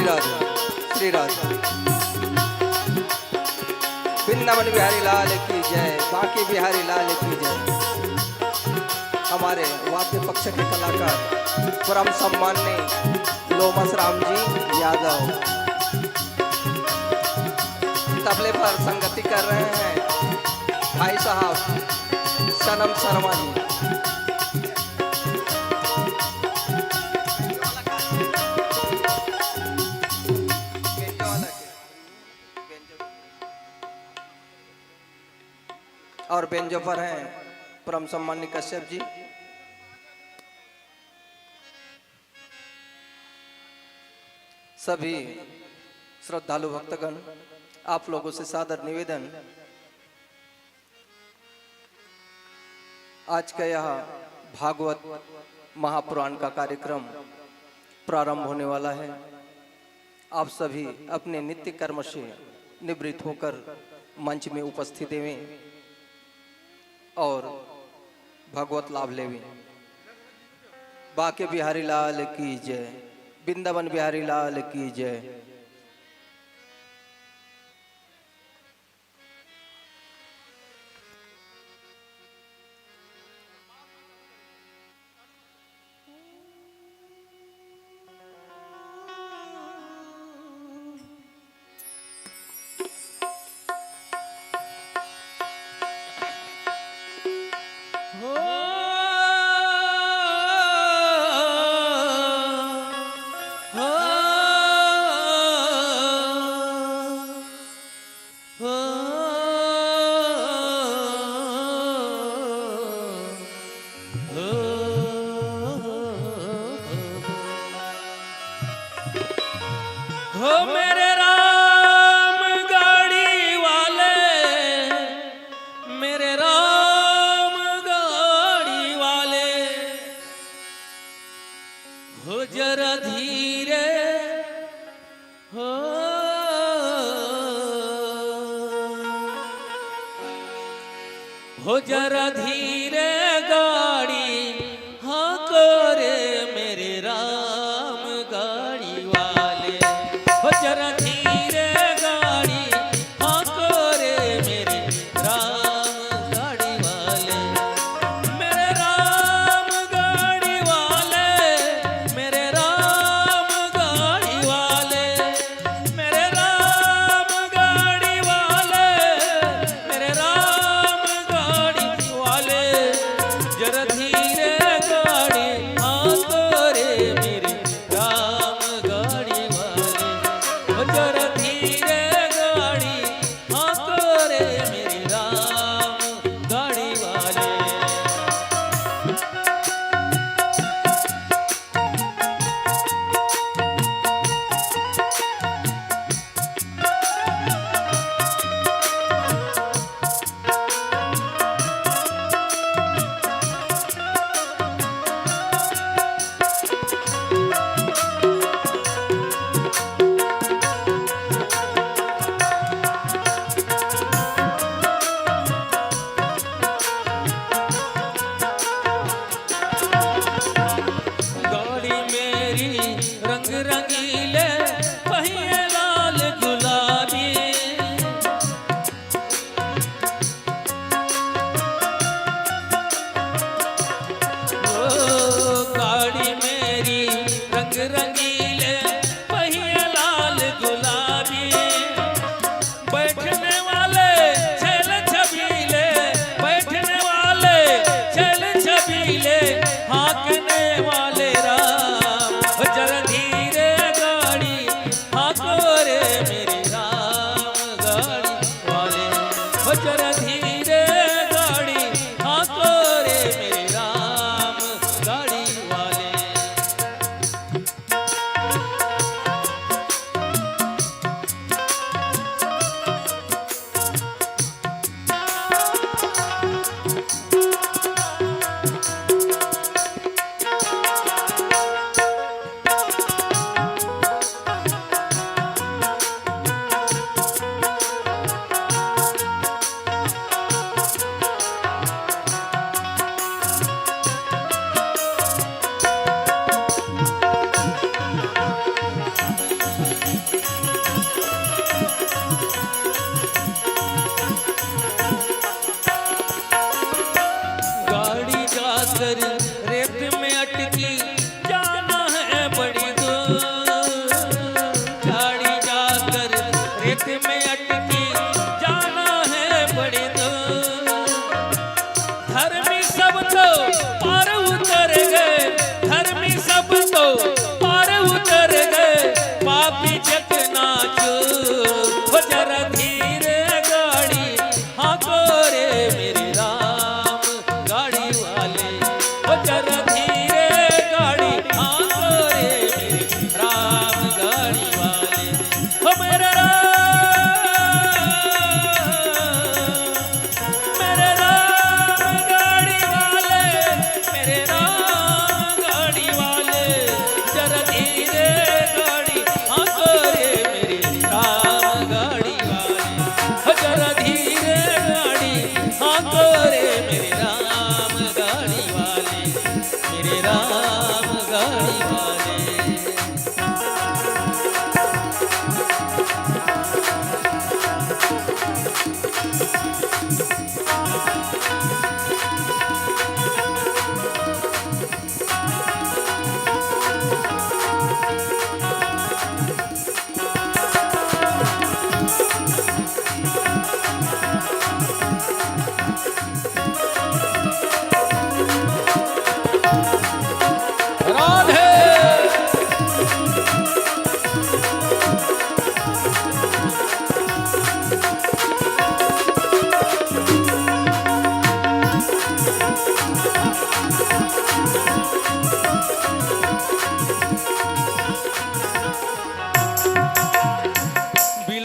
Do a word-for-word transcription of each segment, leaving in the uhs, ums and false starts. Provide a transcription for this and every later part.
श्री राधे, श्री राधे। वृंदावन बिहारी लाल की जय, बांके बिहारी लाल की जय। हमारे वाद्य पक्ष के कलाकार परम सम्माननीय लोमस राम जी यादव, तबले पर संगति कर रहे हैं भाई साहब सनम शर्मा जी। और बेंजो पर हैं परम सम्माननीय कश्यप जी। सभी श्रद्धालु भक्तगण, आप लोगों से सादर निवेदन, आज का यह भागवत महापुराण का कार्यक्रम प्रारंभ होने वाला है। आप सभी अपने नित्य कर्म से निवृत्त होकर मंच में उपस्थित हेवें और भागवत लाभ लेवें। बांके बिहारी लाल की जय, वृंदावन बिहारी लाल की जय। हो मेरे राम गाड़ी वाले, मेरे राम गाड़ी वाले, हो जरा धीरे हो, हो जरा धीरे गाड़ी हाँको रे मेरे राम गाड़ी वाले, हो जरा धीरे गाड़ी हाँको रे मेरे राम गाड़ी वाले, मेरे राम गाड़ी वाले, मेरे राम गाड़ी वाले, मेरे राम गाड़ी वाले, मेरे राम गाड़ी वाले, जरा धीरे गाड़ी हाँको रे मेरे राम गाड़ी वाले, ओ जरा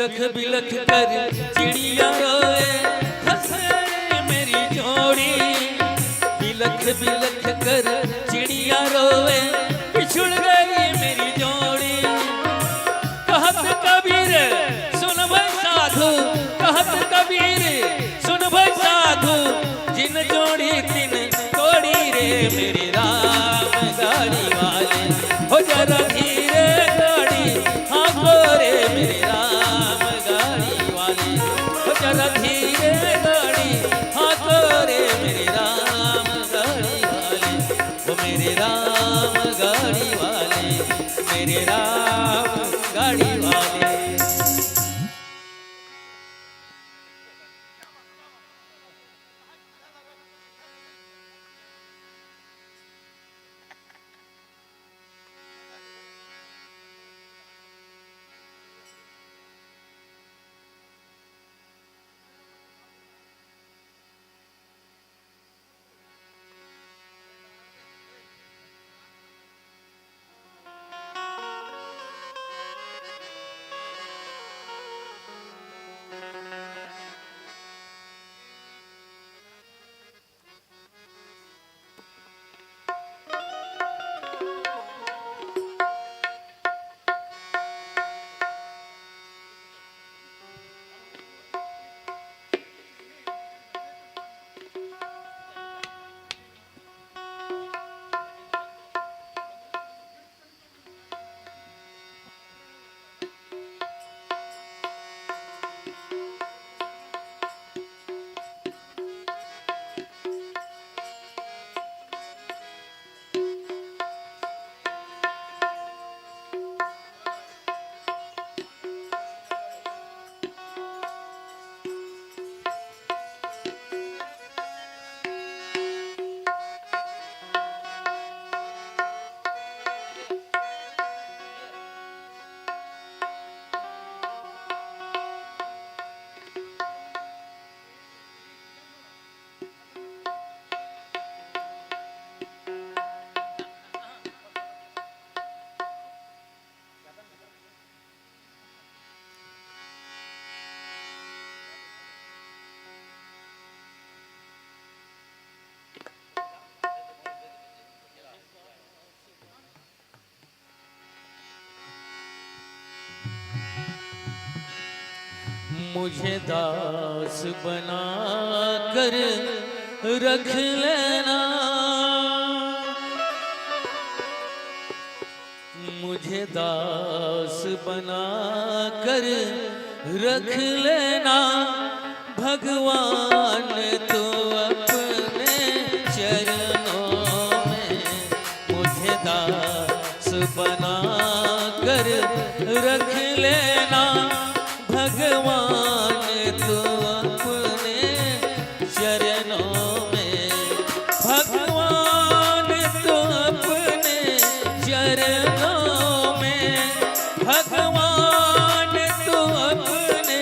बिलख बिलख कर चिड़िया रोए, फंसे मेरी जोड़ी। बिलख बिलख कर चिड़िया रोए, बिछुड़ गई मेरी जोड़ी। कहत कबीर सुन भाई साधु, कहत कबीर सुन भाई साधु, जिन जोड़ी तिन तोड़ी रे मेरे राम गाड़ी वाले। हो जरा धीरे गाड़ी हाँको रे मेरे राम गाड़ी वाले। हो जरा धीरे गाड़ी हाँको रे मेरे राम गाड़ी वाले। ओ मेरे राम गाड़ी वाले, मेरे राम गाड़ी वाले। मुझे दास बना कर रख लेना, मुझे दास बना कर रख लेना, भगवान तू अपने चरणों में। मुझे दास बना कर रख लेना, भगवान तू अपने चरणों में। भगवान तू अपने चरणों में, भगवान तू अपने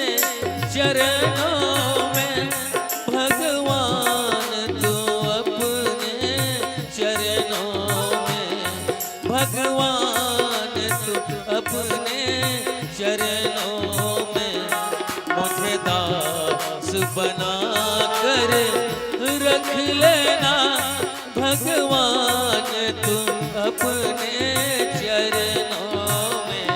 चरणों में, भगवान तू अपने चरणों में, भगवान तू अपने चरणों में। मुझे दास बना कर रख लेना, भगवान तू अपने चरणों में।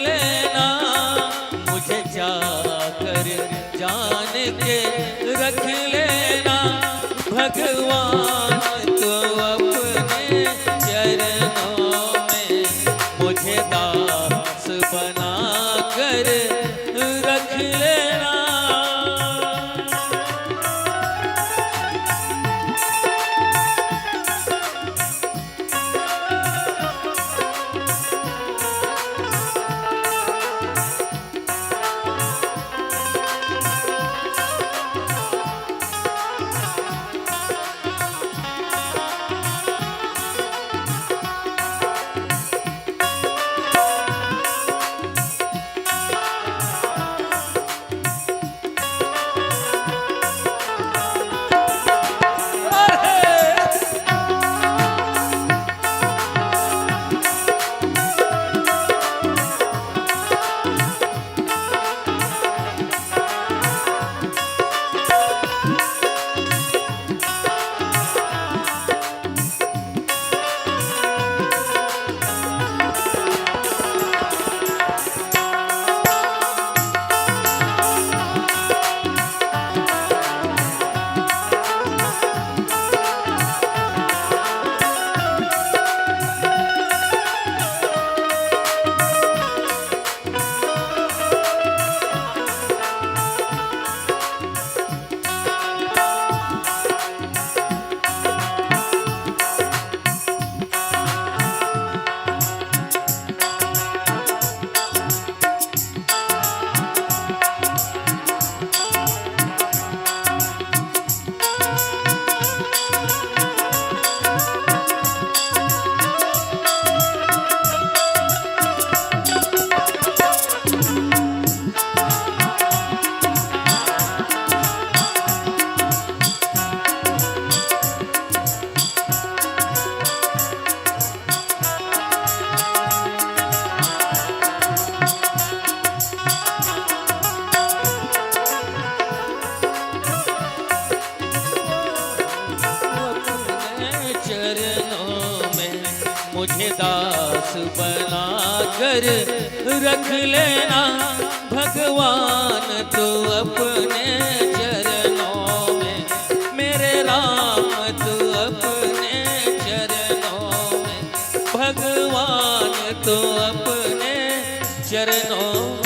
लेना, मुझे चाकर जान के रख लेना। भगवान, तू अपने चरणों में मुझे दास बना कर रख लेना। अपने चरणों में मुझे दास बना कर रख लेना। भगवान, तू अपने चरणों में, मेरे राम, तू अपने चरणों में, भगवान, तू अपने चरणों में।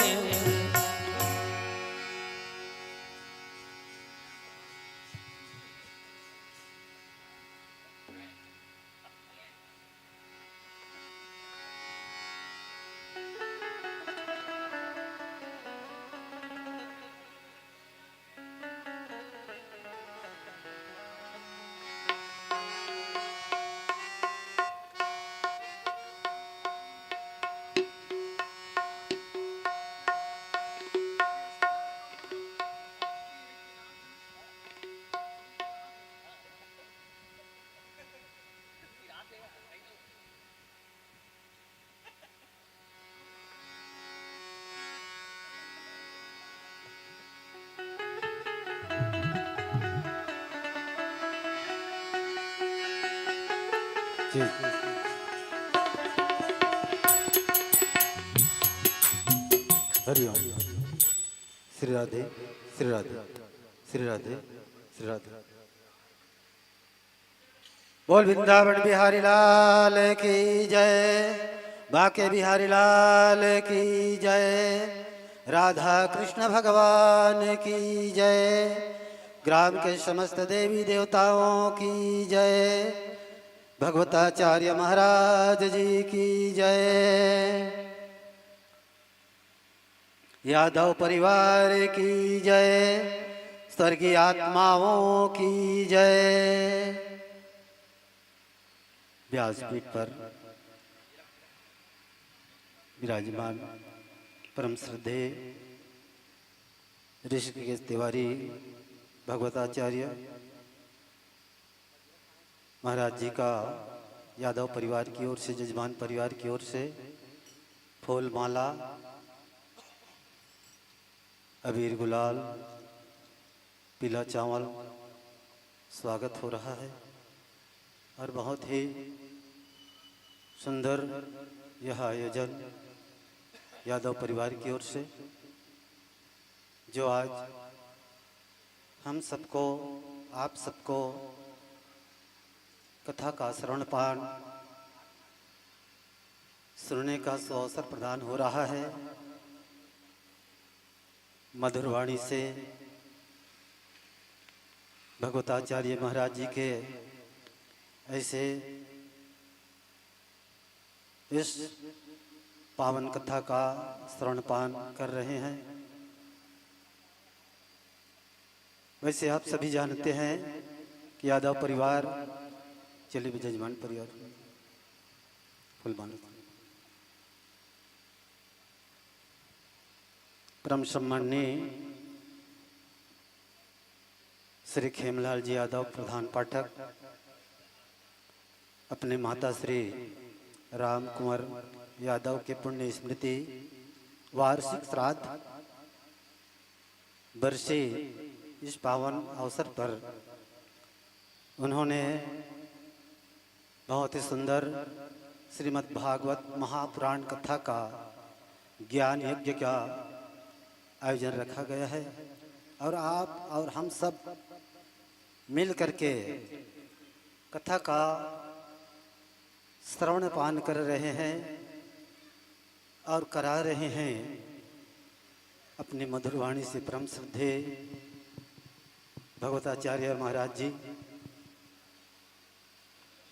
जी। हरिओम। श्री राधे, श्री राधे, श्री राधे, श्री राधे। बोल वृंदावन बिहारी लाल की जय, बांके बिहारी लाल की जय, राधा कृष्ण भगवान की जय, ग्राम के समस्त देवी देवताओं की जय, भगवताचार्य महाराज जी की जय। यादव परिवार की जय, स्वर्गीय आत्माओं की जय। व्यासपीठ पर विराजमान परम श्रद्धेय ऋषिकेश तिवारी भगवताचार्य महाराज जी का यादव परिवार की ओर से, जजमान परिवार की ओर से फूल माला, अबीर गुलाल, पीला चावल स्वागत हो रहा है और बहुत ही सुंदर यह आयोजन यादव परिवार की ओर से, जो आज हम सबको, आप सबको कथा का श्रवण पान सुनने का सुअवसर प्रदान हो रहा है। मधुरवाणी से भगवताचार्य महाराज जी के ऐसे इस पावन कथा का श्रवण पान कर रहे हैं। वैसे आप सभी जानते हैं कि यादव परिवार, चलिए विजय जमान परिवार, फूलमाला, परम सम्माननीय श्री खेमलाल जी यादव, प्रधान पाठक, अपने माता श्री राम कुंवर यादव के पुण्य स्मृति वार्षिक श्राद्ध वर्षी इस पावन अवसर पर उन्होंने बहुत ही सुंदर श्रीमद् भागवत महापुराण कथा का ज्ञान यज्ञ का आयोजन रखा गया है और आप और हम सब मिल करके कथा का श्रवण पान कर रहे हैं और करा रहे हैं अपनी मधुरवाणी से परम श्रद्धेय भगवताचार्य महाराज जी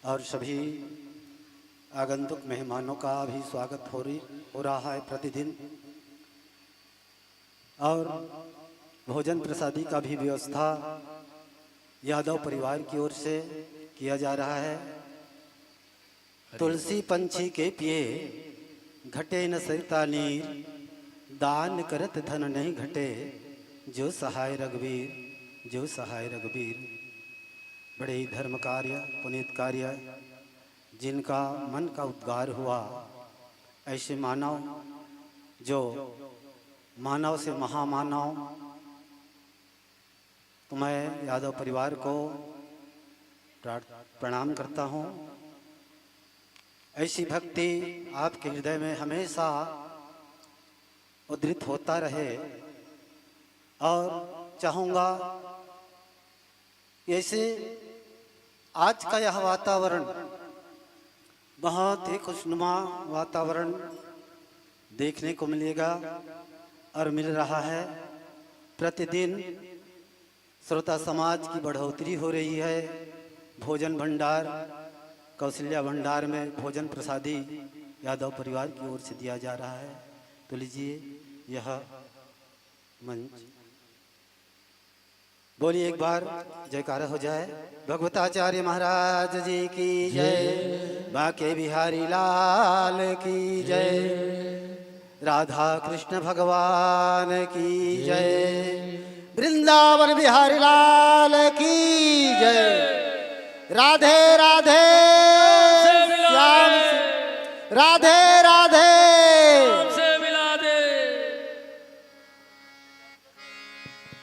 और सभी आगंतुक मेहमानों का भी स्वागत हो रही, हो रहा है प्रतिदिन। और भोजन प्रसादी का भी व्यवस्था यादव परिवार की ओर से किया जा रहा है। तुलसी पंछी के पिए, घटे न सरिता नीर, दान करत धन नहीं घटे, जो सहाय रघुवीर, जो सहाय रघुवीर। बड़े ही धर्म कार्य, पुनीत कार्य, जिनका मन का उद्गार हुआ, ऐसे मानव, जो मानव से महामानव, तो मैं यादव परिवार को प्रार्थ-, प्रणाम करता हूँ। ऐसी भक्ति आपके हृदय में हमेशा उद्धृत होता रहे और चाहूँगा, ऐसे आज का यह वातावरण बहुत ही खुशनुमा वातावरण देखने को मिलेगा और मिल रहा है। प्रतिदिन श्रोता समाज की बढ़ोतरी हो रही है। भोजन भंडार, कौशल्या भंडार में भोजन प्रसादी यादव परिवार की ओर से दिया जा रहा है। तो लीजिए यह मंच, बोलिए एक बार, जयकारा हो जाए। भगवताचार्य महाराज जी की जय, बांके बिहारी लाल की जय, राधा कृष्ण भगवान की जय, वृंदावन बिहारी लाल की जय। राधे राधे श्याम, राधे राधे।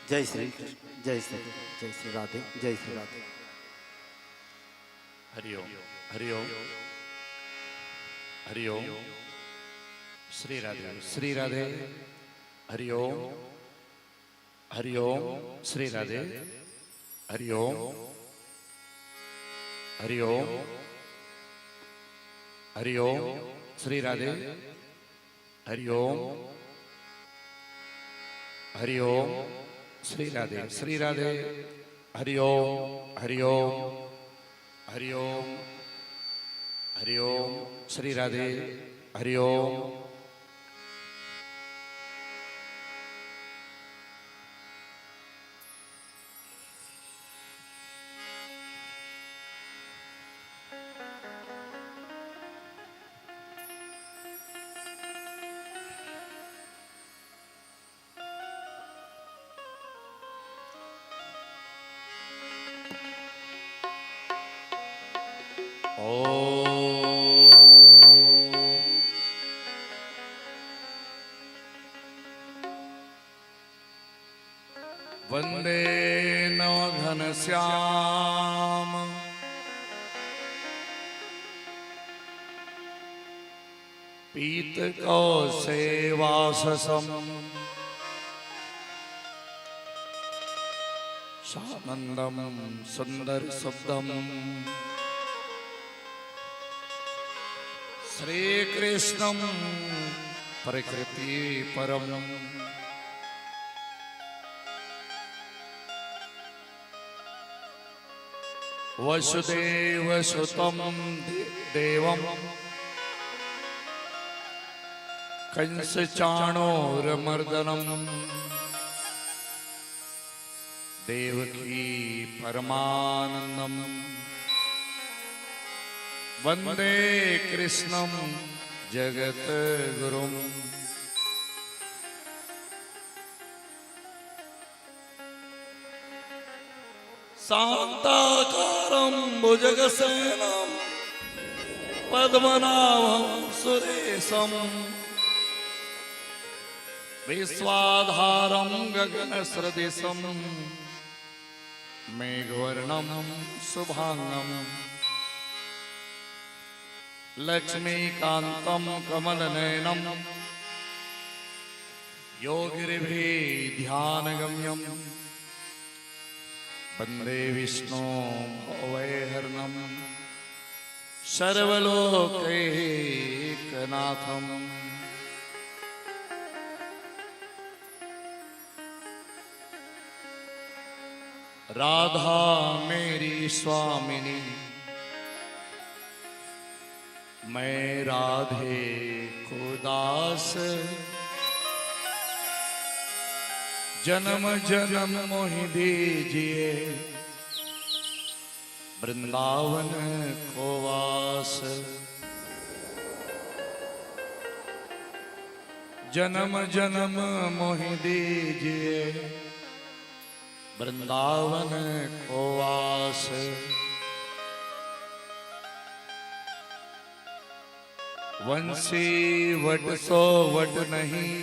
जय श्री कृष्ण, जय श्री, जय श्री राधे, जय श्री राधे। हरिओम, हरिओम, हरिओम। श्री राधे, श्री राधे। हरिओम, हरिओम। श्री राधे। हरिओम, हरिओम, हरिओम। श्री राधे। हरिओम, हरिओम। श्री राधे, श्री राधे। हरिओम, हरिओम, हरिओम, हरिओम। श्री राधे। हरिओम। ॐ वन्दे नवघनश्याम। प्रीत कौसेवाससं सानंदं सुंदर शब्दं श्रीकृष्णं प्रकृति परम। वसुदेवसुतं दे-, देवं कंसचाणूरमर्दनम्। देवकी परमानंदं वंदे कृष्णं जगद्गुरुम्। शांताकारं भुजगशयनं पद्मनाभं सुरेशम्। विश्वाधारं गगनसदृशं मेघवर्णं शुभांगम्। लक्ष्मीकांतं कमलनयनं योगिभिः ध्यानगम्यम्। वंदे विष्णुं भवभयहरणं सर्वलोकैकनाथम्। राधा मेरी स्वामिनी, मैं राधे को दास। जन्म जन्म मोहि दीजिए वृंदावन को वास। जन्म जन्म मोहि दीजिए वृंदावन को वास। वंशी वट सो वट नहीं,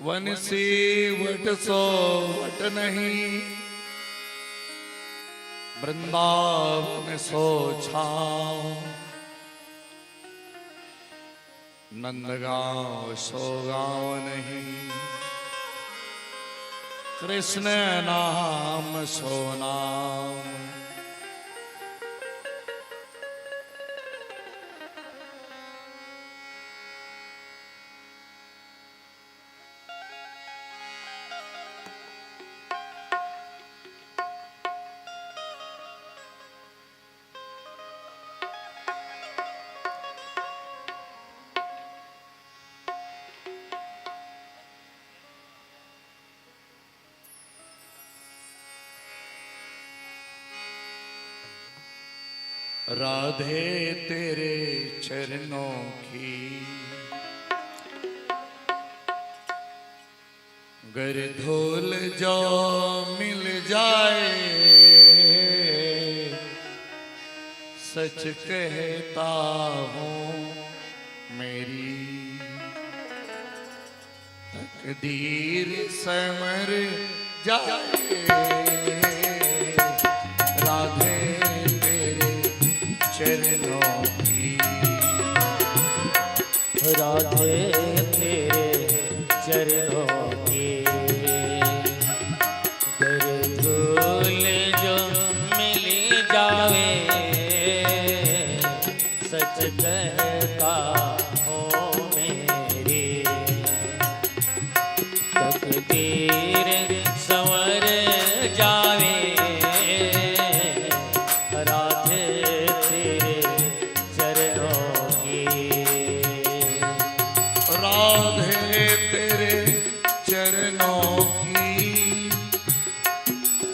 वंशी वट सो वट नहीं, वृंदावन सो छाँव। नंदगांव सो गांव नहीं, कृष्ण नाम सो नाम। राधे तेरे चरणों की गर धूल जो मिल जाए, सच कहता हूँ मेरी तकदीर संवर जाए। राधे तेरे चरणों की, राधे तेरे चरणों की गर धूल जो मिल जावे, सच कहता हूँ मेरी तकदीर संवर जावे। राधे तेरे चरणों की, राधे तेरे चरणों की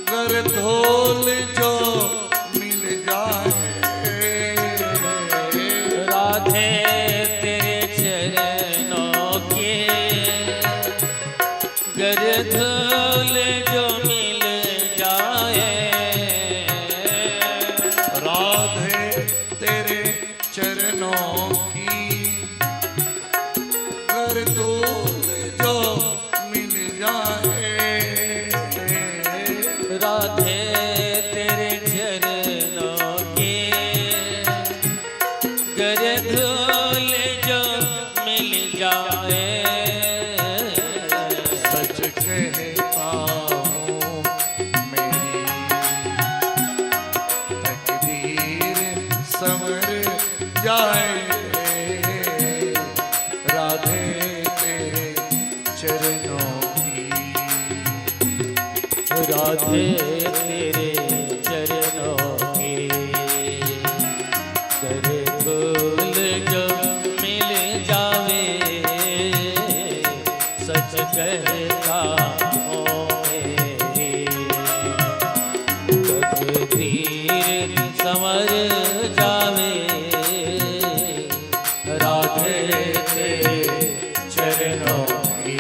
गर धूल जो मिल जाए। राधे राधे तेरे चरणों की, कर धूल जो मिल जावे, सच कहता हूँ मेरी तकदीर संवर जावे। राधे तेरे चरणों की।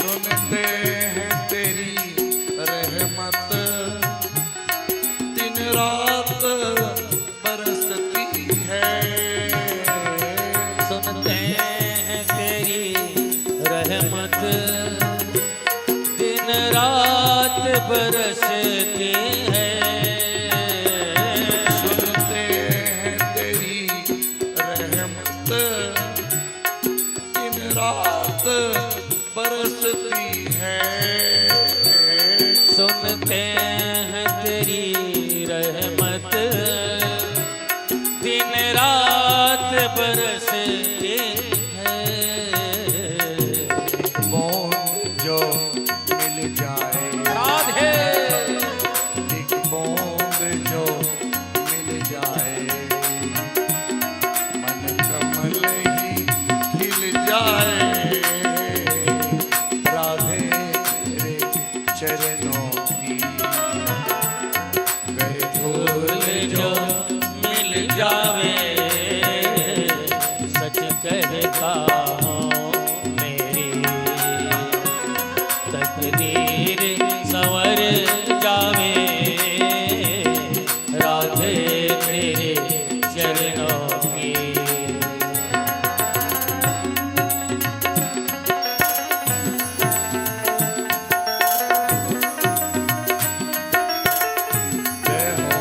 सुनते हैं तेरी रहमत, दिन रात बरसती है। सुनते हैं तेरी रहमत, दिन रात बरसती है। सुनते हैं तेरी रहमत, दिन रात बरसती है। सुनते हैं तेरी रहमत, दिन रात बरसती है। बूंद जो मिल जाए, राधे। एक बूंद जो मिल जाए, मन कमल ही खिल जाए। राधे तेरे चरणों की, कर धूल जो मिल जावे, सच कहता हूँ मेरी तकदीर संवर जावे। राधे तेरे चरणों की। जय हो।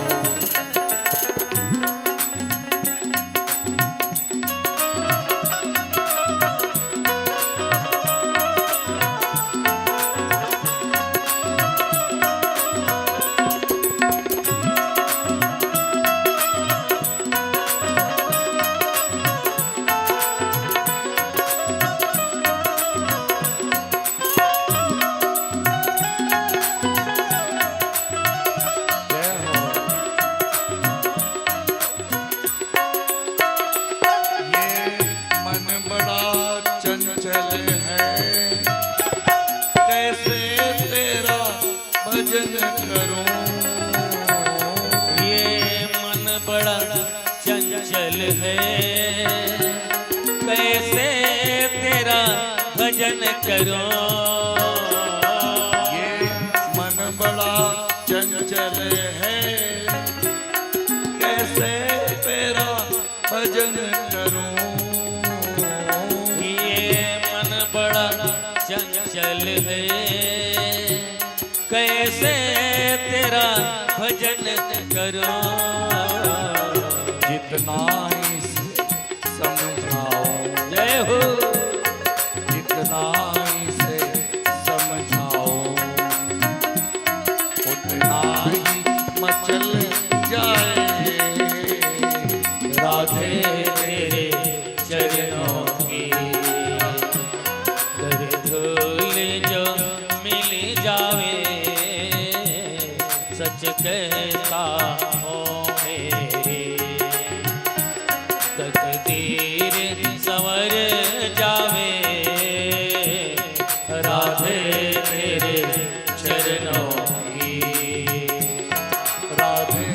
जय हो। ये मन बड़ा चंचल है, कैसे तेरा भजन करूं। ये मन बड़ा चंचल है, कैसे तेरा भजन करूं। ये मन बड़ा चंचल है, कैसे तेरा भजन करूं। ये मन बड़ा चंचल है, कैसे तेरा भजन करूं। जितना इसे समझाओ, जय हो। जितना इसे समझाओ, उतना ही मचल जाए। राधे तेरे चरणों की, कर धूल जो मिल जावे, सच कहता हूँ मेरी तकदीर संवर जावे। राधे तेरे चरणों की, राधे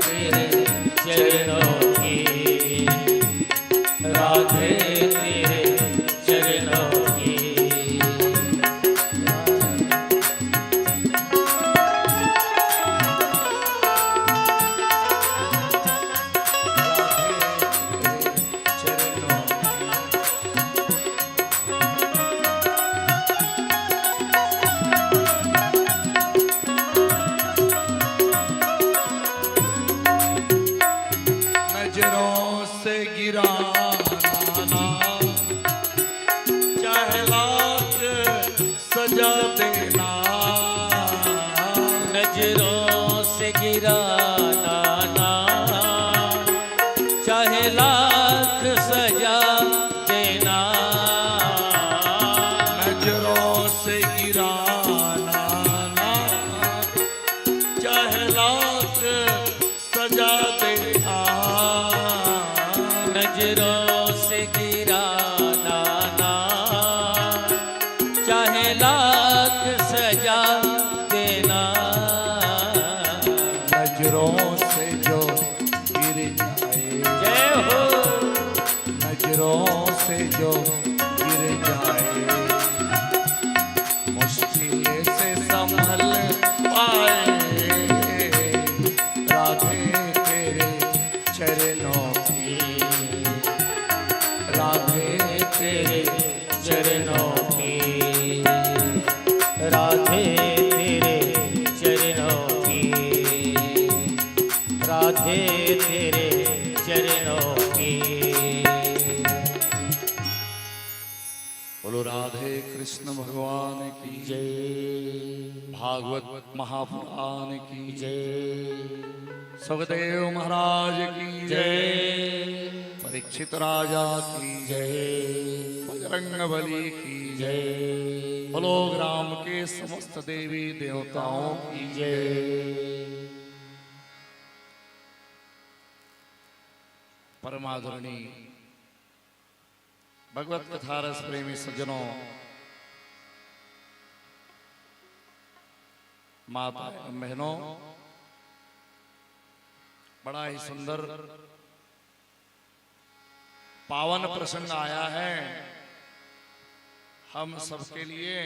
तेरे चरणों की, राधे तेरे चरणों की। नजरों से गिराना ना, चाहे लाख सजा देना। नजरों से गिराना ना, चाहे लाख सजा देना। नजरों से गिराना ना, चाहे लाख सजा देना। नजरों से जो गिर जाए, जय हो। नजरों से जो गिर जाए, मुश्किल से संभल पाए। राधे तेरे चरणों की, राधे तेरे चरणों की, राधे तेरे चरणों की, राधे तेरे चरणों की। बोलो राधे कृष्ण भगवान की जय। भागवत महापुराण की जय। सुखदेव महाराज की जय। परीक्षित राजा की जय। बजरंग बली की जय। बोलो ग्राम के समस्त देवी देवताओं की जय। परमादरणीय भगवत कथा रस प्रेमी सज्जनों, माता एवं बहनों, बड़ा ही सुंदर पावन प्रसंग आया है हम सबके लिए।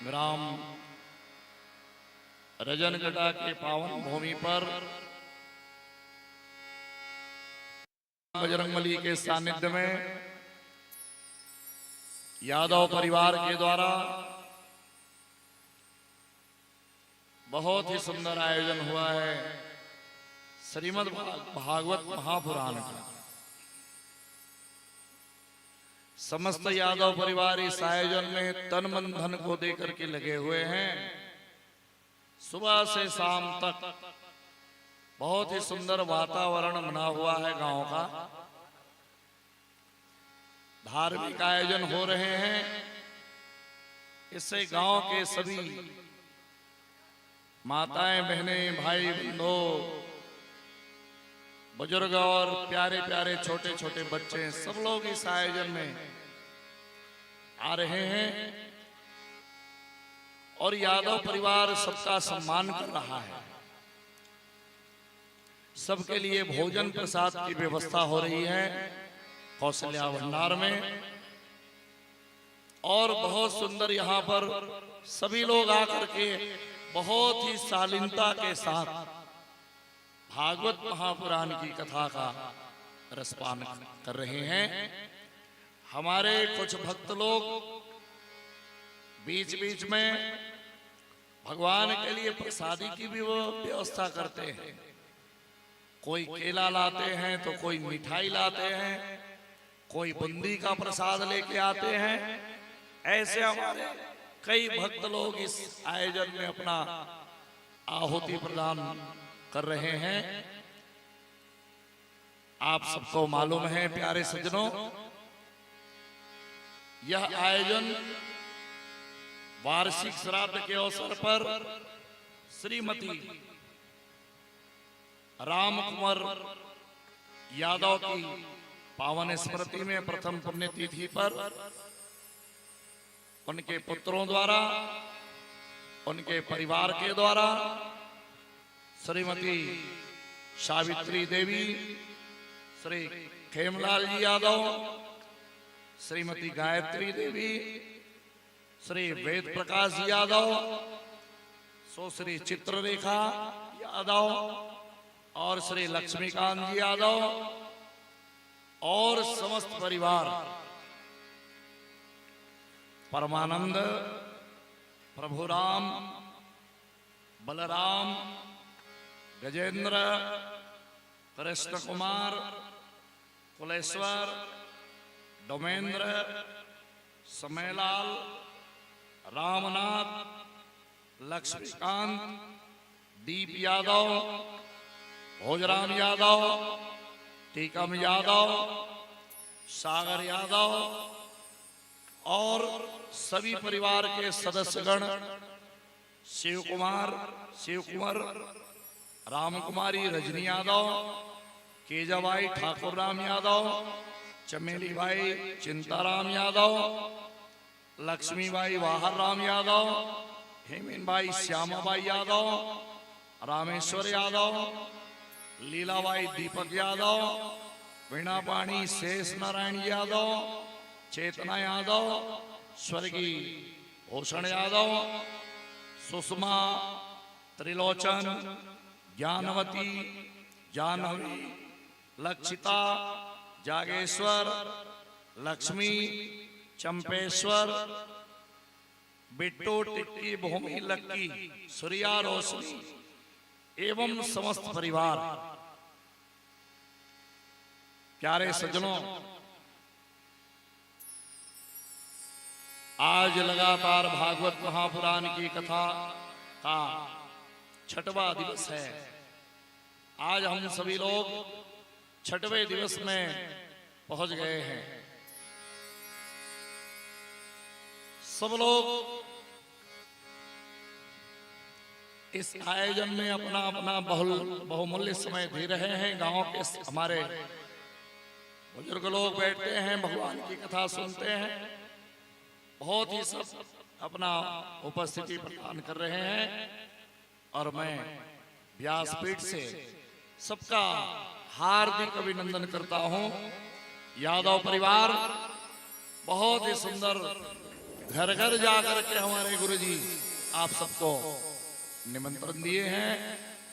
ग्राम रजनगढ़ा के पावन भूमि पर बजरंगबली के सानिध्य में यादव परिवार के द्वारा बहुत ही सुंदर आयोजन हुआ है श्रीमद् भाग-, भागवत महापुराण का। समस्त यादव परिवार इस आयोजन में तन मन धन को देकर के लगे हुए हैं। सुबह से शाम तक बहुत ही सुंदर वातावरण बना हुआ है गांव का। धार्मिक आयोजन हो रहे हैं, इससे गांव के सभी माताएं, बहनें, भाई, बंधु, बुजुर्ग और प्यारे प्यारे छोटे छोटे बच्चे, सब लोग इस आयोजन में आ रहे हैं और यादव परिवार सबका सम्मान कर रहा है। सबके लिए भोजन प्रसाद की व्यवस्था हो रही है कौशल्या भंडार में। और बहुत सुंदर यहाँ पर सभी लोग आकर के बहुत ही शालीनता के साथ भागवत महापुराण की कथा का रसपान कर रहे हैं। हमारे कुछ भक्त लोग बीच बीच में भगवान के लिए प्रसादी की भी वो व्यवस्था करते हैं। कोई केला लाते हैं तो कोई मिठाई लाते हैं, कोई बूंदी का प्रसाद लेके आते हैं। ऐसे हमारे कई भक्त लोग इस आयोजन में अपना आहुति प्रदान कर रहे हैं। आप सबको मालूम है प्यारे सज्जनों, यह आयोजन वार्षिक श्राद्ध के अवसर पर श्रीमती राम कुंवर यादव की पावन स्मृति में प्रथम पुण्यतिथि पर उनके पुत्रों द्वारा, उनके परिवार के द्वारा श्रीमती सावित्री देवी, श्री खेमलाल जी यादव, श्रीमती गायत्री देवी, श्री वेद प्रकाश यादव, सुश्री चित्ररेखा यादव और श्री लक्ष्मीकांत जी यादव और समस्त परिवार, परमानंद, प्रभुराम, बलराम, गजेंद्र, कृष्ण कुमार, कुलेश्वर, डोमेंद्र, समयलाल, रामनाथ, लक्ष्मीकांत, दीप यादव, भोजराम यादव, टीकम यादव, सागर यादव और सभी परिवार के सदस्यगण, शिव कुमार, शिव कुंवर, रामकुमारी, रजनी यादव, केजाबाई, ठाकुर राम यादव, चमेली बाई, चिंताराम यादव, लक्ष्मीबाई, वाहर राम यादव, हेमिनबाई, श्यामाबाई यादव, रामेश्वर यादव, लीलाबाई, दीपक यादव, वीणापाणी, शेष नारायण यादव, चेतना यादव, स्वर्गीय भूषण यादव, सुषमा, त्रिलोचन, ज्ञानवती, जाह्नवी, लक्षिता, जागेश्वर, लक्ष्मी, चंपेश्वर, बिट्टू, टिक्की, भूमि, लक्की, सूर्या, रोशनी एवं समस्त परिवार। प्यारे सज्जनों, आज लगातार भागवत महापुराण की कथा का छठवां दिवस है। आज हम सभी लोग छठवें दिवस में पहुंच गए हैं। सब लोग इस आयोजन में अपना अपना बहुल बहुमूल्य समय दे रहे हैं। गांव के हमारे बुजुर्ग लोग बैठते हैं, भगवान की कथा सुनते हैं, बहुत ही सब अपना उपस्थिति प्रदान कर रहे हैं। और मैं व्यासपीठ से सबका हार्दिक अभिनंदन करता हूं। यादव परिवार, बहुत ही सुंदर, घर घर जाकर के हमारे गुरुजी आप सबको निमंत्रण दिए हैं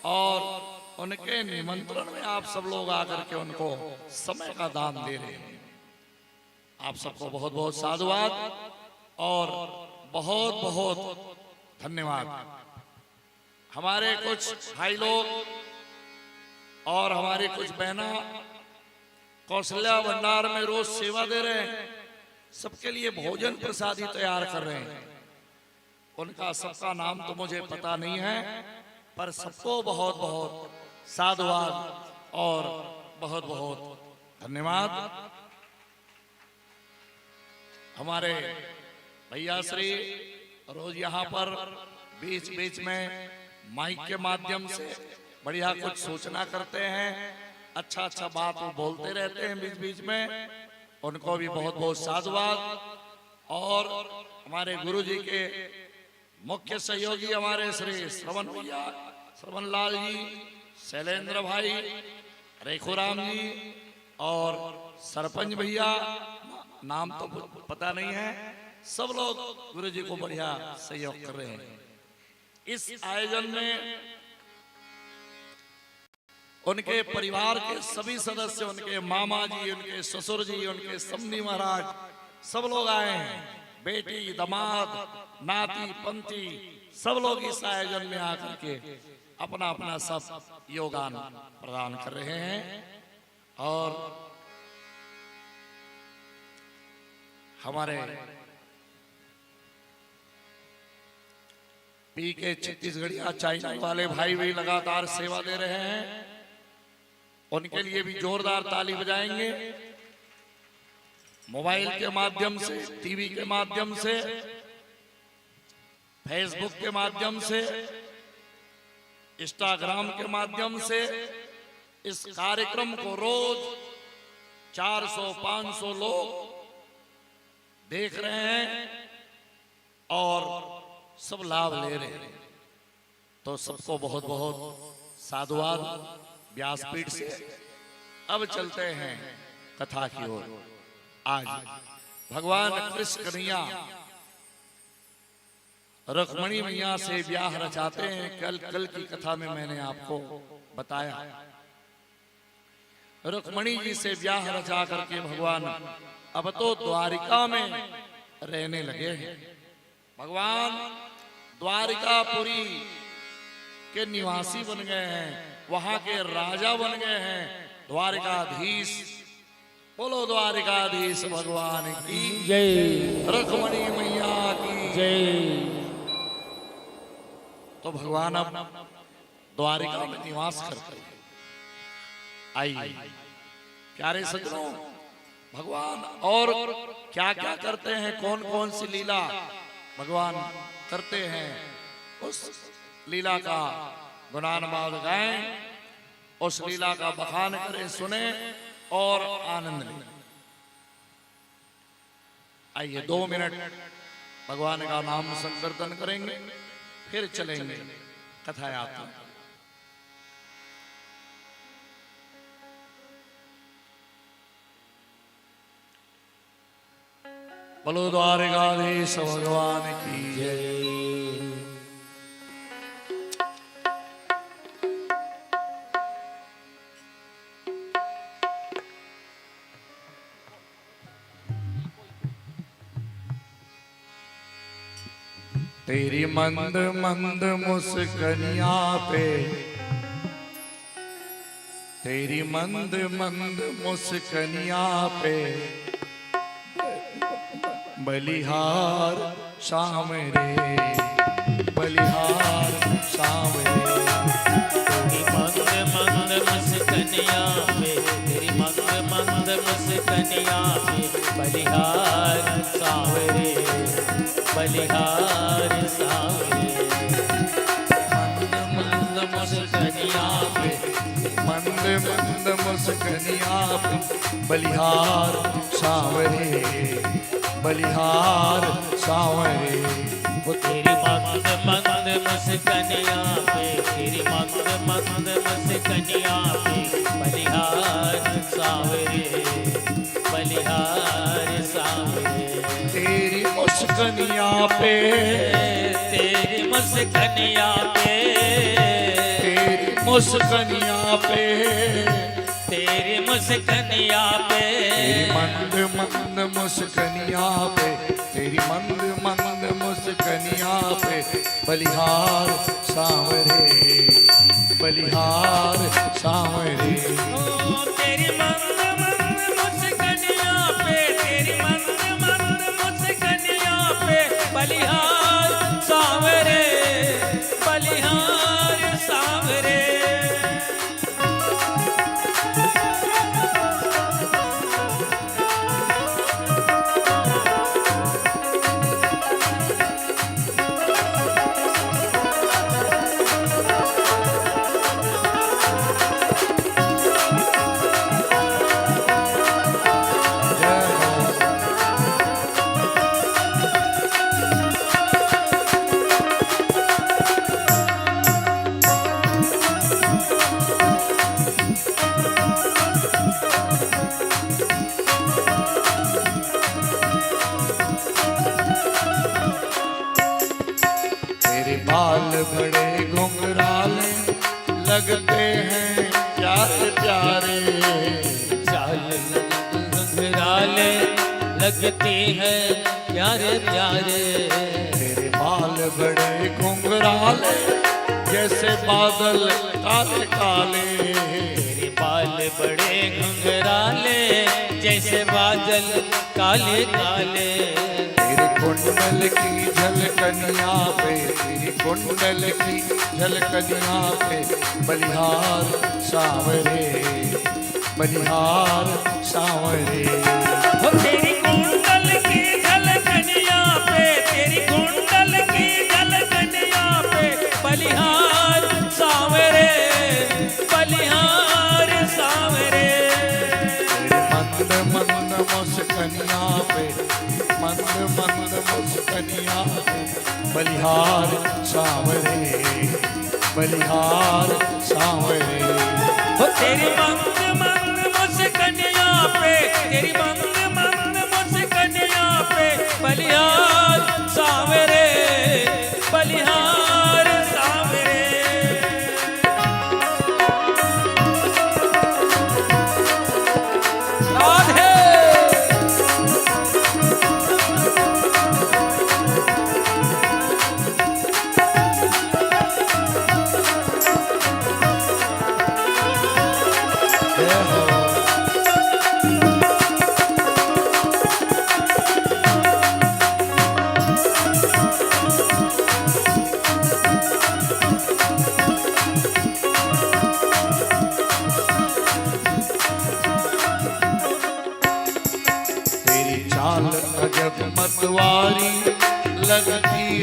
और उनके निमंत्रण में आप सब लोग आकर के उनको समय का दान दे रहे हैं। आप सबको बहुत बहुत साधुवाद और बहुत बहुत धन्यवाद। हमारे कुछ भाई लोग और हमारी कुछ बहना कौशल्या भंडार में रोज सेवा दे रहे हैं, सबके लिए भोजन प्रसादी तैयार कर रहे हैं। उनका सबका नाम तो मुझे पता नहीं है, पर सबको बहुत बहुत साधुवाद और बहुत बहुत धन्यवाद। हमारे भैया श्री रोज यहाँ पर बीच बीच में माइक के माध्यम से बढ़िया कुछ सूचना करते हैं, अच्छा अच्छा बात वो बोलते रहते हैं बीच बीच में, उनको भी बहुत बहुत साधुवाद। और हमारे गुरु जी के मुख्य सहयोगी हमारे श्री श्रवण भैया, श्रवण लाल जी, शैलेंद्र भाई, रेखूराम जी और सरपंच भैया, नाम तो पता नहीं है, सब लोग गुरु जी को बढ़िया सहयोग कर रहे हैं। इस आयोजन में उनके परिवार के सभी सदस्य, उनके मामा जी, उनके ससुर जी, उनके समधी महाराज, सब लोग आए हैं। बेटी, दामाद, नाती, पंती, सब लोग इस आयोजन में आकर के अपना अपना सब योगदान प्रदान कर रहे हैं। और हमारे पीके छत्तीसगढ़िया चैनल वाले भाई भी लगातार सेवा दे रहे हैं, उनके लिए भी जोरदार ताली बजाएंगे। मोबाइल के माध्यम से, टीवी के माध्यम से, Facebook के माध्यम से, Instagram के माध्यम से इस कार्यक्रम को रोज चार सौ पाँच सौ लोग देख रहे हैं और सब लाभ ले रहे हैं। तो सबको बहुत बहुत साधुवाद व्यासपीठ से। अब चलते हैं कथा की ओर। आज भगवान कृष्ण कन्हैया रुक्मणी मैया से ब्याह रचाते हैं। कल, कल की कथा में मैंने आपको बताया, रुक्मणी जी से ब्याह रचा करके भगवान अब तो द्वारिका में रहने लगे हैं। भगवान द्वारिकापुरी के निवासी बन गए हैं, वहां के राजा बन गए हैं, द्वारिकाधीश। बोलो द्वारिकाधीश भगवान की जय। रुक्मणी मैया की जय। तो भगवान अब द्वारिका में निवास करते हैं। आइए प्यारे सज्जनों, भगवान और क्या-क्या करते हैं, कौन-कौन सी लीला भगवान करते हैं, उस लीला का गुणानुवाद गाएं, उस लीला का बखान करें, सुने और आनंद लें। आइए, दो मिनट भगवान का नाम संकीर्तन करेंगे, फिर चलेंगे कथा यात्रा। बोलो द्वारिकाधीश भगवान की जय। तेरी मंद मंद मुस्कनिया पे, तेरी मंद मंद मुस्कनिया पे बलिहार सांवरे, बलिहार सांवरे। तेरी मंद मंद मुस्कनिया पे, तेरी मंद मंद मुस्कनिया पे बलिहार सांवरे, बलिहार सांवरे। मंद मंद मुस्कनिया पे, मंद मंद मुस्कनिया पे बलिहार सांवरे, बलिहार सांवरे। वो तेरी मंद मंद मुस्कनिया पे, तेरी मंद मंद मुस्कनिया पे बलिहार सांवरे, बलिहार सांवरे। तेरी मुस्कनिया पे, तेरी मुस्कनिया पे, तेरी मुस्कनिया पे, तेरी मुस्कनिया पे, तेरी मंद मंद मुस्कनिया पे, तेरी मंद मंद मुस्कनिया पे बलिहार सांवरे, बलिहार सांवरे। ओ तेरी मंद मंद मुस्कनिया पे, तेरी मंद मंद मुस्कनिया पे बलिहार सांवरे, बलिहार सांवरे। तेरे बाल बड़े घुंघराले लगते हैं प्यारे प्यारे। चाल ननद घुंघराले लगते हैं प्यारे प्यारे। तेरे बाल बड़े घुंघराले जैसे बादल काले काले। तेरे बाल बड़े घुंघराले जैसे बादल काले काले। तेरे कुंडल की झलकनिया पे, तेरी कुंडल की झलकनिया पे बलिहार सांवरे, बलिहार सांवरे। ओ तेरी कुंडल की झलकनिया पे, तेरी कुंडल की झलकनिया पे बलिहार सांवरे, बलिहार सांवरे। तेरे मंद मंद मुस्कनिया पे, मंद मंद मुस्कनिया पे बलिहार सांवरे, बलिहार सांवरे। ओ तेरी मंद मंद मुस्कनिया पे, तेरी मंद मंद मुस्कनिया पे बलिहार सांवरे, बलिहार सांवरे। राधे।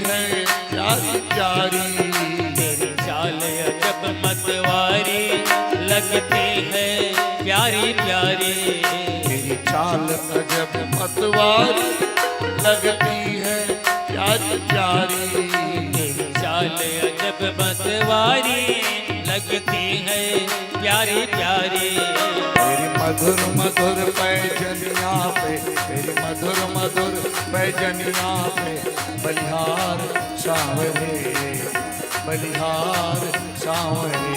है प्यारी प्यारी। तेरी चाल अजब मतवारी लगती है प्यारी प्यारी। तेरी चाल अजब मतवारी लगती है प्यारी प्यारी। तेरी चाल अजब मतवारी लगती है प्यारी प्यारी। तेरी मधुर मधुर पैजनिया पे, तेरी मधुर मधुर पैजनिया पे बलिहार सांवरे, बलिहार सांवरे।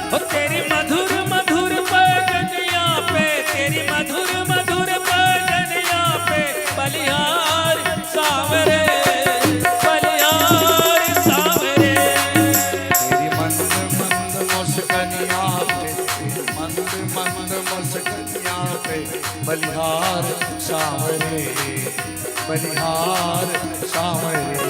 ओ तेरी मधुर मधुर पैजनिया पे, तेरी मधुर मधुर पैजनिया पे बलिहार सांवरे, बलिहार सांवरे। तेरी मंद मंद मुस्कनिया पे, तेरी मंद मंद मुस्कनिया पे बलिहार सांवरे, बलिहार सांवरे।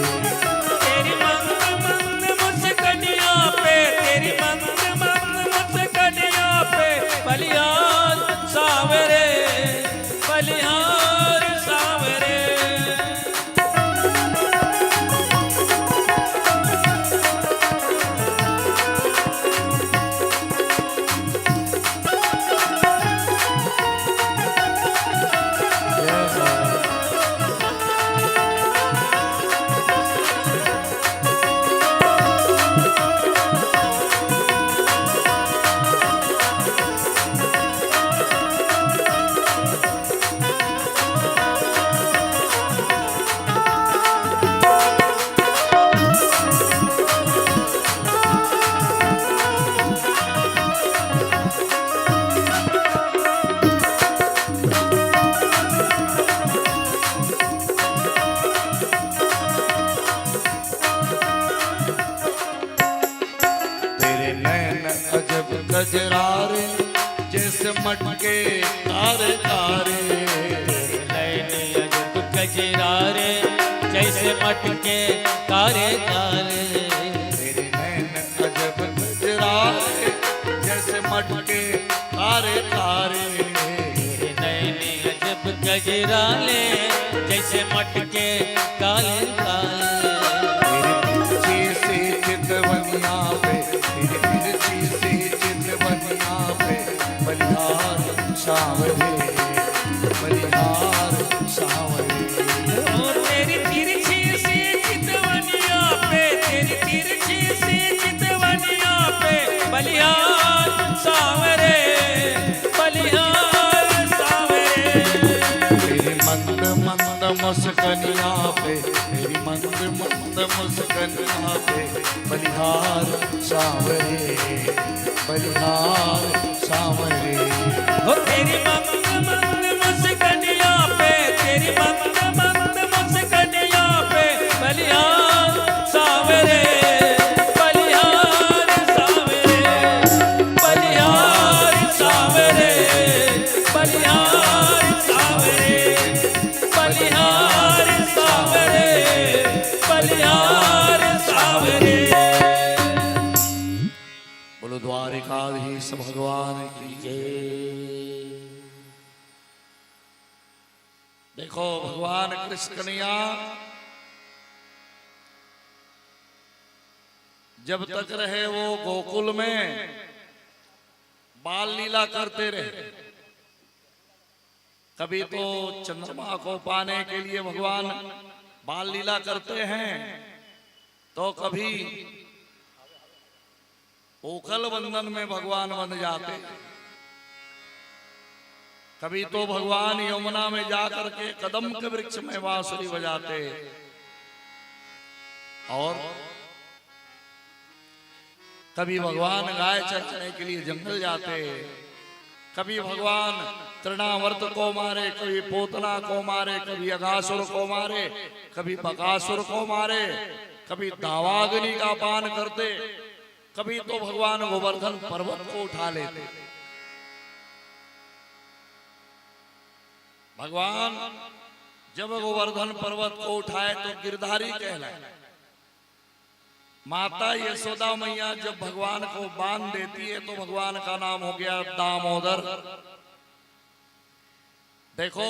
तेरी मंद मंद मुस्कनिया पे, तेरी मंद मंद मुस्कनिया पे बलिहार सांवरे, बलिहार सांवरे। तेरे नैन अजब कजरारे, जैसे मटके तारे तारे। तेरे नैन अजब कजरारे, जैसे मटके तारे तारे। तेरे नैन अजब कजरारे, जैसे मटके तारे तारे। तेरे नैन अजब कजरारे, जैसे मटके काले काले। तेरी तिरछी सी चितवनिया पे, तेरी तिरछी सी चितवनिया पे बलिहार सांवरे, बलिहार सांवरे। ओ तेरी तिरछी सी चितवनिया पे, तेरी तिरछी सी चितवनिया पे बलिहार सांवरे, बलिहार सांवरे। तेरी मंद मंद मुस्कनिया पे, तेरी मंद मंद मुस्कनिया पे बलिहार सांवरे, बलिहार सांवरे। हो तेरी मंद मंद मुस्कनिया पे, तेरी मंद मंद मुस्कनिया पे बलिहार सांवरे, बलिहार सांवरे, बलिहार सांवरे, बलिहार सांवरे, बलिहार सांवरे, बलिहार सांवरे। बोलो द्वारिकाधीश भगवान की जय। देखो, भगवान कृष्ण कन्हैया जब तक रहे वो गोकुल में बाल लीला करते रहे। कभी तो चंद्रमा को पाने के लिए भगवान बाल लीला करते हैं, तो कभी ओखल बंदन में भगवान बन जाते, कभी तो भगवान यमुना में जा करके कदम के वृक्ष में बांसुरी बजाते, और कभी भगवान गाय चराने के लिए जंगल जाते, कभी भगवान तृणावर्त को मारे, कभी पोतना को मारे, कभी अघासुर को मारे, कभी बकासुर को मारे, कभी दावाग्नि का पान करते, कभी तो भगवान गोवर्धन पर्वत को उठा लेते। भगवान जब गोवर्धन पर्वत को उठाए तो गिरधारी कहलाए। माता यशोदा मैया जब भगवान को बांध देती है तो भगवान का नाम हो गया दामोदर। देखो,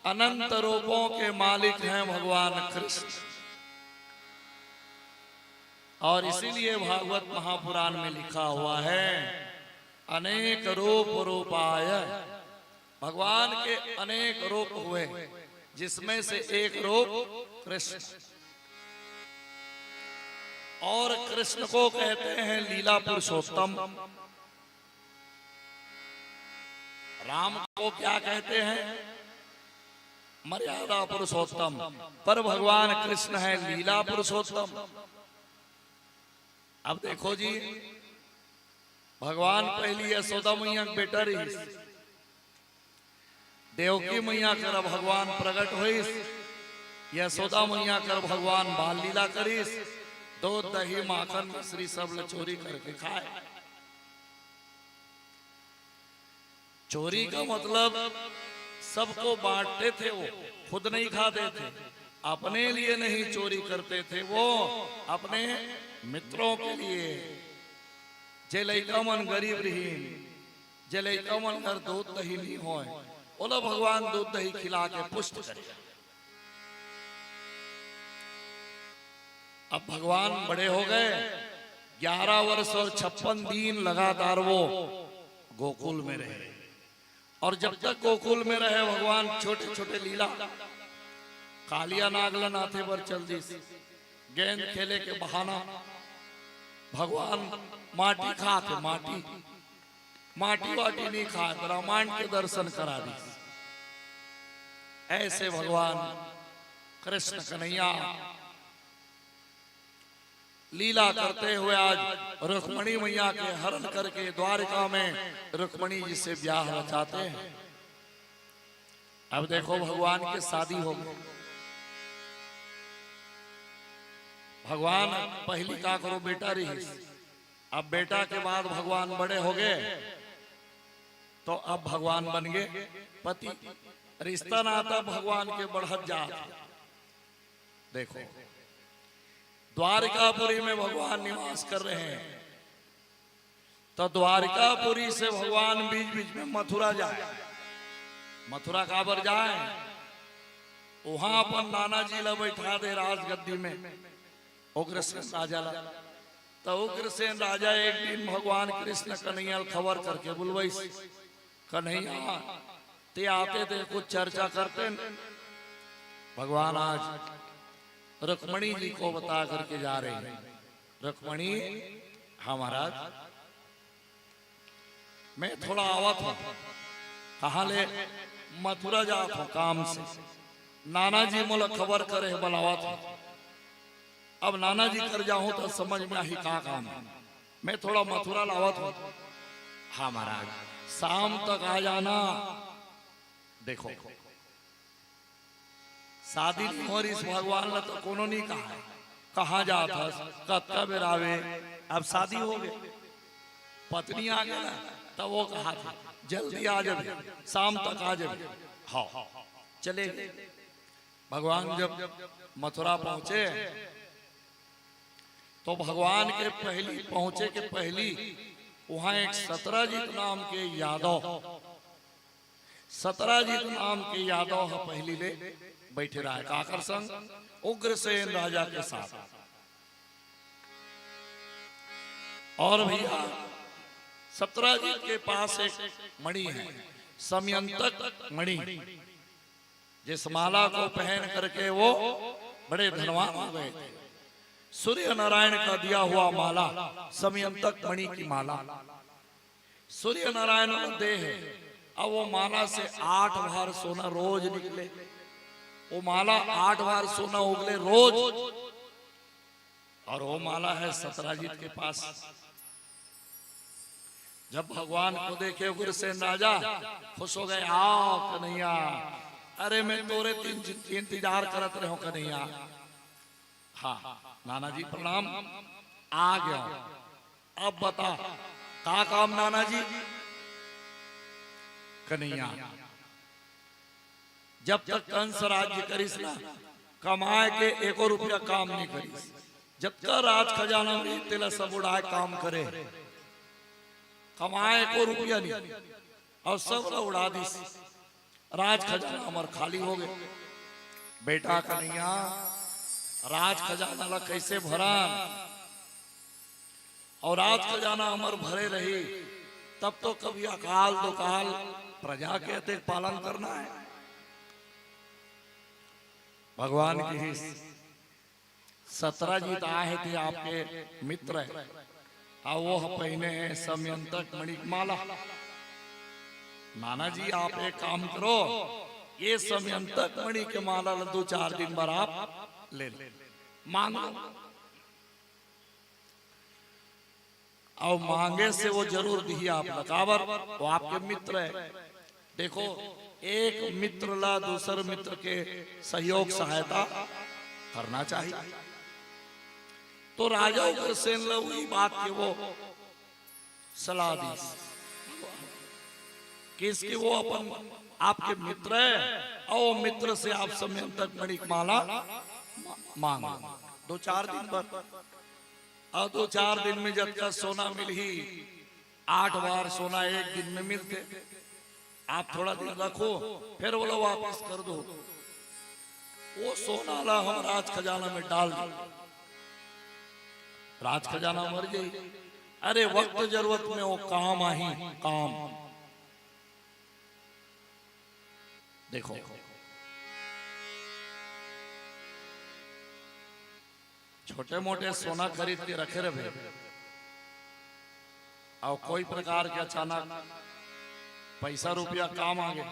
अनंत रूपों के मालिक हैं भगवान कृष्ण। और इसीलिए भागवत महापुराण में लिखा हुआ है, अनेक रूप रूपाय, भगवान के अनेक रूप हुए, जिसमें से एक रूप कृष्ण। और कृष्ण को कहते हैं लीला पुरुषोत्तम। राम को क्या कहते हैं? मर्यादा पुरुषोत्तम। पर भगवान कृष्ण है लीला पुरुषोत्तम। अब देखो जी, भगवान पहली यशोदा मैया के बेटा रहिस, देवकी मैया कर भगवान प्रकट होइस, यशोदा मैया कर भगवान बाल लीला करिस, दूध दही माखन मिश्री सब ल चोरी करके खाए। चोरी का मतलब सबको बांटते थे, वो खुद नहीं खाते थे, अपने लिए नहीं चोरी करते थे, वो अपने मित्रों के लिए। जे लइका मन गरीब रहिन, जे लइका मन घर दूध दही नहीं होय, ओला भगवान दूध दही खिला के पुष्ट करे। अब भगवान बड़े हो गए, ग्यारह वर्ष और छप्पन दिन लगातार वो गोकुल में रहे। और जब तक गोकुल में रहे, भगवान छोटे छोटे लीला, कालिया नाग ल नाथे बर चल दिस, गेंद खेले के बहाना, भगवान माटी खाथे, माटी, माटी वाटी नहीं खाए, ब्रह्मांड के दर्शन करा दिस। ऐसे भगवान कृष्ण कन्हैया लीला करते हुए आज रुक्मणी मैया के हरण करके द्वारिका में रुक्मणी जी से ब्याह रचाते हैं। अब देखो, भगवान के शादी हो गई। भगवान पहली का करो, बेटा रहिस, अब बेटा के बाद भगवान बड़े हो गए, तो अब भगवान बन गए पति। रिश्ता नाता भगवान के बढ़त जात। देखो, द्वारिकापुरी में भगवान निवास कर रहे हैं, तो द्वारिकापुरी से भगवान बीच बीच में मथुरा जाए। मथुरा काबर जाए? वहां अपन नाना जी ला बैठा दे राजगद्दी में, उग्रसेन राजा ला। तो उग्रसेन राजा एक दिन भगवान कृष्ण कन्हैया ल खबर करके बुलवाइस, कन्हैया, ते आते थे, कुछ चर्चा करते न। भगवान आज रुक्मणी जी को बता करके जा रहे हैं। रुक्मणी, हाँ महाराज, मैं थोड़ा आवत हूँ। कहाँ ले? मथुरा जात हूँ काम से। नाना जी मोला खबर करे हे, बुलावत हूँ। अब नाना जी कर जाहूँ तो समझ में आही का काम है। मैं थोड़ा मथुरा लावत हूँ। हाँ महाराज, शाम तक आ जाना। देखो, शादी नहीं हो रही इस भगवान ला तो कोनो नहीं कहा है, कहाँ जात हस, कतका बेर आवे। अब शादी हो गए, पत्नी आ गई ना, तब वो कहा था, जल्दी आ जावे, शाम तक आ जावे। हाँ, चले गए। भगवान जब मथुरा पहुंचे तो भगवान के पहली पहुंचे के पहली वहां एक सतराजीत नाम के यादव, सतराजीत नाम के यादव ह पहली ले बैठे रहा है। काकर संग? उग्रसेन राजा के साथ। और भैया, सतराजीत के पास एक मणि है, समयंतक मणि, जिस माला को पहन करके वो बड़े धनवान हो गए थे। सूर्य नारायण का दिया हुआ माला, समयंतक मणि की माला, सूर्य नारायण को दे है। अब वो माला से आठ भार सोना रोज निकले, वो माला आठ भार सोना उगले रोज। और वो माला है सतराजीत के पास। जब भगवान को देखे उग्रसेन राजा खुश हो गए, आओ कन्हैया, अरे मैं तोरे तीन इंतजार करत रहो कन्हैया। हाँ, नाना जी प्रणाम, आ गया। अब बता, का काम नाना जी? कन्हैया, जब तक कंस राज्य करिस ना, कमाए के एको रुपया काम नहीं करिस। जतका राज खजाना में तेला सब उड़ाए काम करे, कमाए एको रुपया नहीं, और सब ला उड़ा दिस। राज खजाना हमर खाली हो गए। बेटा कन्हैया, राज खजाना ला कैसे भरन? अउ राज खजाना हमर भरे रही, तब तो कभी अकाल दुकाल प्रजा के अतेक पालन करना हे। भगवान किहिस, सतराजीत आए हे ते आपके मित्र हे, अउ वो ह पहिने हे समयंतक मणि के माला। नाना जी, आप एक काम करो, ये समयंतक मणि के माला ल दू चार दिन बर आप ले लो, मांग लो। अउ मांगे से वो जरूर दिही आप ला, काबर वो आपके मित्र हे। देखो, एक मित्र ला दूसर मित्र के सहयोग सहायता करना चाहिए। तो राजा उग्रसेन ला वही बात के वो सलाह दीस, किस कि वो अपन आपके मित्र हे, अउ वो मित्र से आप समयंतक मणि के माला मा-, मांग लो। दो चार दिन बर, अउ दो चार दिन में जतका सोना मिलही, आठ बार सोना एक दिन में मिलथे। आप थोड़ा दिन रखो, फिर ओला वापस कर दो। वो सोना ला हम राज खजाना में डाल दो, राज खजाना भर जाही। अरे, वक्त जरूरत में वो काम आही, काम। देखो, छोटे मोटे सोना खरीद के रखे रहे अउ कोई प्रकार के अचानक पैसा रुपया काम आगे,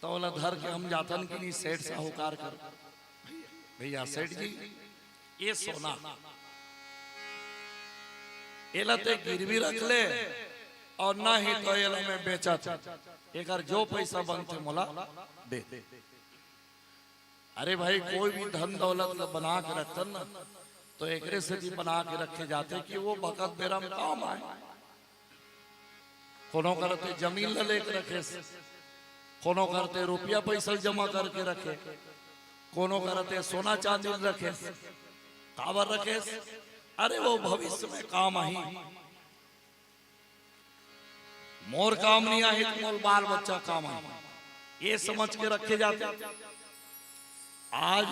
त ओला धर के हम जाथन कि नहीं सेठ साहूकार कर, भैया सेठ जी, ये सोना, एला ते गिरवी रख ले, अउ नहीं तो एला मैं बेचत, एकर जो पैसा बनथे मोला दे दे। अरे भाई, कोई भी धन दौलत ल बना के रखथन ना, तो एकरे सेती बना के रखे जाथे कि वो बखत बेरा म काम आए। कोनो करा ते जमीन ल लेके रखेस, कोनो करा ते रुपया पैसा जमा करके रखे, कोनो करा ते सोना चांदी ल रखेस। काबर रखेस? अरे, वो भविष्य में काम आही। मोर काम नहीं आही त मोर बाल बच्चा काम आही, ये समझ के रखे जाथे। आज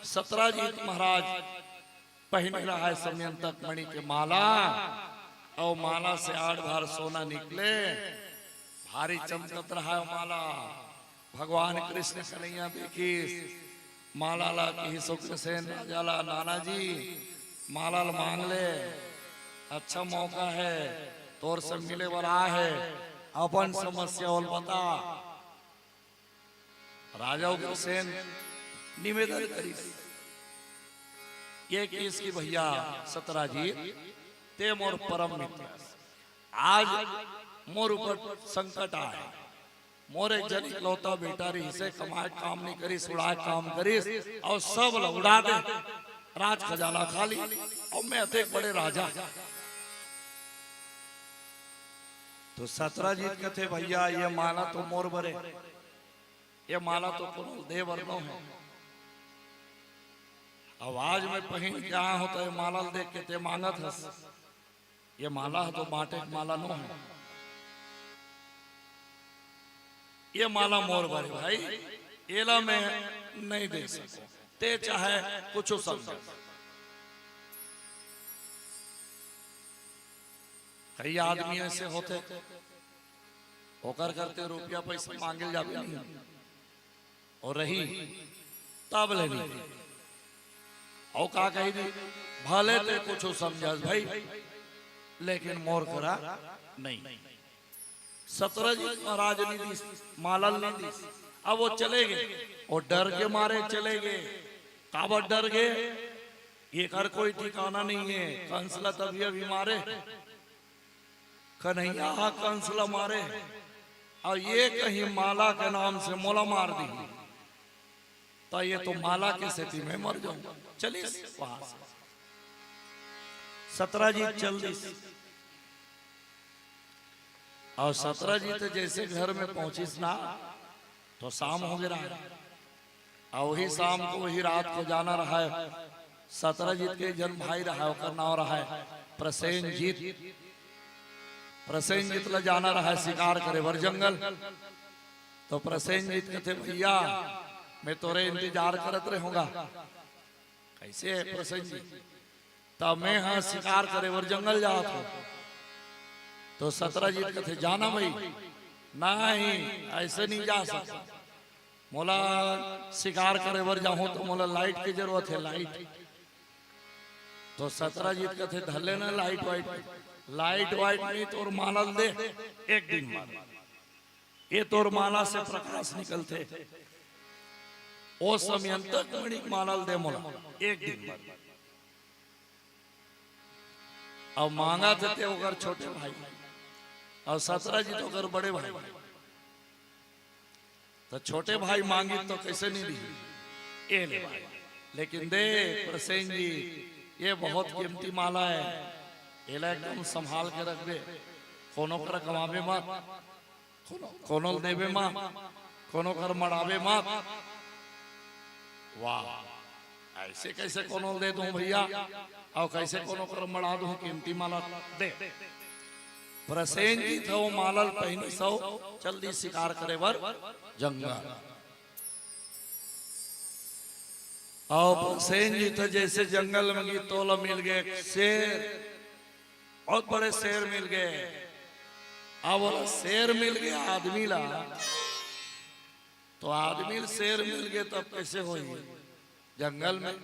सतराजीत महाराज पहिने रहय समयंतक मणि के माला, अउ माला से आठ भार सोना निकले, भारी चमकत रहय माला। भगवान कृष्ण कन्हैया देखिस, माला ला किहिस उग्रसेन राजा ला, "नाना जी, माला ला मांग ले, अच्छा मौका हे, तोर से मिले बर आए हे, अपन समस्या ओला बता।" राजा उग्रसेन निवेदन करिस, ये किहिस कि भैया सतराजीत, ते मोर परम मित्र हस, आज मोर ऊपर संकट आए, मोर एक जन इकलौता बेटा रहिसे, कमाए काम नहीं करिस, उड़ाए काम करिस, अउ सब ल उड़ा दे, राज खजाना खा ली, अउ मैं अतेक बड़े राजा। तो सतराजीत कथे, "भैया, ये माला तो मोर बरे, ये माला तो कोनो दे बर नो हे। अब आज मैं पहिन के आया हूं, तो ये माला ल देख के ते मांगत हस।" ये माला ह तो बांटे के माला नो हे। ये माला मोर बरे भाई, एला मैं नहीं दे सकूं। ते चाहे कुछु समझ। कई आदमी ऐसे होथे, ओकर करते रुपया पैसा मांगे ल जाबे नहीं। अउ रही, तब ले ली। अउ का कही दी, भले ते कुछु समझस भाई, लेकिन मोर करा नहीं। सतराजीत महाराज नहीं दिस, माला ल नहीं दिस। अब वो चले गे, वो डर के मारे चले गे। काबर डर गे? एकर कोई ठिकाना नहीं हे। कंस ला तभी अभी मारे, कन्हैया ह कंस ल मारे, अउ ये कहीं माला के नाम से मोला मार दिही, त ये तो माला के सेती मैं मर जाऊंगा। चलिस वहां से, सतराजीत चल दिस। अउ सतराजीत जैसे घर में पहुंचिस ना, तो शाम हो गे रहय। अउ वही शाम को, वही रात को जाना रहय, सतराजीत के जन भाई रहय, ओकर नाव रहय प्रसेनजीत। प्रसेनजीत ल जाना रहय शिकार करे बर जंगल। तो प्रसेनजीत कथे, "भैया, मैं तोरे इंतजार करत रहूंगा।" "कैसे हे प्रसेनजीत?" त मैं ह शिकार करे बर जंगल जात हों। तो सतराजीत कथे, "जाना भाई।" "नहीं, ऐसे नहीं जा सकता। मोला शिकार करे बर जाहूं तो मोला लाइट के जरूरत हे, लाइट।" तो सतराजीत कथे, "धर लेना लाइट वाइट।" "लाइट वाइट नहीं, तोर माला ल दे, एक दिन बाद ये तोर माला से प्रकाश निकलथे। ओ समयंतक मणि के माला ल दे मोला, एक दिन बाद।" अब मांगथे ते ओकर छोटे भाई, अउ सतराजीत ओकर बड़े भाई। तो छोटे भाई मांगी तो कैसे नहीं दी? "ए ले भाई, लेकिन दे प्रसेन जी, ये बहुत कीमती माला हे, एला एकदम संभाल के रखबे, कोनो करा गंवाबे मत, कोनो, कोनो ल देबे मत, कोनो कर मड़ाबे मत।" "वाह, ऐसे कैसे कोनो ल दे दूं भैया, अउ कैसे कोनो कर मड़ा दूं कीमती माला?" "दे।" प्रसेनजीत ह ओ माला ल पहिनिस अउ चल दिस शिकार करे बर जंगल। अउ प्रसेनजीत ह जैसे जंगल में गिस, तोला मिल गे एक शेर, बहुत बड़े शेर मिल गे। अब ओला शेर मिल गे आदमी ला, तो आदमी ल शेर मिल गे, तब कैसे होही जंगल में?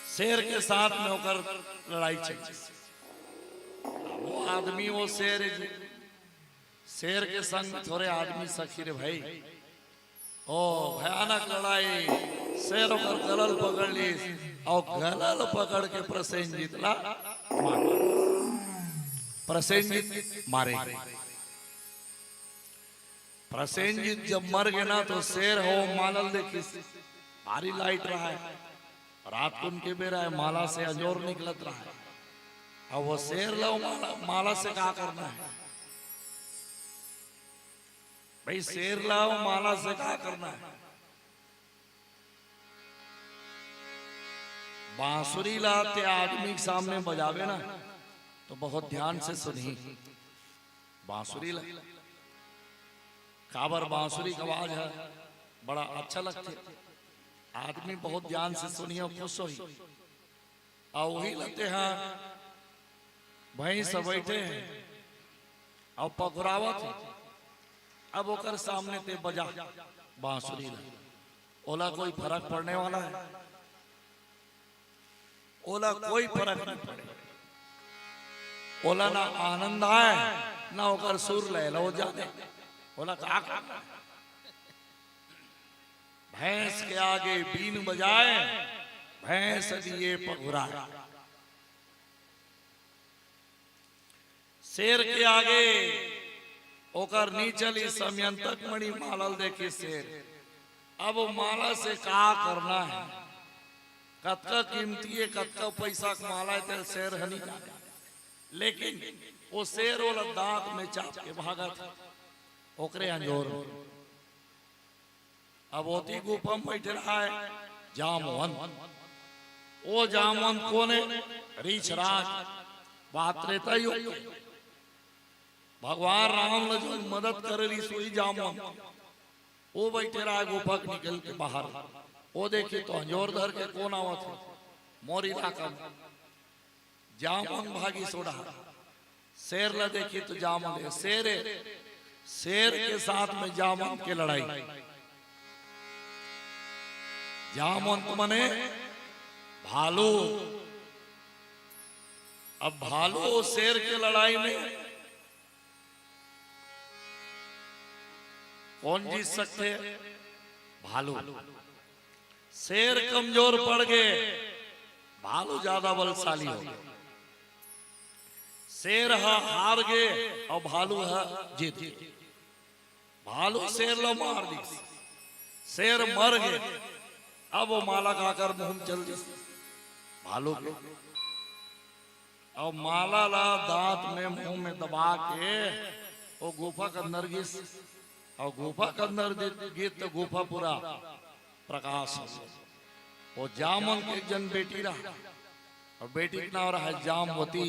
शेर के साथ में ओकर लड़ाई चल रही। वो आदमी, वो शेर जी, शेर के संग थोरे आदमी सखी रे भाई। ओ भयानक लड़ाई, शेर ओकर गला ल पकड़ लिस, अउ गला ल पकड़ के प्रसेनजीत ला मार, प्रसेनजीत मारे। प्रसेनजीत जब मर गे ना, तो शेर ह ओ माला ल देखिस, भारी लाइट रहय, रात कुन के बेरा हे, माला से अंजोर निकलत रहय। अब वो शेर ला ओ माला, माला से का करना हे? भाई, शेर ला ओ माला से का करना हे? बांसुरी ला ते आदमी के सामने बजाबे ना, तो बहुत ध्यान से सुनही बांसुरी ला। काबर, बांसुरी के आवाज ह बड़ा अच्छा लगथे, आदमी बहुत ध्यान से सुनही अउ खुश होही। अउ वही ल ते ह भैंस बइठे हे अउ पगुरावत हे, अब ओकर सामने ते बजा बांसुरी ला, ओला कोई फरक पड़ने वाला हे? ओला कोई फरक नहीं पड़े। ओला ना आनंद आए, ना ओकर सुर लय ल ओ जाने। ओला का करना हे? भैंस के आगे बीन बजाए, भैंस दिए पगुराए। शेर के आगे ओकर नी चली, समयंतक मणि माला ल देखिस शेर। अब ओ माला से का करना हे? कतका कीमती हे, कतका पैसा के माला हे, ते शेर ह नी जाने। लेकिन ओ शेर ओला दांत में चाप के भागत हे, ओकरे अंजोर में। अब ओती गुफा में बइठे रहय जामवंत। ओ जामवंत कोन हे? रीछराज। बात त्रेता युग के। भगवान राम ल जो मदद करे रिहिस, वही जामवंत। ओ बइठे रहय गुफा के निकल के बाहर। ओ देखिस तो अंजोर धर के कोन आवत हे मोर इलाका में। जामवंत भागिस ओ डहर। शेर ला देखिस तो जामवंत, शेर हे, शेर के साथ में जामवंत के लड़ाई। जामवंत मने भालू। अब भालू अउ शेर के लड़ाई में कोन जीत सकथे? भालू। शेर कमजोर पड़ गे, भालू ज्यादा बलशाली हो गे। शेर ह हार गे अउ भालू ह जीत गे। भालू शेर ल मार दिस, शेर मर गे। अब ओ माला काकर मुंह में चल दिस भालू के। अउ माला ला दांत में, मुंह में दबा के ओ गुफा के अंदर गिस। अउ गुफा के अंदर दि-, गिस त गुफा पूरा प्रकाश हो गे। ओ जामवंत के एक जन बेटी रहा, अउ बेटी के नाम रहा जामवती।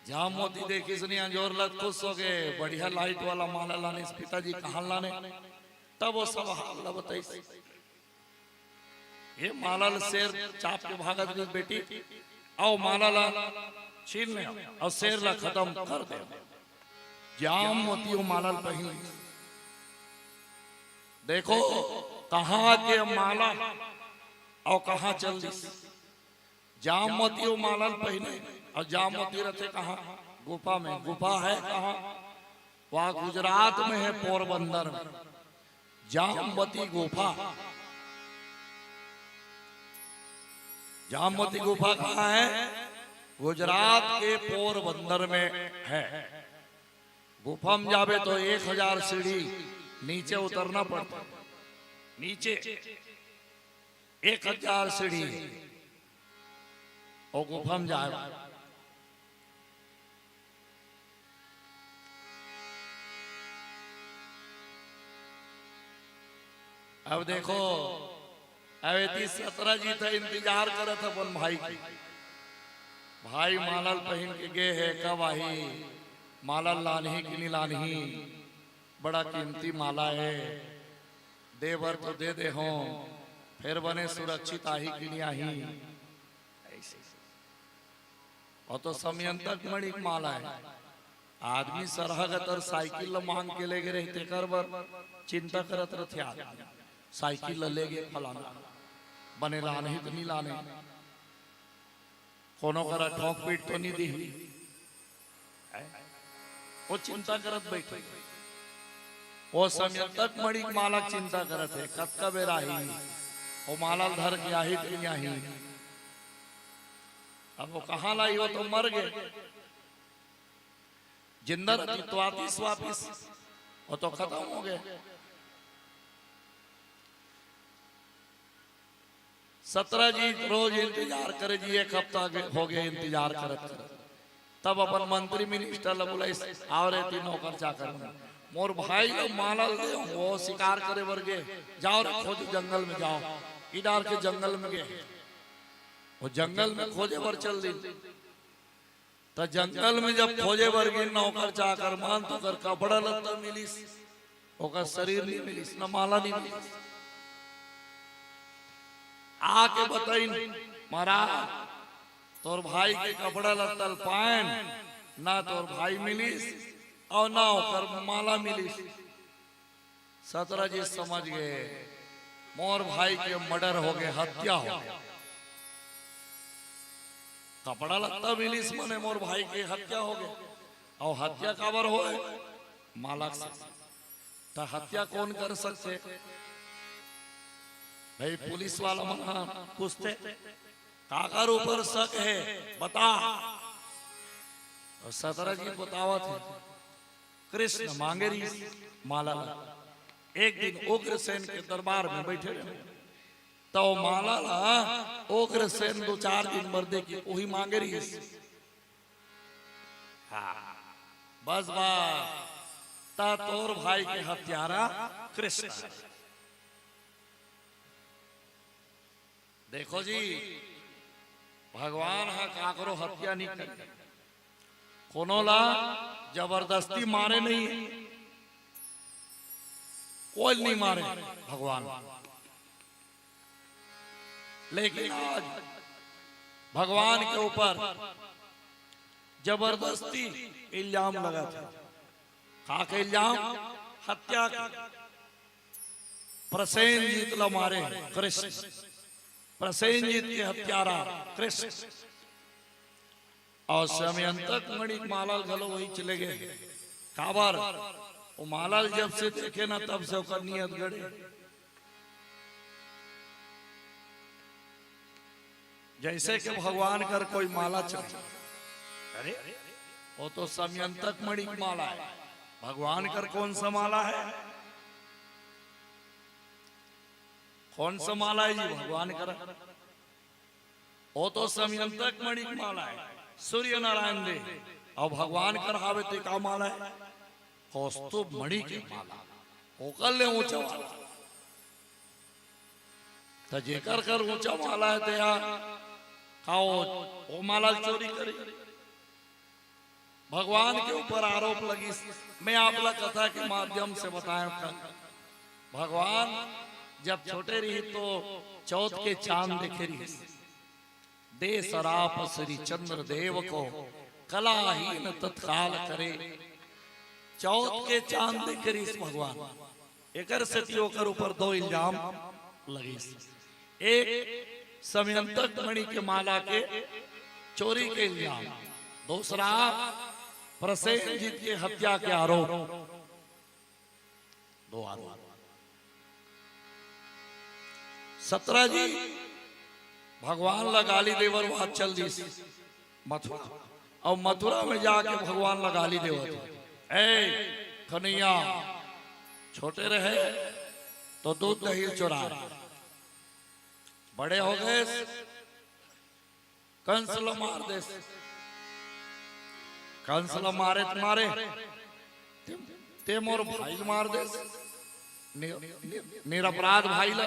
जामवती देखिस नी अंजोर ला त खुश हो गे, बढ़िया लाइट वाला माला लानिस, पिताजी कहाँ लाने? तब वो सब हाल ला बताइस। ये माला ल शेर चाप के भागत गइस बेटी, अउ माला ला छीन ले अउ शेर ला खतम कर दे। जामवती वो माला ल पहिन लिस। देखो कहाँ के माला अउ कहाँ चल दिस। जामवती वो माला ल पहिने अउ जामवती रथे कहाँ? गुफा में। गुफा है कहाँ? वहाँ गुजरात में है, पोरबंदर में। जामवती गुफा। जामवती गुफा कहाँ है? गुजरात के पोरबंदर में है। गुफा में जाबे तो एक हजार सीढ़ी नीचे उतरना पड़ता, नीचे एक हजार सीढ़ी वो गुफा में जाए। अब देखो, अब एती सतरा जी त इंतजार करत अपन भाई के। भाई माला ल पहिन के गे हे, कब आही? माला ल लानही कि नी लानही? बड़ा कीमती माला हे, दे बर तो दे दे हो, फेर बने सुरक्षित आही कि नी आही? ऐसे। वो तो समयंतक मणि के माला हे। आदमी सरहा गतर साइकिल ल मांग के लेगे रही, तेकर बर चिंता करत रथे आदमी। साइकिल ल लेगे फलाना, बने लानही त नी लानही, कोनो करा ठोक पीट तो नी दिही। वो चिंता करत बैठे। वो समयंतक मणि के माला के चिंता करत हे, कतका बेर आही, वो माला ल धर के आही त नी आही। अब वो कहाँ लाई, वो तो मर गे। जिंदा रही तो आतिस वापिस, वो तो खतम हो गे। सतरा जी रोज इंतजार करे जी, एक हफ्ता गे-, हो गे इंतजार करत करत। तब अपन मंत्री मिनिस्टर ला बुलाइस, "आओ रे तीन नौकर चाकर मन, मोर भाई ला माला ल दे, वो शिकार करे बर गे, जाओ रे खोजो जंगल में जाओ।" इडार के जंगल में गे, वो जंगल में खोजे बर चल दिन। त जंगल में जब खोजे बर गिन नौकर चाकर मन, त ओकर कपड़ा लत्ता मिलिस, ओकर शरीर नी मिलिस, न माला नी मिलिस। आके बताइन, "महाराज, तोर भाई के कपड़ा लत्ता ल पाएन, ना तोर भाई मिलिस, अउ ना ओकर माला मिलिस।" सतरा जी समझ गे, मोर भाई के मर्डर हो गे, हत्या हो गे। कपड़ा लत्ता मिलिस मने मोर भाई के हत्या हो गे। अउ हत्या काबर होए? माला से। त हत्या कोन कर सकथे? भाई, पुलिस वाला मन ह पूछथे, "काकर ऊपर शक हे, बता।" अउ सतरा जी बतावत हे, कृष्ण मांगे रहिस माला ला। एक दिन उग्रसेन के दरबार में बैठे रहे, त वो माला ला उग्रसेन दू चार दिन बर दे के ओही मांगे रहिस। हाँ, बस बस, त तोर भाई के हत्यारा कृष्ण हे। देखो जी, भगवान ह काकरो हत्या नहीं करे, कोनो ला जबरदस्ती मारे नहीं, कोई नहीं मारे भगवान। लेकिन आज भगवान के ऊपर जबरदस्ती इल्जाम लगाथे। का के इल्जाम? हत्या के। प्रसेनजीत ल मारे कृष्ण, प्रसेनजीत के हत्यारा कृष्ण। अउ समयंतक मणि के माला ल घलो वही चले गे। काबर? वो माला ल जब से देखे ना, तब से ओकर नियत गड़े। जैसे कि भगवान कर कोई माला चढ़े, अरे, वो तो समयंतक मणि की माला है। भगवान कर कौन सा माला है? कौन सा माला है जी भगवान कर? वो तो समयंतक मणि की माला है, सूर्य नारायण दे। अउ भगवान कर हावे ते का माला है? कौस्तुभ मणि की माला, ओकर ले ऊंचा माला। त जेकर कर ऊंचा माला है, ते हा का वो, वो माला चोरी करी? भगवान के ऊपर आरोप लगिस। मैं आप ला कथा के माध्यम से बताया था, भगवान जब छोटे रहिस तो चौथ के चांद देखे रहिस। दे सराप श्री चंद्र देव को, कलाहीन तत्काल करे। चौथ के चांद देखे रहिस भगवान, एकर सेती ओकर ऊपर दो इल्जाम लगिस। एक समयंतक मणि के माला के चोरी के इल्जाम, दूसरा प्रसेनजीत के हत्या के आरोप। दो आरोप। सतरा जी भगवान ला गाली देवर वहां चल दिस मथुरा, अउ मथुरा में जाके भगवान ला गाली देवत हे, "ए कन्हैया, छोटे रहे तो दूध दही चोराए, बड़े हो गए कंस ल मार देस।" कंस ल मारे त मारे, ते, ते मोर भाई ल मार देस, नि-, नि-, निरपराध भाई ल,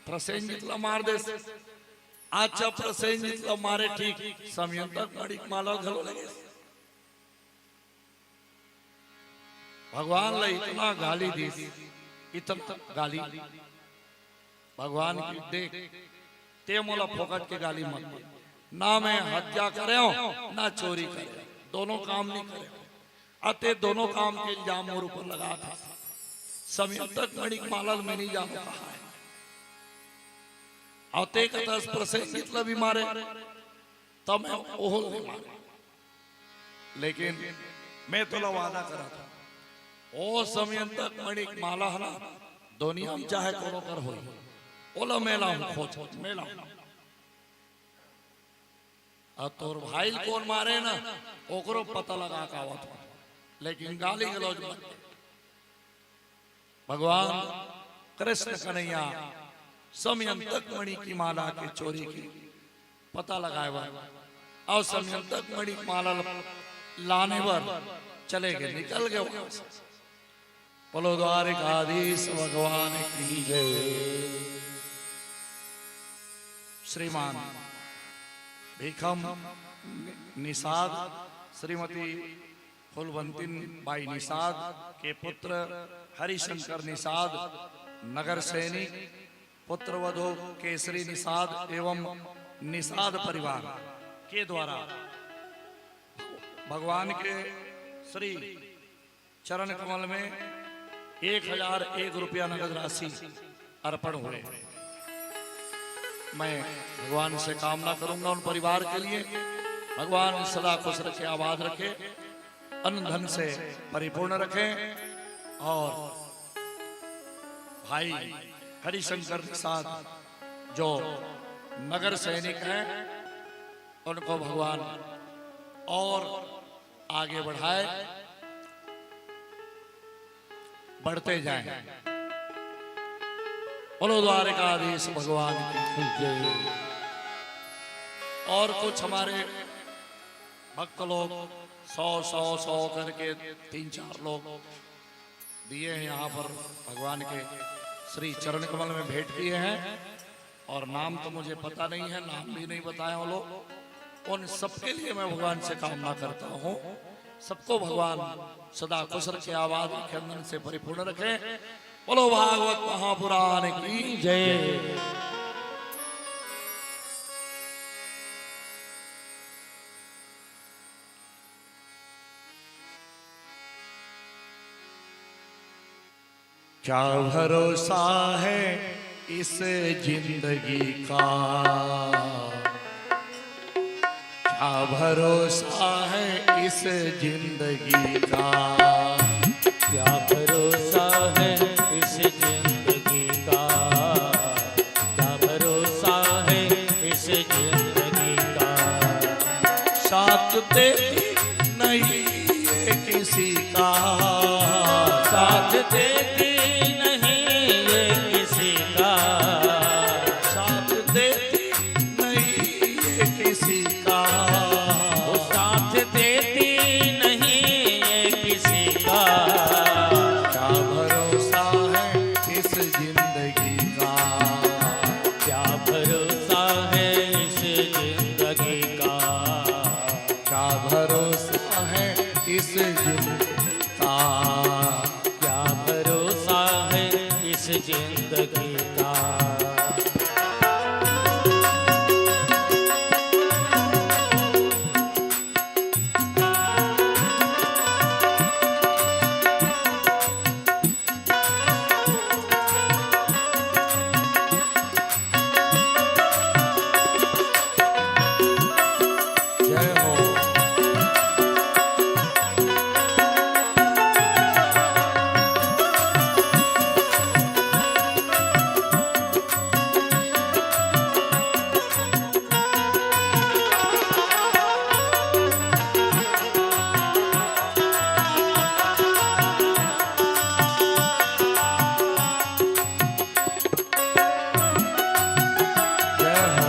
प्रसेनजीत ल मार देस। अच्छा, प्रसेनजीत ल मारे ठीक, समयंतक मणि के माला घलो लेगेस। भगवान ल इतना गाली दिस, इतना गाली। भगवान की देख, ते मोला फोकट के गाली मत दे। ना मैं हत्या करेंव, ना चोरी करेंव, दोनों काम नहीं करेंव। अते दोनों काम के इल्जाम मोर ऊपर लगात हे। समयंतक मणि के माला ल मैं नहीं जानव कहां हे। अते कथस प्रसेनजीत ल भी मारे, त मैं ओहू ल नहीं मारे। लेकिन मैं तोला वादा करत हंव, ओ समयंतक मणि के माला हे ना, दुनिया में चाहे कोनो कर होही, ओला मैं लाहूं खोज, मैं लाहूं। अउ तोर भाई ल कोन मारे ना, ओकरो पता लगा के आवत हंव, लेकिन गाली गलौज मत दे। भगवान कृष्ण कन्हैया समयंतक मणि की माला के चोरी के पता लगाए बर अउ समयंतक मणि की माला ल-, लाने बर चले गे, निकल गे वहां से। बोलो द्वारिकाधीश भगवान की जय। श्रीमान भीखम नि-, निषाद, श्रीमती फूलवंतिन बाई निषाद के पुत्र हरिशंकर निषाद, नगर सैनिक, पुत्र वधू केसरी निषाद एवं निषाद परिवार के द्वारा भगवान के श्री चरण कमल में एक हजार एक रुपया नगद राशि अर्पण हुए। मैं भगवान से कामना करूंगा उन परिवार के लिए, भगवान सदा खुश रखे, आबाद रखे, अन्न धन से परिपूर्ण रखें। और भाई हरिशंकर निषाद जो नगर सैनिक हैं, उनको भगवान और आगे बढ़ाए, बढ़ते जाएं। बोलो द्वारिकाधीश भगवान की जय। और कुछ हमारे भक्त लोग सौ, सौ, सौ करके तीन चार लोग दिए हैं यहाँ पर भगवान के श्री चरण कमल में भेंट किए हैं। और नाम तो मुझे पता नहीं है, नाम भी नहीं बताए वो लोग। उन सबके लिए मैं भगवान से कामना करता हूँ, सबको भगवान सदा खुश रखे, आबाद रखे, अन्न धन से परिपूर्ण रखे। बोलो भागवत महापुराण की जय। क्या भरोसा है इस जिंदगी का, क्या भरोसा है इस जिंदगी का, क्या भरोसा है इस जिंदगी का, क्या भरोसा है इस जिंदगी का। साथ देती नहीं ये किसी का, साथ देती नहीं ये किसी का, साथ देती नहीं ये किसी का, वो साथ देती नहीं ये किसी का। क्या भरोसा है इस जिंदगी का, क्या भरोसा है इस जिंदगी का, क्या भरोसा है इस जिंदगी का, क्या भरोसा है इस जिंदगी का। जय हो। जय हो।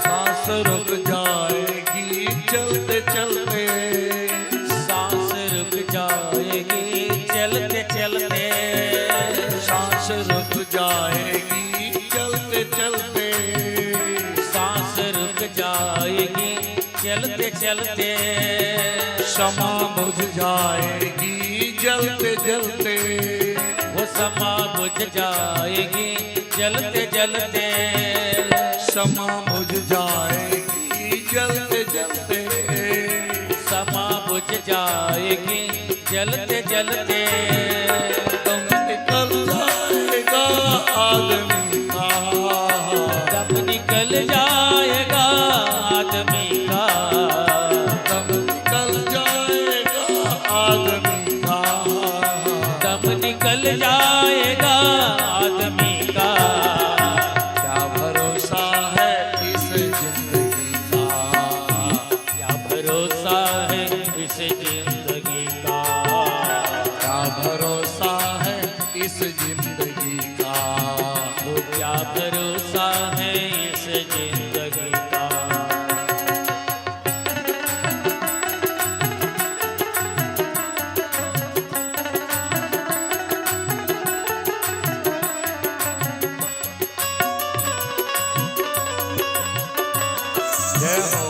सांस रुक जाएगी चलते चलते। सांस रुक जाएगी चलते चलते। सांस रुक जाएगी चलते चलते। सांस रुक जाएगी चलते चलते। क्षमा बुझ जाएगी जलते जलते। वो क्षमा बुझ जाएगी जलते जलते। क्षमा बुझ जाएगी जलते जलते। क्षमा बुझ जाएगी जलते जलते। दम निकल जाएगा आदमी का। दम निकल जाएगा आदमी का। दम निकल जाएगा आदमी का। दम निकल जाएगा आदमी का। क्या भरोसा है इस जिंदगी का। क्या भरोसा है इस जिंदगी का। क्या भरोसा है इस जिंदगी का। वो क्या भरोसा है इस जिंदगी का। जय हो।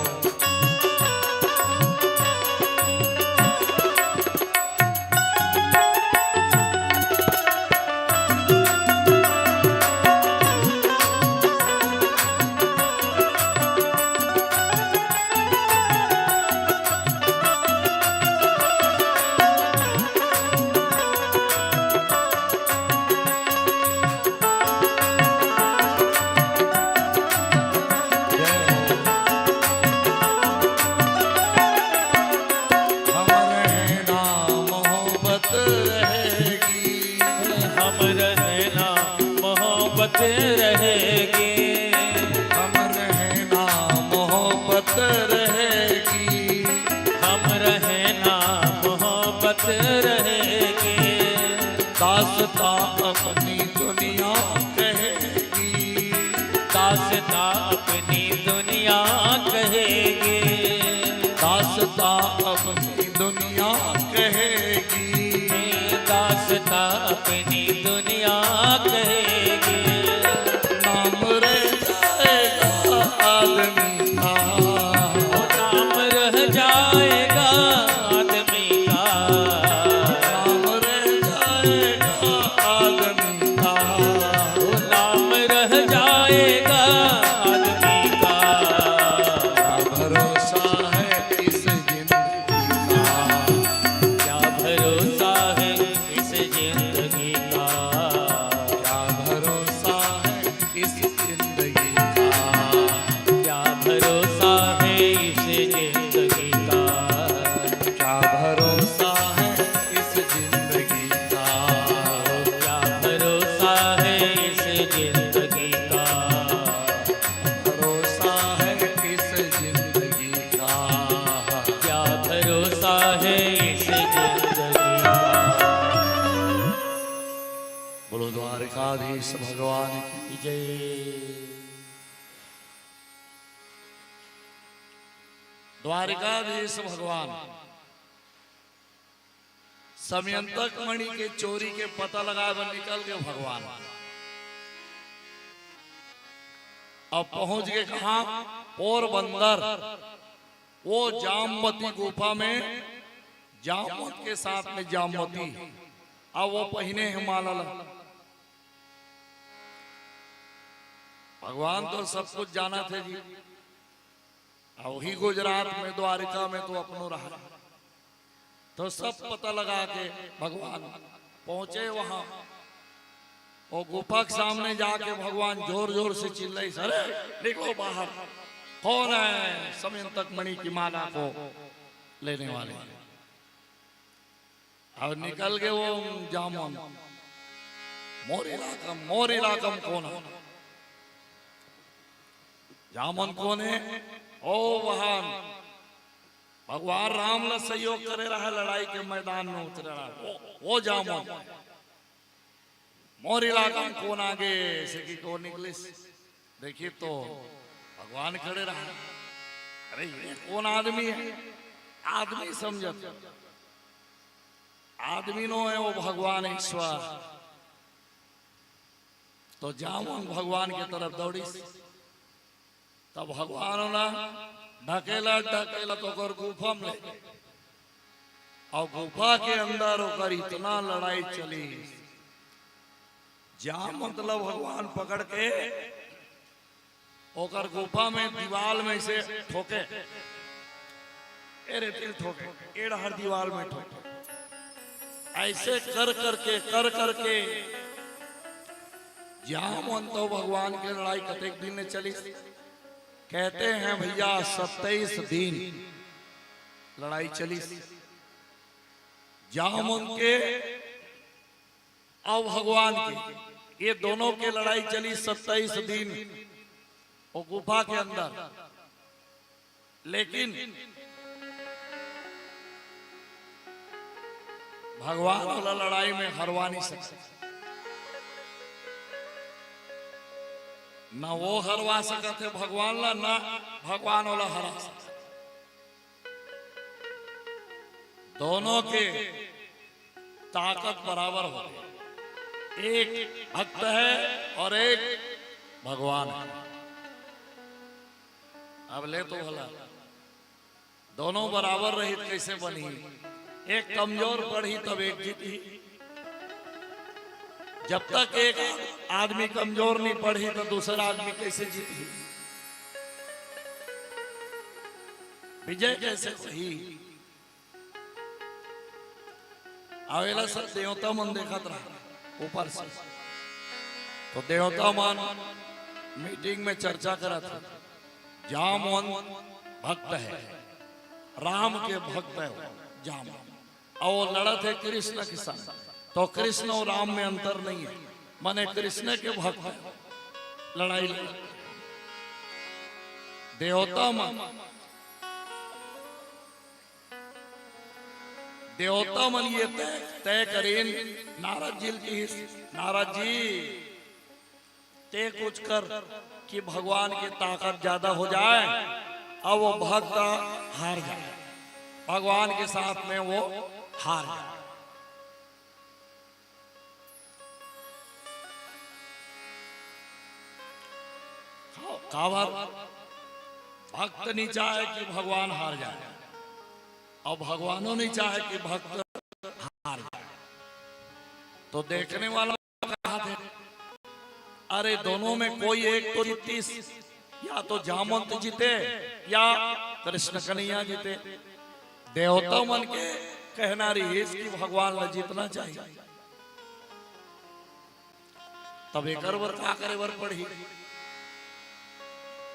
हम रहना मोहब्बत रहेगी। हम रहना मोहब्बत रहेगी। हम रहना मोहब्बत रहेगी। हम रहना मोहब्बत रहेगी। दास्तां अपनी दुनिया कहेगी। दास्तां अपनी दुनिया कहेगी। दास्तां अपनी दुनिया कहेगी। दास्तां अपनी दुनिया कहेगी। नाम रह जाएगा आदमी का। वो नाम रह जाएगा आदमी का। नाम रह जाएगा आदमी का। वो नाम रह जाएगा आदमी का। क्या भरोसा है इस जिंदगी का। क्या भरोसा है इस जिंदगी का। क्या भरोसा है इस जिंदगी का। क्या भरोसा है इस जिंदगी का। क्या भरोसा है इस जिंदगी का। क्या भरोसा है इस जिंदगी का। भरोसा है इस जिंदगी का। क्या भरोसा है इस जिंदगी का। बोलो द्वारिकाधीश भगवान की जय। द्वारिकाधीश भगवान समयंतक मणि के चोरी के पता लगाए बर निकल गे भगवान। अब पहुंच गे कहां? पोरबंदर। वो जामवती गुफा में जामवंत के साथ में जामवती, अब वो पहिने हे माला ला। भगवान तो सब कुछ जानथे जी। अब वही गुजरात में, द्वारिका में तो अपनो रहा, तो सब पता लगा के भगवान पहुंचे वहां। वो गुफा के सामने जाके भगवान जोर जोर से चिल्लाइस, "अरे, निकलो बाहर, कौन है समयंतक मणि की माला को लेने वाले?" अब निकल गे वो जामवंत, "मोर इलाका म, मोर इलाका म कोन हे? जामवंत कोन हे?" ओ भगवान, भगवान राम ला सहयोग करे रहा, लड़ाई के मैदान में उतरे रहा, वो, वो जामवंत, "मोर इलाका म कोन आगे?" ऐसे कि कोन निकलिस, देखिस तो भगवान खड़े रहा। "अरे, ये कोन आदमी हे?" आदमी समझत, आदमी नो हे, वो भगवान ईश्वर। तो जामवंत भगवान के तरफ दौड़िस, तब भगवान ओला ढकेलत ढकेलत ओकर गुफा में ले, अउ गुफा के अंदर ओकर इतना लड़ाई चलिस, जामवंत ला भगवान पकड़ के ओकर गुफा में दीवाल में से ठोके, ए रेतिल ठोके, ए डहर दीवाल में ठोके, ऐसे कर करके, कर करके जामवंत अउ भगवान के लड़ाई कतेक दिन ले चलिस? कहते हैं भैया, सत्ताईस दिन लड़ाई चलिस। जामवंत के अउ भगवान के, ये दोनों के लड़ाई चली सत्ताईस दिन वो गुफा के अंदर। लेकिन भगवान ओला लड़ाई में हरवा नहीं सकत, ना वो हरवा सकत हे भगवान ला, ना भगवान ओला हरा सकत। दोनों के ताकत बराबर होथे। एक भक्त हे अउ एक भगवान हे। अब ले तो भला, दोनों बराबर रही त कइसे बनही? एक कमजोर पड़ही तब एक जीतही। जब तक एक आदमी कमजोर नहीं पड़ही तो दूसरा आदमी कइसे जीतही? विजय कइसे होही? अउ एला सब देवता मन देखत रहा ऊपर से। तो देवता मन मीटिंग में चर्चा करत हे, जामवंत भक्त हे, राम के भक्त हे वो जामवंत, अउ वो लड़त हे कृष्ण के संग। तो कृष्ण अउ राम में अंतर नहीं हे, माने कृष्ण के भक्त हे, लड़ाई लड़त हे। देवता मन देवता मन ये तय, तय करेन, नारद जी ल किहिस, "नारद जी, ते कुछ कर कि भगवान के ताकत ज्यादा हो जाए अउ वो भक्त हार जाए, भगवान के साथ में वो हार जाए।" काबर? भक्त नहीं चाहे कि भगवान हार जाए, अउ भगवानो नहीं चाहे कि भक्त हार जाए। तो देखने वाला कहा थे, "अरे, दोनों में कोई एक तो जीतिस, या तो जामवंत जीते या कृष्ण कन्हैया जीते।" देवता मन के कहना रहिस कि भगवान ला जीतना चाहिए। तब एकर बर का करे बर पड़ही?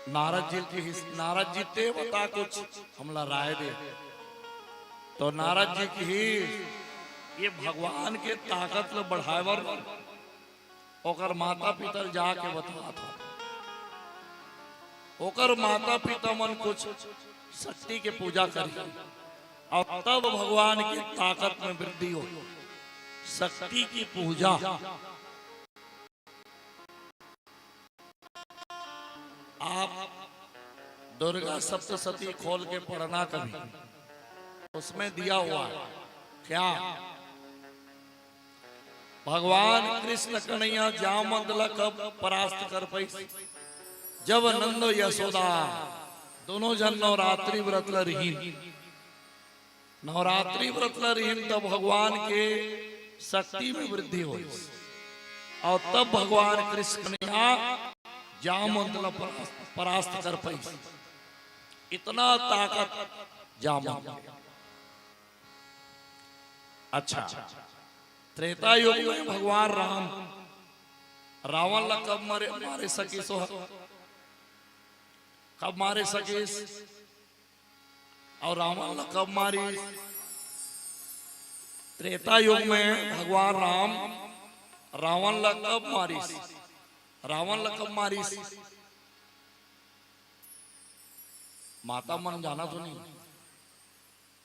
नारद जी ल किहिस, "नारद जी, ते बता कुछ, हमला राय दे।" तो नारद जी किहिस, "ये भगवान के ताकत ल बढ़ाए बर ओकर माता पिता ल जाके बतात हो, ओकर माता पिता मन कुछ शक्ति के पूजा करही, अउ तब भगवान के ताकत में वृद्धि हो।" शक्ति की पूजा। आप दुर्गा सप्तशती खोल के पढ़ना कभी, उसमें दिया हुआ है क्या? भगवान कृष्ण कन्हैया जामवंत ला कब परास्त कर पाइस? जब नंद यशोदा दोनों झन नवरात्रि व्रत ल रिहिन। नवरात्रि व्रत ल रिहिन त भगवान के शक्ति में वृद्धि होइस। अउ तब भगवान कृष्ण कन्हैया जामवंत ल परास्त, परास्त कर पाइस। इतना ताकत जामवंत में। अच्छा, त्रेता युग में भगवान राम रावण ल कब मारे, मारे सकिस ओह? कब मारे सकिस? अउ रावण ल कब मारिस? त्रेता युग में भगवान राम रावण ल कब मारिस? रावण ल कब मारिस? माता मन जाना तो नहीं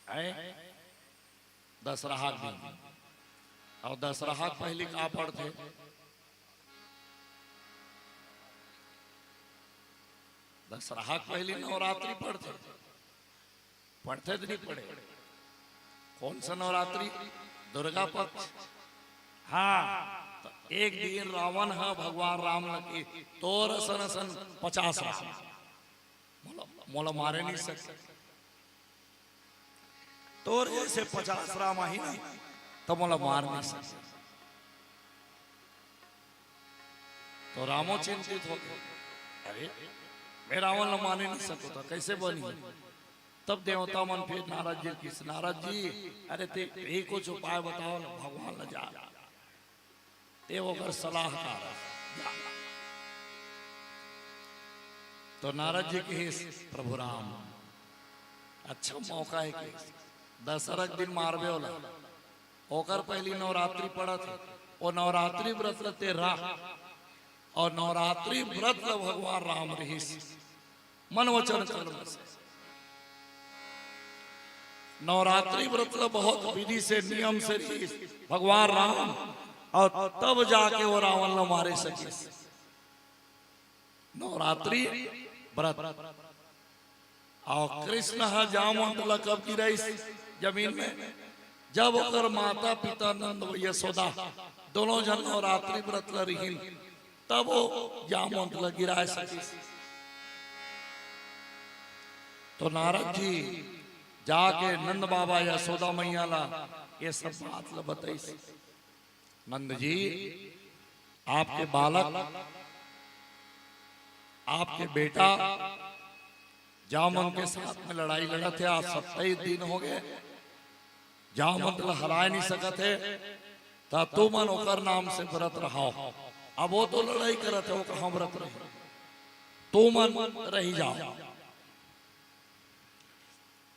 है? दशहरा के दिन। अउ दशहरा के पहली का पड़थे? दशहरा के पहली नवरात्रि पड़थे। पड़थे त नहीं पड़े? कौन सा नवरात्रि? दुर्गा पक्ष। हाँ, त एक दिन रावण ह भगवान राम ल किहिस, "तोर असन असन पचास राम मोला, मोला मारे नहीं सके। तोर जैसे पचास राम आही ना, त मोला मार नहीं सके।" तो रामो चिंतित होगे, "अरे, मैं रावण ल मारे नहीं सकों त कैसे बनही?" तब देवता मन फिर नारद जी ल किहिस, "नारद जी, अरे ते, ते कुछ उपाय बताओ ना, भगवान ल जा, ते ओकर सलाहकार हे, जा।" तो नारद जी किहिस, "प्रभु राम, अच्छा मौका हे कि दशहरा के दिन मारबे ओला, ओकर पहली नवरात्रि पड़त हे, ओ नवरात्रि व्रत ल ते रह।" अउ नवरात्रि व्रत ल भगवान राम रिहिस, मन वचन कर्म से नवरात्रि व्रत ल बहुत विधि से, नियम से रिहिस भगवान राम, अउ तब जाके ओ रावण ल मारे सकिस। नवरात्रि व्रत। अउ कृष्ण ह जामवंत ल कब गिराइस जमीन में? जब ओकर माता पिता नंद अउ यशोदा दोनों झन नवरात्रि व्रत ल रिहिन, तब ओ जामवंत ल गिराय सकिस। तो नारद जी जाके नंद बाबा यशोदा मैया ल ये सब बात ल बताइस, "नंद जी, आपके बालक, आपके बेटा जामवंत के साथ में लड़ाई लड़त हे, आज सत्ताईस दिन होगे, जामवंत ल हराय नहीं सकत हे, त तुमन ओकर नाम से व्रत रहाव। अब ओ तो लड़ाई करत हे, ओ कहाँ व्रत रही, तुमन रही जाव।"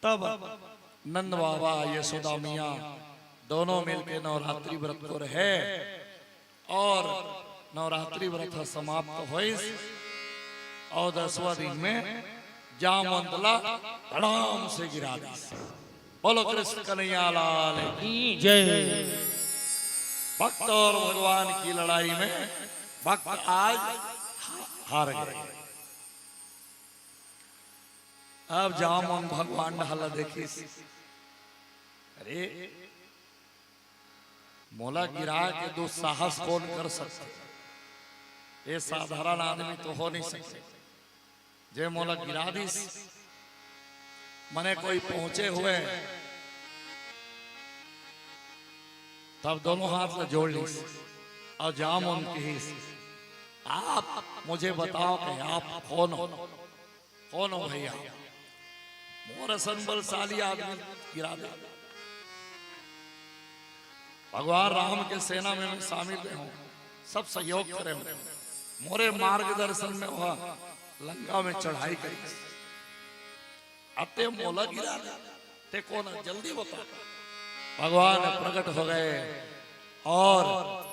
तब नंद बाबा, यशोदा मैया दोनों मिलके नवरात्रि व्रत को रहे अउ नवरात्रि व्रत ह समाप्त होइस अउ दसवां दिन में जामवंत ला धड़ाम से गिरा दिस। बोलो कृष्ण कन्हैया लाल की। जय। भक्त अउ भगवान की लड़ाई में भक्त आज हार गए। अब जामवंत भगवान डहर ला देखिस, "अरे, मोला गिरा के दुस्साहस कोन कर सकथे? ये साधारण आदमी तो हो नहीं सकथे, जे मोला गिरा दिस।" मने कोई पहुंचे हुए, तब दोनों हाथ ला जोड़ लिस अउ जामवंत किहिस, "आप मुझे बताओ कि आप कौन हो?" कौन हो भैया? मोर असन बलशाली आदमी गिरा दे। भगवान राम के सेना में मैं शामिल रहे हूँ, सब सहयोग करे हूँ। मोरे मार्गदर्शन में वह लंका में चढ़ाई करी। अते मोला गिरा दे। ते कोन हस? जल्दी बता। भगवान प्रकट हो गए और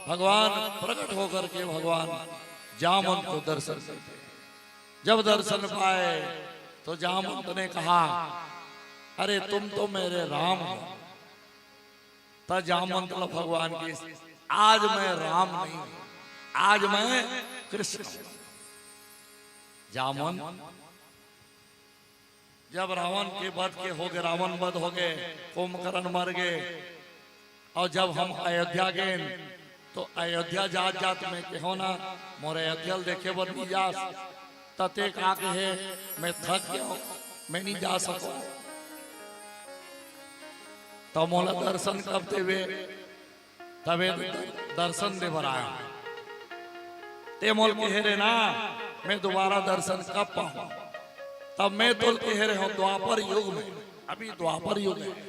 भगवान प्रकट होकर के भगवान जामवंत को दर्शन देते। जब दर्शन पाए तो जामवंत ने कहा, "अरे, तुम तो मेरे राम हो।" त जामवंत ला भगवान किहिस, "आज मैं राम नहीं हूं, आज मैं कृष्ण हूं।" जामवंत जब रावण के वध के होगे, रावण वध होगे, कुंभकर्ण मर गे, अउ जब हम अयोध्या गेन, तो अयोध्या जात जात में केहेंव ना, "मोर अयोध्या ल देखे बर नइ जास?" त ते का कहे, "मैं थक गेंव, मैं नहीं जा सकूं, त मोला दर्शन कब देवे? तबे तो दर-, दर्शन दे बर आया हूं। ते मोल कहे रे ना, मैं दोबारा दर्शन कब पाऊं? तब मैं तोल कहे रे हूं, द्वापर युग में, अभी द्वापर युग है,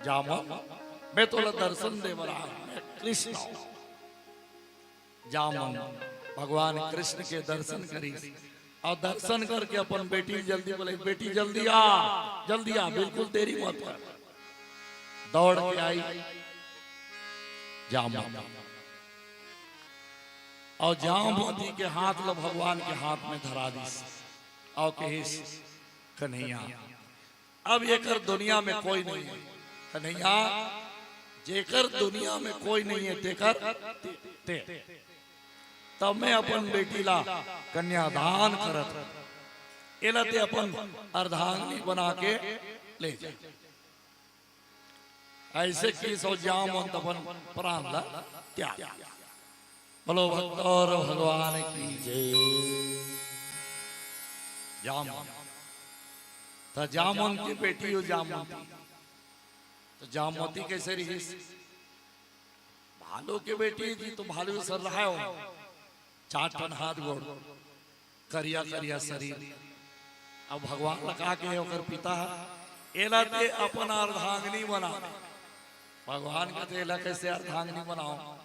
जामवंत, मैं तोला दर्शन दे बर आया हूं, मैं कृष्ण हूं। जामवंत भगवान कृष्ण के दर्शन करिस अउ दर्शन करके अपन बेटी जल्दी बोले, "बेटी जल्दी आ, जल्दी आ, बिल्कुल देरी मत कर।" दौड़ के आई जामवंत अउ जामवंती के हाथ ल भगवान के हाथ में धरा दिस अउ कहिस, "कन्हैया, अब एकर दुनिया में कोई नहीं है। कन्हैया, जेकर दुनिया में कोई नहीं है, तेकर ते।" तब मैं अपन बेटी ला कन्यादान करत हूं। एला ते अपन अर्धांगिनी बना के ले जा। ऐसे कहिस अउ जामवंत अपन प्राण ला त्याग। बोलो भक्तों भगवान की जय। जामवंत, त जामवंत के बेटी हो जामवंती। त जामवंती कैसे रहिस? भालू के बेटी जी, तो भालू सर रहा हो, चार ठन हाथ गोड़, करिया करिया शरीर। अब भगवान ला का कहे ओकर पिता ह, "एला ते अपन अर्धांगिनी बना।" भगवान कहते, "एला कैसे अर्धांगिनी बनाओ?"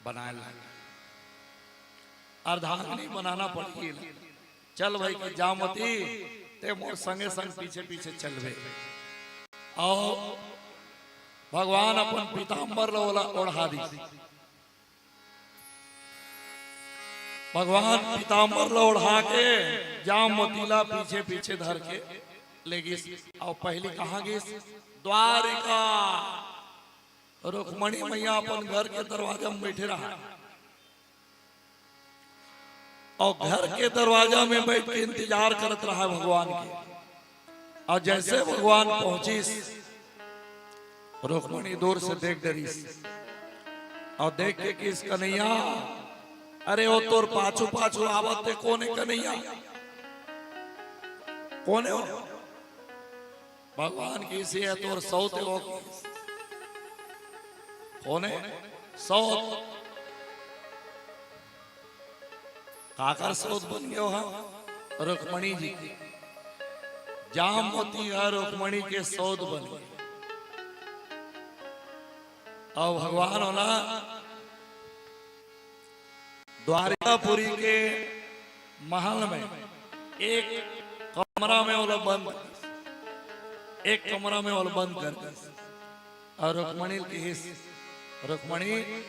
बनाए ला अर्धांगिनी बनाना पड़ही। चल भाई कि जामवंती, ते मोर संगे संग पीछे पीछे चलबे। अउ भगवान अपन पीताम्बर ल ओला ओढ़ा दिस। भगवान पीताम्बर ल ओढ़ा के जामवंती ला पीछे पीछे धर के ले गिस। अउ पहली कहां गिस? द्वारिका। रुक्मणी मैया अपन घर के दरवाजा में बैठे रहा। अउ घर के दरवाजा में बैठ के इंतजार करत रहा भगवान के। अउ जैसे भगवान पहुंचिस, रुक्मणी दूर से देख डरिस अउ देख के कहिस, "कन्हैया, अरे ओ तोर पाछू पाछू आवत ते, कोन हे कन्हैया? कोन हे ओ?" भगवान कहिस, "ए तोर सौत हे ओ।" कोन हे? सौत। काकर सौत बन गे ओ? रुक्मणी जी के। जामवंती ह रुक्मणी के सौत बन गे। अउ भगवान ओला द्वारिकापुरी के महल में एक कमरा में ओला बंद, एक कमरा में ओला बंद कर दिस। अउ रुक्मणी ल कहिस, "रुक्मणी,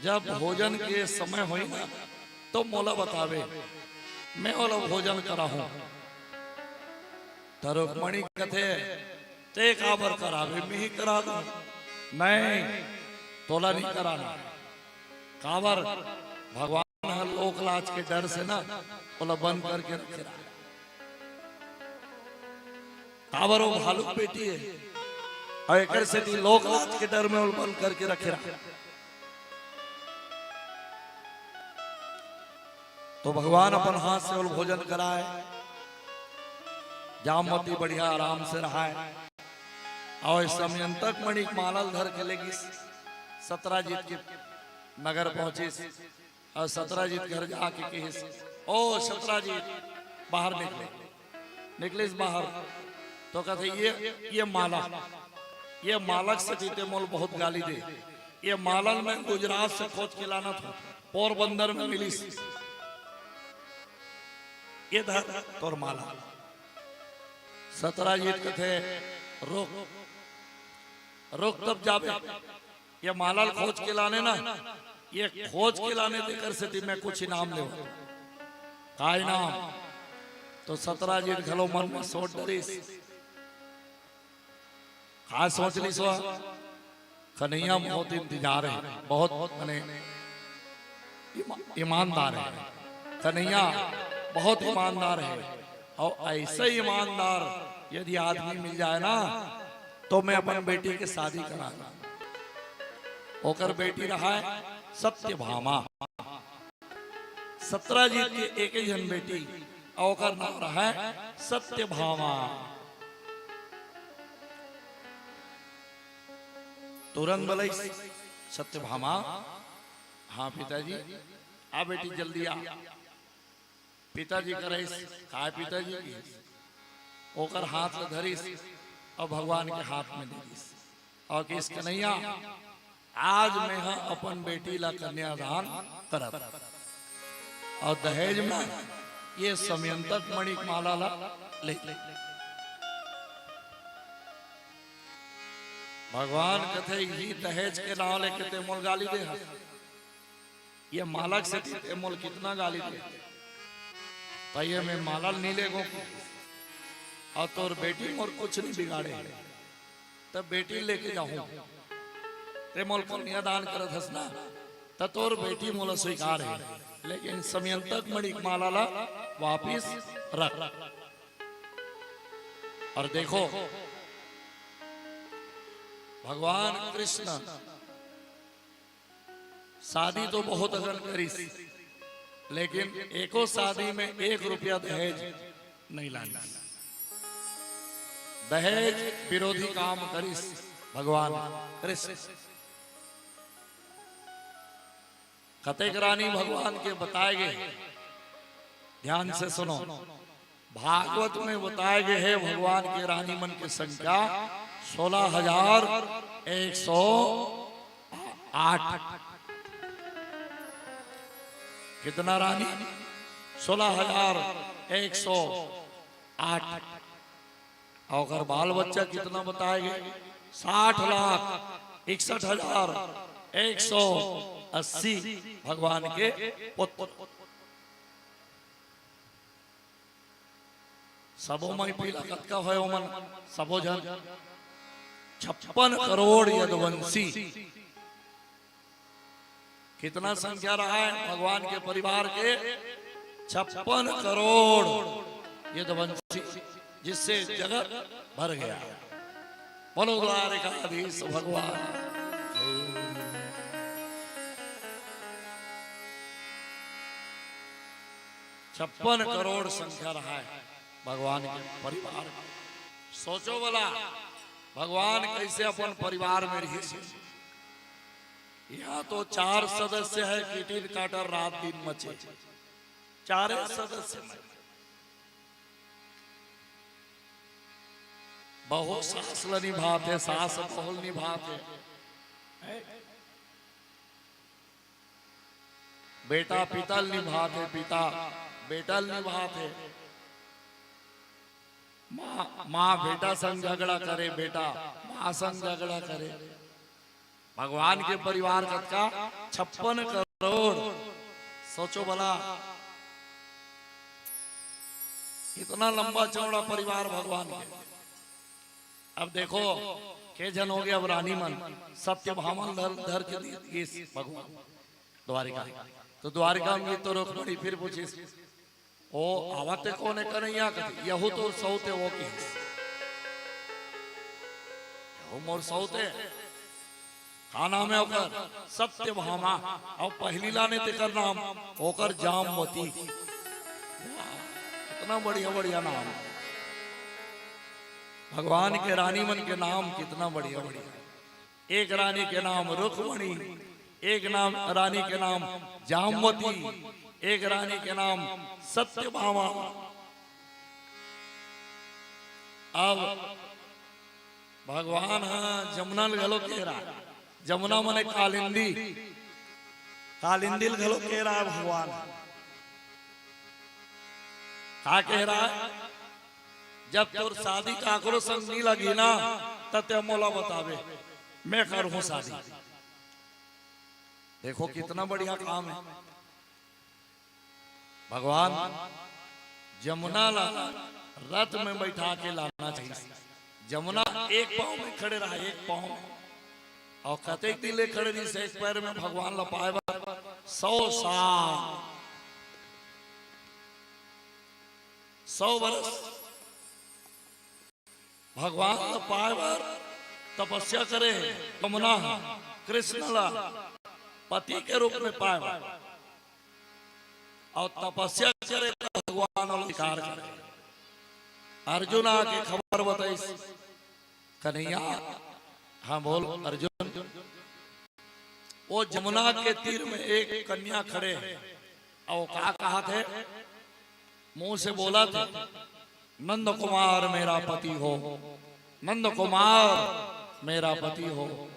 जब भोजन के समय होही ना, तो मोला बताबे, मैं ओला भोजन कराहूं।" त रुक्मणी कथे, "ते काबर कराबे, मैं ही करा दूं।" "नहीं, तोला नहीं कराना।" काबर? भगवान ह लोक लाज के डर से ना ओला बंद करके रखे रहा। काबर ओ भालू के बेटी हे, अउ एकर सेती लोक लाज के डर में ओला बंद करके रखे रहा। तो भगवान अपन हाथ से ओला भोजन कराए, जामवंती बढ़िया आराम से रहाए। अउ इस समयंतक मणि के माला ल धर के ले गिस, सत्राजीत के नगर पहुंचिस। अउ सत्राजीत घर जाके कहिस, "ओ सत्राजीत, बाहर निकले।" निकलिस बाहर तो कथे, "ये, ये माला, ये माला के सेती ते मोला बहुत गाली दे। ये माला ल मैं गुजरात से खोज के लानत हंव, पोरबंदर में मिलिस। ये धर तोर माला।" सत्राजीत कथे, "रोक, रोक तब जाबे।" ये माला ल खोज के लाने ना, ये खोज के लाने तेकर सेती मैं कुछ इनाम लेवत हंव। का इनाम? तो सत्राजीत घलो मन में सोच डरिस। का सोच लिस ओ? कन्हैया बहुत इंतजार हे, बहुत मने ईमा-, ईमानदार हे। कन्हैया बहुत ईमानदार हे। अउ ऐसे ईमानदार यदि आदमी मिल जाए ना, तो मैं अपन बेटी के शादी करा दूं। ओकर बेटी रहाय सत्यभामा। सत्राजीत के एक ही झन बेटी, अउ ओकर नाम रहय सत्यभामा। तुरंत बोलिस सत्यभामा, "हाँ पिताजी, आ बेटी जल्दी आ।" पिताजी करा आइस, "काय पिताजी?" कहिस। ओकर हाथ ल धरिस अउ भगवान के हाथ में दे दिस अउ कहिस, "कन्हैया, आज मैं ह अपन बेटी ला कन्यादान करत हंव अउ दहेज में ये समयंतक मणि के माला ला ले।" भगवान कथे, "इही दहेज के नांव लेके ते मोला गाली दे हस।" ये माला के सेती ते मोला कितना गाली दे, त ये मैं माला ल नी लेगों अउ तोर बेटी मोर कुछ नी बिगाड़े हे, त बेटी लेके जाहूं। ते मोला कन्यादान करत हस ना, त तोर बेटी मोला स्वीकार हे, लेकिन समयंतक मणि के माला ला वापिस रख। अउ देखो, भगवान कृष्ण शादी तो बहुत अकन करिस, लेकिन एको शादी में एक रुपया दहेज नहीं लानिस। दहेज विरोधी काम करिस भगवान कृष्ण। कतेक रानी भगवान के बताए गे हे, ध्यान से सुनो। भागवत में बताए गे हे भगवान के रानी मन के संख्या सोलह हजार एक सौ आठ। कितना रानी? सोलह हजार एक सौ आठ। अउ ओकर बाल बच्चा कितना बताए गे? साठ लाख इकसठ हजार एक सौ अस्सी भगवान के पुत्र। सबो माई पीला कतका होय ओमन? सबो झन छप्पन करोड़ यदुवंशी। कितना संख्या रहा है भगवान के परिवार के? छप्पन करोड़ यदुवंशी, जिससे जगत भर गया। बोलो द्वारिकाधीश भगवान। छप्पन करोड़ संख्या रहा है भगवान के परिवार। सोचो भला, भगवान कैसे अपन परिवार में रहिस। यहाँ तो चार सदस्य है, किटिन काटर रात दिन मचे, चारे सदस्य में। बहू सास ल निभाथे, सास बहू ल निभाथे, बेटा पिता ल निभाथे, पिता बेटा ल निभाथे, माँ, माँ बेटा संग झगड़ा करे, बेटा माँ संग झगड़ा करे। भगवान के परिवार कतका? छप्पन करोड़। सोचो भला, इतना लंबा चौड़ा परिवार भगवान के। अब देखो, के झन हो गे अब रानी मन। सत्यभामा ल धर, धर के दे दिस भगवान द्वारिका। तो द्वारिका में तो रुक्मणी फिर पूछिस, "ओ आवत हे कोन हे कन्हैया?" कथे, "यहू तोर सौत हे वो," कहिस। "यहू मोर सौत हे।" "का नाम हे ओकर?" "सत्यभामा।" "अउ पहिली लाने तेकर नाम?" "ओकर जामवती।" वाह, कितना बढ़िया बढ़िया नाम। भगवान के रानी मन के नाम कितना बढ़िया बढ़िया। एक रानी के नाम रुक्मणी, एक नाम, रानी के नाम जामवती, एक रानी के नाम सत्यभामा। अब भगवान ह जमुना ल घलो केहे रहय, जमुना मने कालिंदी, कालिंदी ल घलो केहे रहय भगवान। का केहे रहय? जब तोर शादी काकरो संग नी लगही ना, त तें मोला बताबे, मैं करहूं शादी। देखो कितना बढ़िया काम हे। भगवान जमुना ला रथ में बैठा के लाना चाहिए। जमुना एक पांव में खड़े रहा, एक पांव में। अउ कतेक दिन ले खड़े रहिस एक पैर में भगवान ला पाए बर? सौ साल, सौ बरस। भगवान ल पाए बर तपस्या करे हे जमुना ह, कृष्ण ल पति के रूप में पाए बर। अउ तपस्या करे त भगवान ओला स्वीकार करे। अर्जुन आके खबर बताइस, कन्हैया, हाँ बोल अर्जुन, वो जमुना के तीर में एक कन्या खड़े हे, अउ का कहत हे, मुंह से बोलत हे, "नंद कुमार मेरा पति हो, नंद कुमार मेरा पति हो,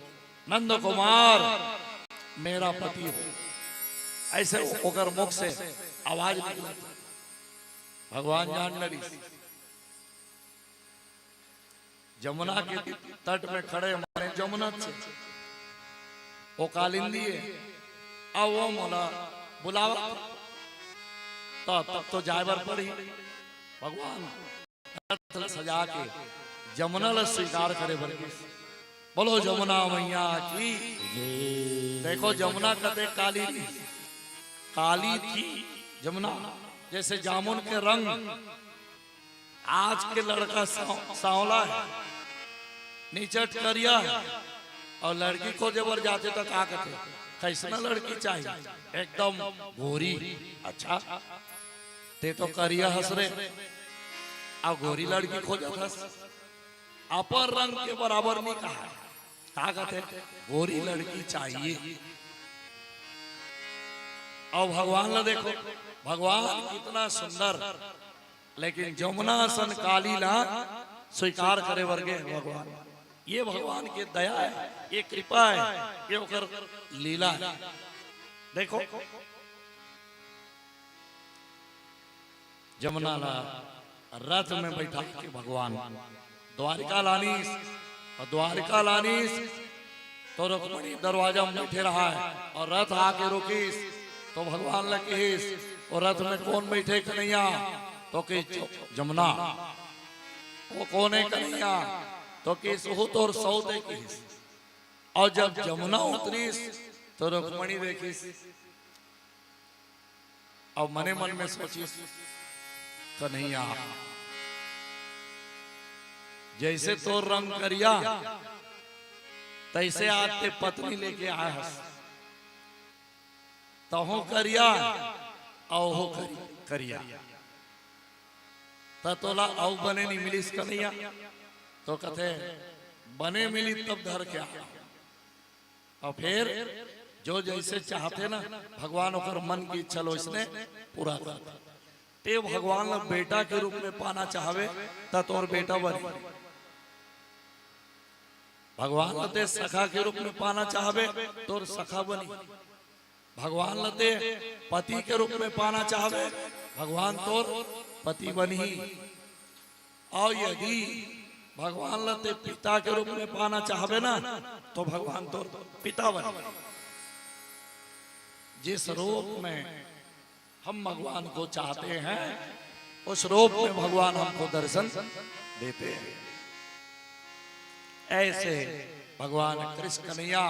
नंद कुमार मेरा पति हो।" ऐसे ओकर मुख से आवाज निकलत हे। भगवान जान डरिस। जमुना के तट में खड़े हे, माने जमुना से, वो कालिंदी हे, अउ वो मोला बुलावत हे, त तब तो जाय बर पड़ही। भगवान रथ ल सजा के जमुना ल स्वीकार करे बर गिस। बोलो जमुना मैया की। देखो जमुना कते काली नहीं, काली थी जमुना, जैसे जामुन के रंग। आज के लड़का सां-, सांवला हे, निचट करिया हे, अउ लड़की खोजे बर जाथे त का कथे, "कइसना लड़की चाहिए?" "एकदम गोरी।" "अच्छा, ते तो करिया हस रे, अउ गोरी लड़की खोजत हस?" अपन रंग के बराबर नहीं कहा हे, का कथे, "गोरी लड़की चाहिए।" अउ भगवान ला देखो, भगवान कितना सुंदर, लेकिन जमुना असन काली ला स्वीकार करे बर गे भगवान। ये भगवान के दया हे, ये कृपा हे, ये ओकर लीला हे। देखो, जमुना ला रथ में बैठा के भगवान द्वारिका लानिस, अउ द्वारिका लानिस तो रुक्मणी दरवाजा में बैठे रहा हे, अउ रथ आके रुकिस तो भगवान ला किहिस, "वो रथ में कोन बैठे कन्हैया?" तो किहिस, "जमुना।" "वो कोन हे कन्हैया?" तो किहिस, "वो तोर सौत हे," किहिस। अउ जब जमुना उतरिस तो रुक्मणी देखिस, अउ मने मन में सोचिस, "कन्हैया, जैसे तोर रंग करिया, तैसे आज ते पत्नी लेके आय हस, तहूं करिया, अउ ओहू करि-, करिया, त तोला अउ बने नहीं मिलिस कन्हैया?" तो कथे, "बने मिली तब धर के आ।" अउ फिर जो जैसे चाहथे ना, भगवान ओकर मन की इच्छा ल ओइसने पूरा करथे। ते भगवान ला बेटा के रूप में पाना चाहबे, त तोर बेटा बनही। भगवान ला ते सखा के रूप में पाना चाहबे, तोर सखा बनही। भगवान ला ते पति के रूप में पाना चाहबे, भगवान तोर पति बनही। अउ यदि भगवान ला ते पिता के रूप में पाना चाहबे ना, तो भगवान तोर पिता बनही। जिस रूप में हम भगवान को चाहते हैं, उस रूप में भगवान हमको दर्शन देते हैं। ऐसे भगवान कृष्ण कन्हैया।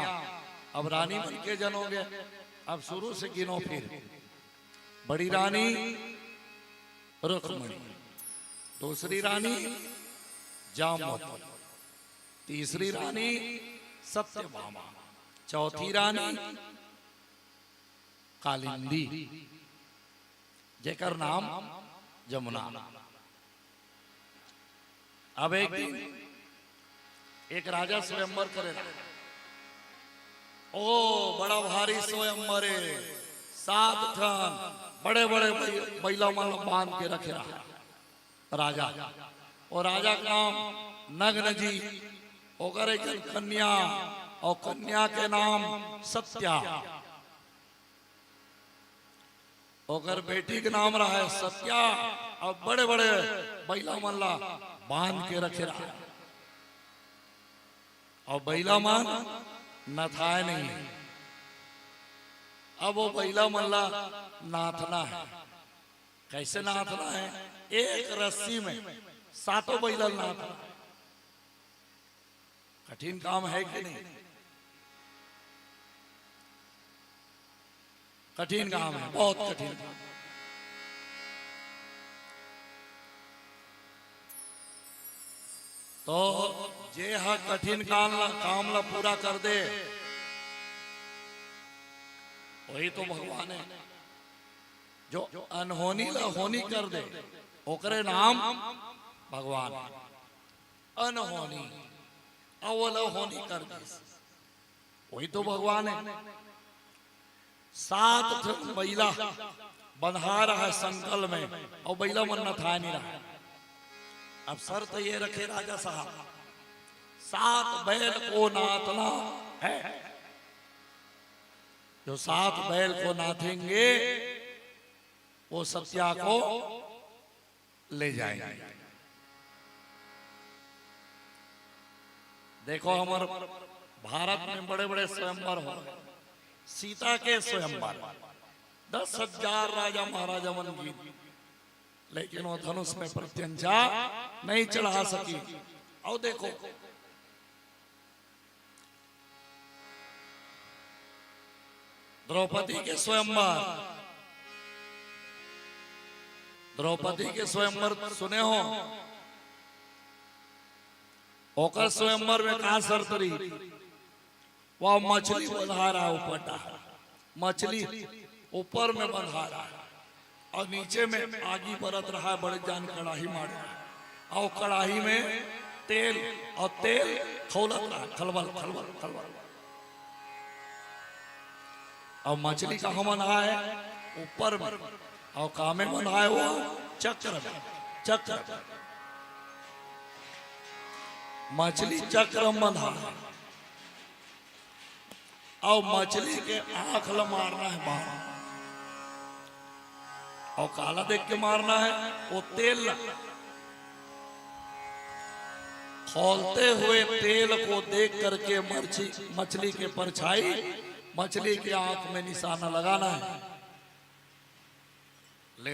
अब रानी मन के जन हो गए, अब शुरू से गिनो फिर। बड़ी रानी रुक्मणी, दूसरी रानी जामवती, तीसरी रानी सत्यभामा, चौथी रानी कालिंदी, जेकर नाम जमुना। अब एक दिन एक राजा स्वयंवर करे रहा। ओ, बड़ा भारी स्वयंवर हे, सात ठन बड़े-बड़े बै-, बइला मन ला बांध के रखे रहा राजा। ओ राजा के नाम नग्न जी, ओकर एक झन कन्या, अउ कन्या के नाम सत्या। ओकर बेटी के नाम रहा सत्या, अउ बड़े-बड़े बइला मन ला बांध के रखे रहा। अउ बइला मन नथाए नहीं। अब वो बइला मन ला नाथना हे। कैसे नाथना हे? एक रस्सी में सातों बइला नाथना हे। कठिन काम हे कि नहीं? कठिन काम हे, बहुत कठिन काम। तो जे हा कठिन काम ला, काम ला पूरा कर दे, वही तो भगवान हे। जो अनहोनी ला होनी कर दे, ओकरे नाम भगवान हे। अनहोनी, अउ ओला होनी कर दिस, वही तो भगवान हे। सात ठन बइला बंधा रहय संकल में, अउ बइला मन नथाय नइ रहय। अब शर्त ये रखे राजा साहब, सात बैल को नाथना है, जो सात बैल को नाथेंगे, वो सत्या को ले जाएंगे। देखो, हमर भारत में बड़े-बड़े स्वयंवर होय, सीता के स्वयंवर, दस हजार राजा महाराजा मन गिन, लेकिन वो धनुष में प्रत्यंचा नहीं चढ़ा सकी। अउ देखो, द्रौपदी के स्वयंवर, द्रौपदी के स्वयंवर सुने हो? ओकर स्वयंवर में का शर्त रही? वो मछली बंधा रहय ऊपर डहर, मछली ऊपर में बंधा रहय। अउ नीचे में आगी बरत रहय, बड़े जान कड़ाही माढ़े रहय, अउ कड़ाही में तेल, अउ तेल खौलत रहय, खलबल, खलबल, खलबल। अउ मछली कहाँ बंधाय? ऊपर में। अउ का में बंधाय वो? चक्र में, चक्र में। मछली चक्र में बंधाय। अउ मछली के आंख ल मारना हे बाण। अउ काला देख के मारना हे? वो तेल ल। खौलते हुए तेल को देख करके मर्ची-, मछली के परछाई, मछली के आंख में निशाना लगाना हे। ले।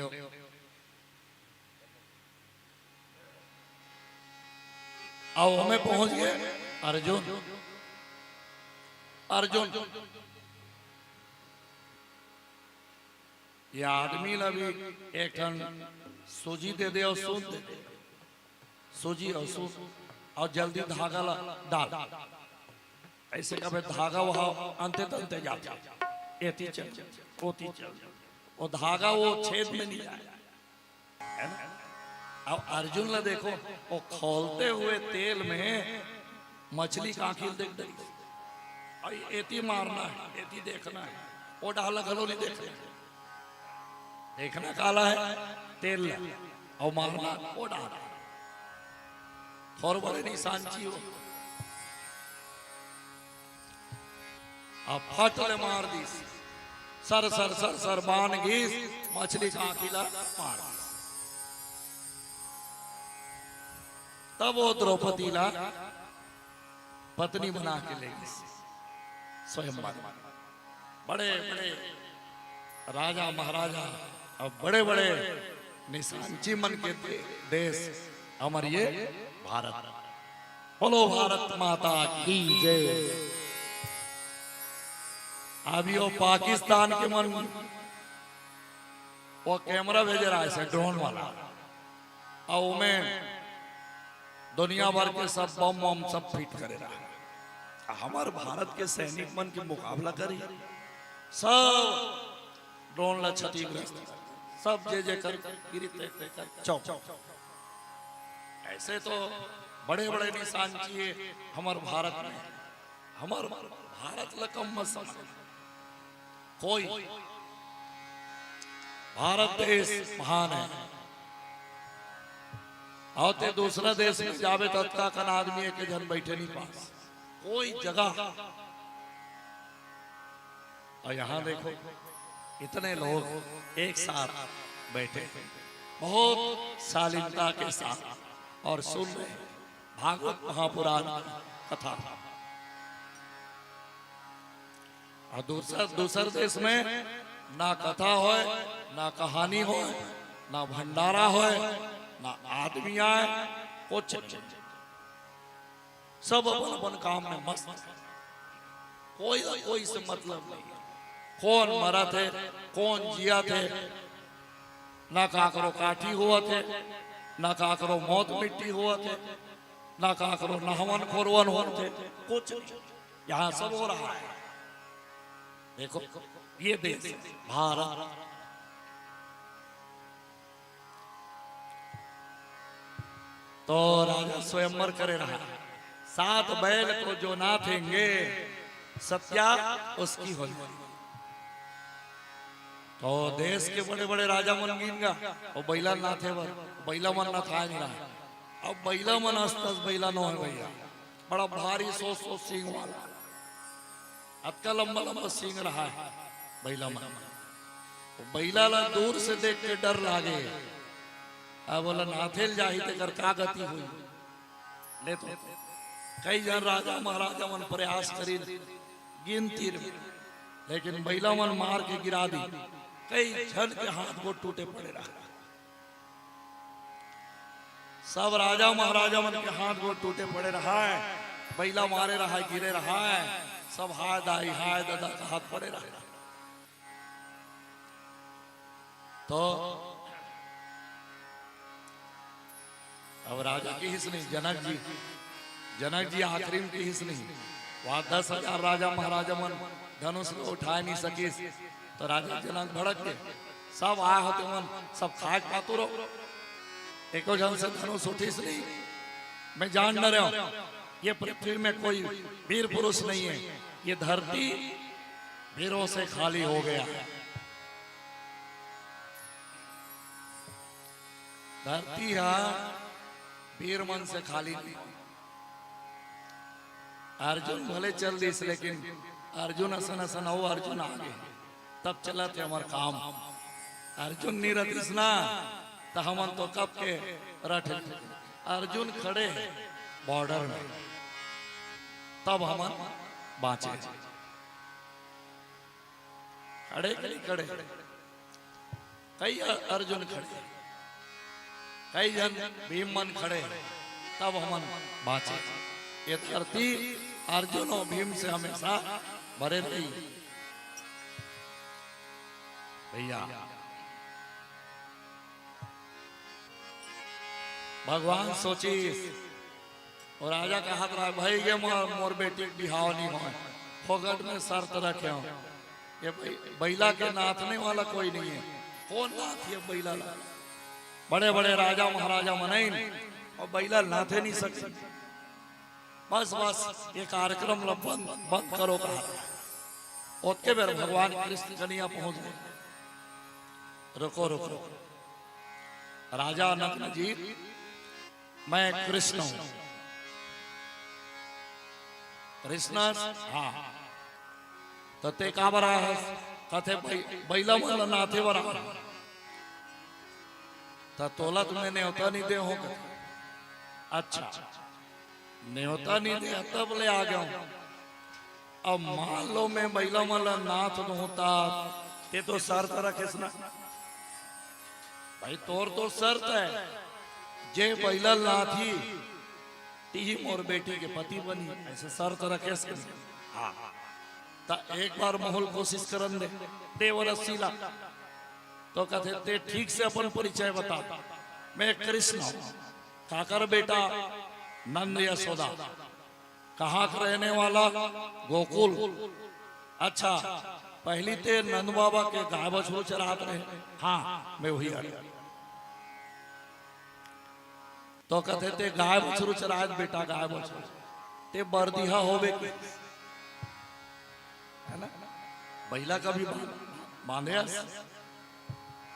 अउ ओमे पहुंच गे अर्जुन। अर्जुन, ये आदमी ला भी एक ठन सूजी दे दे अउ सूत दे दे, सूजी अउ सूत, अउ जल्दी धागा ला डाल। अइसे कबे धागा वहां अंते तंते जाथे, एती चल, ओती चल, वो धागा वो छेद में नहीं जाय। हे ना? अब अर्जुन ला देखो, वो खौलते हुए तेल में मछली के आंखी ल देख डरिस। अउ एती मारना हे, एती देखना हे, वो डहर ल घलो नहीं देखना हे। देखना काला हे? तेल ला। अउ मारना वो डहर। थोर बड़े निशान ची हो। अब फट ले मार दिस। सर, सर, सर, सर बाण गिस, मछली के आंखी ला मार दिस। तब वो द्रौपदी ला पत्नी बना के ले गिस स्वयंवर। बड़े-बड़े राजा महाराजा अउ बड़े-बड़े निशांची मन के दे-, देश हमर ये भारत। बोलो भारत माता की जय। अभी वो पाकिस्तान के मन वो कैमरा भेजे रहय से, ड्रोन वाला, अउ ओमे दुनिया भर के सब बम वम सब फिट करे रहय। हमर भारत के सैनिक मन के मुकाबला करी, सब ड्रोन ला क्षतिग्रस्त, सब जे जे कर गिरी ते ते कर चौक। ऐसे तो बड़े बड़े निशान किए हमर भारत में। हमर भारत ल कम मत समझ कोई। भारत देश महान हे। अउ ते दूसरा देश में जाबे त अतका कन आदमी एक झन बइठे नहीं पास कोई जगह। अउ यहाँ देखो, इतने लोग एक साथ बैठे हैं, बहुत शालीनता के साथ अउ सुन रहे हैं भागवत महापुराण की कथा। अउ दूसर, दूसर देश में ना कथा होय, ना कहानी होय, ना भंडारा होय, ना आदमी आय, कुछ नहीं। सब अपन-अपन काम में मस्त हे, कोई ला कोई से मतलब नहीं हे। कोन मरत हे, कोन जियत हे, ना काकरो काठी होवत हे, ना काकरो मौत मिट्टी होवत हे, ना काकरो नहवन खोरवन होवत हे, कुछ नहीं। यहाँ सब हो रहा है। देखो, ये देश हे भारत। तो राजा स्वयंवर करे रहा, सात बैल को जो नाथेंगे, सत्या उसकी हो जाएगी। तो देश के बड़े बड़े राजा मन गिन गा, वो बैला नाथे बर, बैला मन नथाए नहीं रहा। अब बैला मन अस तस बैला नो है भैया, बड़ा भारी सौ सौ सींग वाला, अतका लंबा लंबा सींग रहा है बैला मन। वो बैला ला दूर से देख के डर लागे। अब बोला, नाथेल जाही तेकर का गति हुई। ले तो कई झन राजा महाराजा मन प्रयास करिन गिनती रहे, लेकिन बैला मन मार के गिरा दी। कई झन के हाथ गोड़ टूटे पड़े रहा। सब राजा महाराजा मन के हाथ गोड़ टूटे पड़े रहा है, बैला मारे रहा है, गिरे रहा है, सब हाय दाई हाय दादा का हाथ पड़े रहा है। तो अब राजा किहिस नहीं, जनक जी, जनक जी आखिरी में किहिस नहीं। वहाँ दस हजार राजा महाराजा मन धनुष को उठाए नहीं सकिस, तो राजा जनक भड़क के, सब आए होते मन, सब खाए पातू रहो, एको झन से धनुष उठिस नहीं। मैं जान न रहा हूँ, ये पृथ्वी में कोई वीर पुरुष नहीं है, ये धरती वीरों से खाली हो गया है। धरती हा वीर मन से खाली नहीं। अर्जुन भले चल दिस, लेकिन अर्जुन असन असन अउ अर्जुन आगे, तब चलत हे हमर काम। अर्जुन नहीं रहतिस ना, त हमन तो कब के रठ। अर्जुन खड़े हे बॉर्डर में, तब हमन बाँचे। खड़े कि नहीं खड़े? कई अर्जुन खड़े, कई झन भीम मन खड़े, तब हमन बाँचे। ये धरती अर्जुन और भीम से हमेशा भरे रही। भैया, भगवान सोचिस, और राजा कहत रहा, "भाई, ये मोर, मोर बेटी के बिहाव नहीं होय, फोकट में शर्त रखे हो, ये बै-, बैला के नाथने वाला कोई नहीं है।" कौन नाथ ये बैला ला? बड़े बड़े राजा महाराजा मनइन और बैला नाथे नहीं सके। बस, बस, ये कार्यक्रम ला बंद, बंद करो कहा। ओतके बेर भगवान कृष्ण कन्हैया पहुंच गए। रुको, रुको, राजा नग्न जी, मैं कृष्ण हूं। कृष्ण, हाँ। त ते काबर आए हस? कथे, "बै-, बैला मन ल नाथे बर आए हंव।" त तोला तो मैं नेवता नहीं दे हंव कथे। अच्छा, नेवता नहीं दे तब ले आ गया हूं। अब मान लो मैं बैला मन ल नाथ दूं त ते तो शर्त रखेस ना। भाई, तोर तो शर्त है, जे बैला ल नाथही, तिही मोर बेटी के पति बनही, ऐसे शर्त रखेस कि नहीं? हाँ। त एक बार मोहल कोशिश करन दे, देव रसीला। तो कथे, "ते ठीक से अपन परिचय बता।" "मैं कृष्ण हूँ।" "काकर बेटा?" "नंद यशोदा।" "कहाँ का रहने वाला?" "गोकुल।" "अच्छा, पहली ते नंद बाबा के गाय बछरू चरात रहे?" "हाँ, मैं वही हूँ।" तो कथे, "ते गाय बछरू चरात बेटा, गाय बछरू, ते बरदिहा होबे के?" है ना? बैला का भी बांध-, बांधे अस।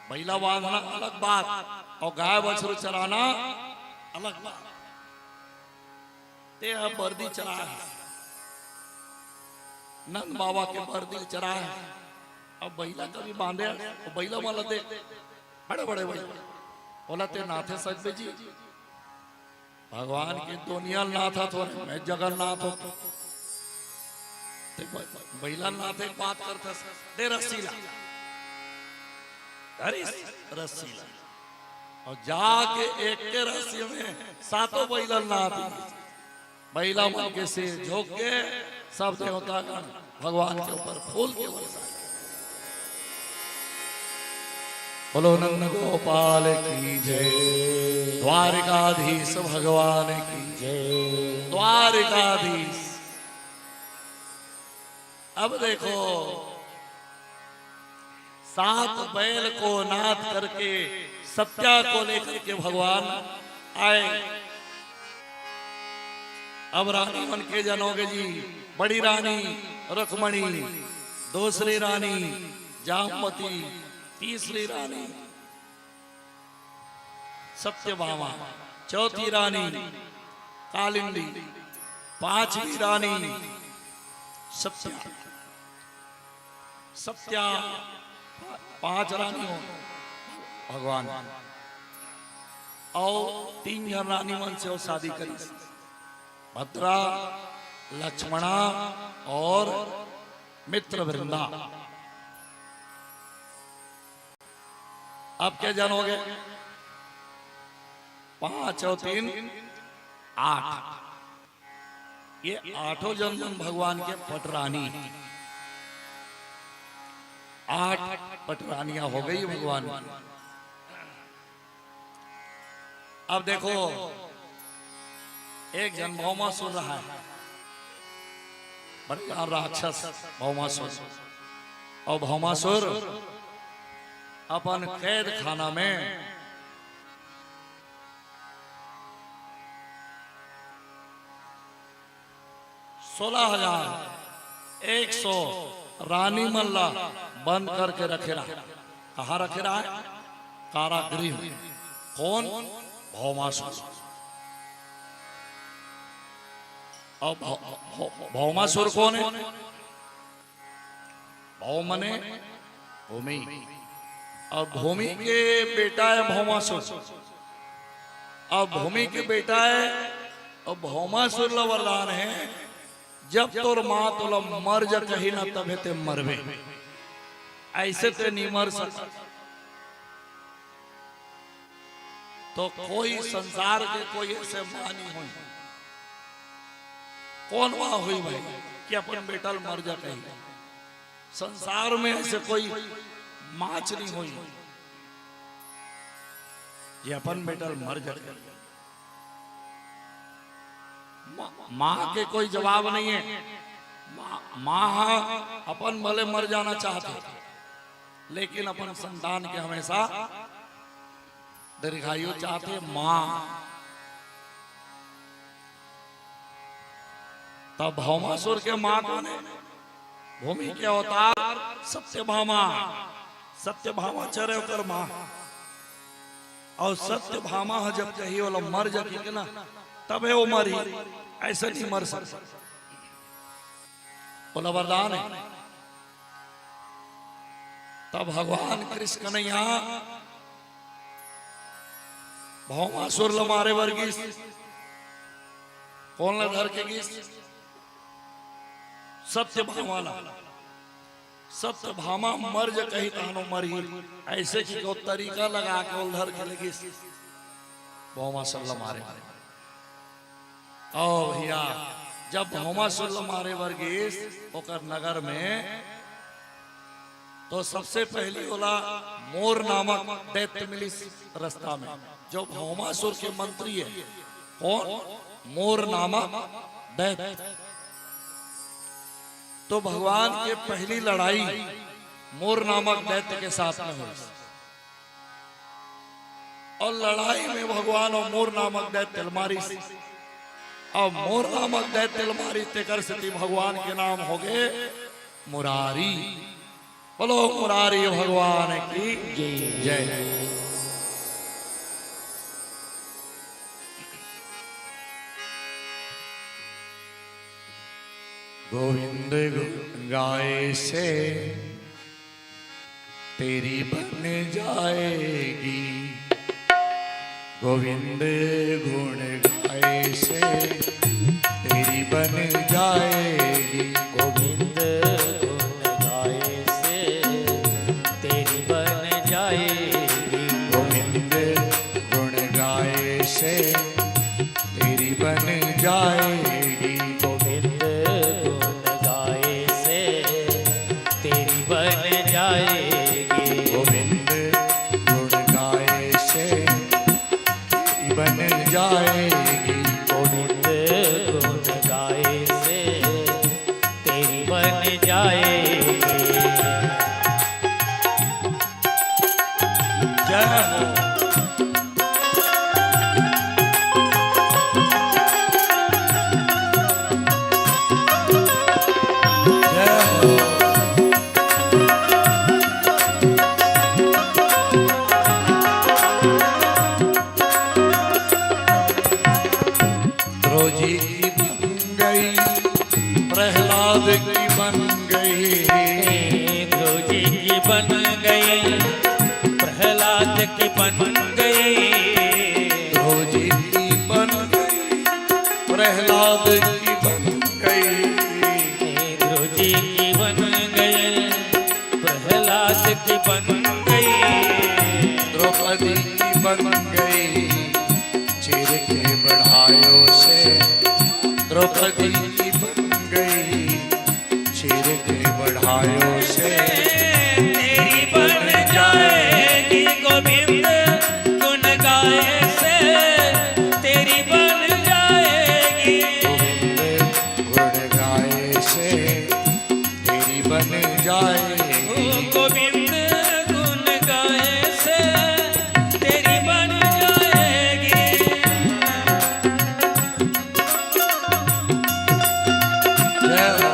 बैला बांधना अलग बात और गाय बछरू चराना अलग बात। ते ह बरदी चरा है, नंद बाबा के बरदी चरा है। अब बैला कभी बांधे, तो बैला मन ल देख, बड़े बड़े बैला, बोला, "ते नाथे सकबे जी?" भगवान के दुनिया ल नाथत हो, मैं जगन्नाथ हो। ते ब-, बैला ल नाथे के बात करथस, दे रस्सी ला। धरिस रस्सी ला। और जाके एक के रस्सी में सातों बैला ल नाथ दिस। बैला मन के सिर झुक के सब देवतागण भगवान के ऊपर फूल के बरसा। बोलो नंद गोपाल की जय, द्वारिकाधीश भगवान की जय, द्वारिकाधीश। अब देखो, सात बैल को नाथ करके सत्या को लेकर के भगवान आए। अब रानी मन के जनोगे जी, बड़ी रानी रुक्मणी, दूसरी रानी जामवती, तीसरी रानी सत्यभामा, चौथी रानी कालिंदी, पांचवी रानी सत्या। सत्या पांच रानी हो भगवान, अउ तीन झन रानी मन से वो शादी करिस, भद्रा, लक्ष्मणा और मित्रवृंदा। अब के जनोगे? पांच और तीन आठ। ये आठों जन मन भगवान के पटरानी, आठ पटरानियां हो गई भगवान की। अब देखो, एक जन भौमासुर रहा है, बड़े राक्षस भौमासुर। और भौमासुर अपन कैद खाना में सोलह हजार एक सौ रानी मन ला बंद करके रखे रहा। कहाँ रखे रहा है? कारागृह में। कौन? भौमासुर। अब भौ-, भौ-, भौमासुर कौन है? भौ मने भूमि। और भूमि के बेटा है भौमासुर। अब भूमि के बेटा है, और भौमासुर ला वरदान है, जब तोर माँ तोला मर जा कही ना, तभे ते मरबे, ऐसे ते नहीं मर सकता। तो कोई संसार के कोई ऐसे माँ नहीं होई। कौन माँ होई भाई कि अपन बेटा ल मर जा कही? संसार में ऐसे कोई माँ च नहीं होई जे अपन बेटा ल मर जा कही। माँ, माँ के कोई जवाब नहीं है। माँ, माँ हा अपन भले मर जाना चाहते, लेकिन अपन संतान के हमेशा दीर्घायु चाहते माँ। तब भौमासुर के माँ कौन है? भूमि के अवतार सत्यभामा। सत्यभामा चरे ओकर माँ। और सत्यभामा ह जब कही ओला मर जा के ना, तबे वो मरी, ऐसे नहीं मर सकता। ओला वरदान है। तब भगवान कृष्ण कन्हैया भौमासुर ल मारे बर गिस। कौन ल धर के गिस? सत्यभामा ला। सत्यभामा मर जा कही तहनो मरही, ऐसे कि को तरीका लगा के ओल धर के ले गिस भौमासुर ल मारे। ओ भैया, जब भौमासुर ल मारे बर गिस ओकर नगर में, तो सबसे पहली ओला मोर नामक दैत्य मिलिस रास्ता में, जो भौमासुर के मंत्री है। कौन? मोर नामक दैत्य। तो भगवान के पहली लड़ाई मोर नामक दैत्य के साथ में होइस। और लड़ाई में भगवान और मोर नामक दैत्य ल मारिस। और मोर नामक दैत्य ल मारिस, तेकर सेती भगवान के नाम होगे मुरारी। बोलो मुरारी भगवान की जय। गोविंद गुण गाए से तेरी बन जाएगी। गोविंद गुण गाए से तेरी बन जाएगी। गोविंद गुण गाए से तेरी बन जाएगी। गोविंद गुण गाए से तेरी बन जाएगी। गोविंद गुण गाए से तेरी बन जाएगी। गोविंद गुण गाए से तेरी बन जाएगी। गोविंद गुण गाए से तेरी बन जाएगी। जय हो। की बन गई, ध्रुव जी की बन गई, प्रहलाद की बन गई, ध्रुव जी की बन गई, प्रहलाद की बन गई, ध्रुव जी की बन गई, प्रहलाद की बन गई, द्रौपदी की बन गई, चीर के बढ़ायो से, द्रौपदी की बन गई, चीर के बढ़ायो से, तेरी बन जाएगी गोविंद गुण गाए से, तेरी बन जाएगी। गोविंद गुण गाए से, तेरी बन जाएगी। ओ गोविंद गुण गाए से, तेरी बन जाएगी। जय हो।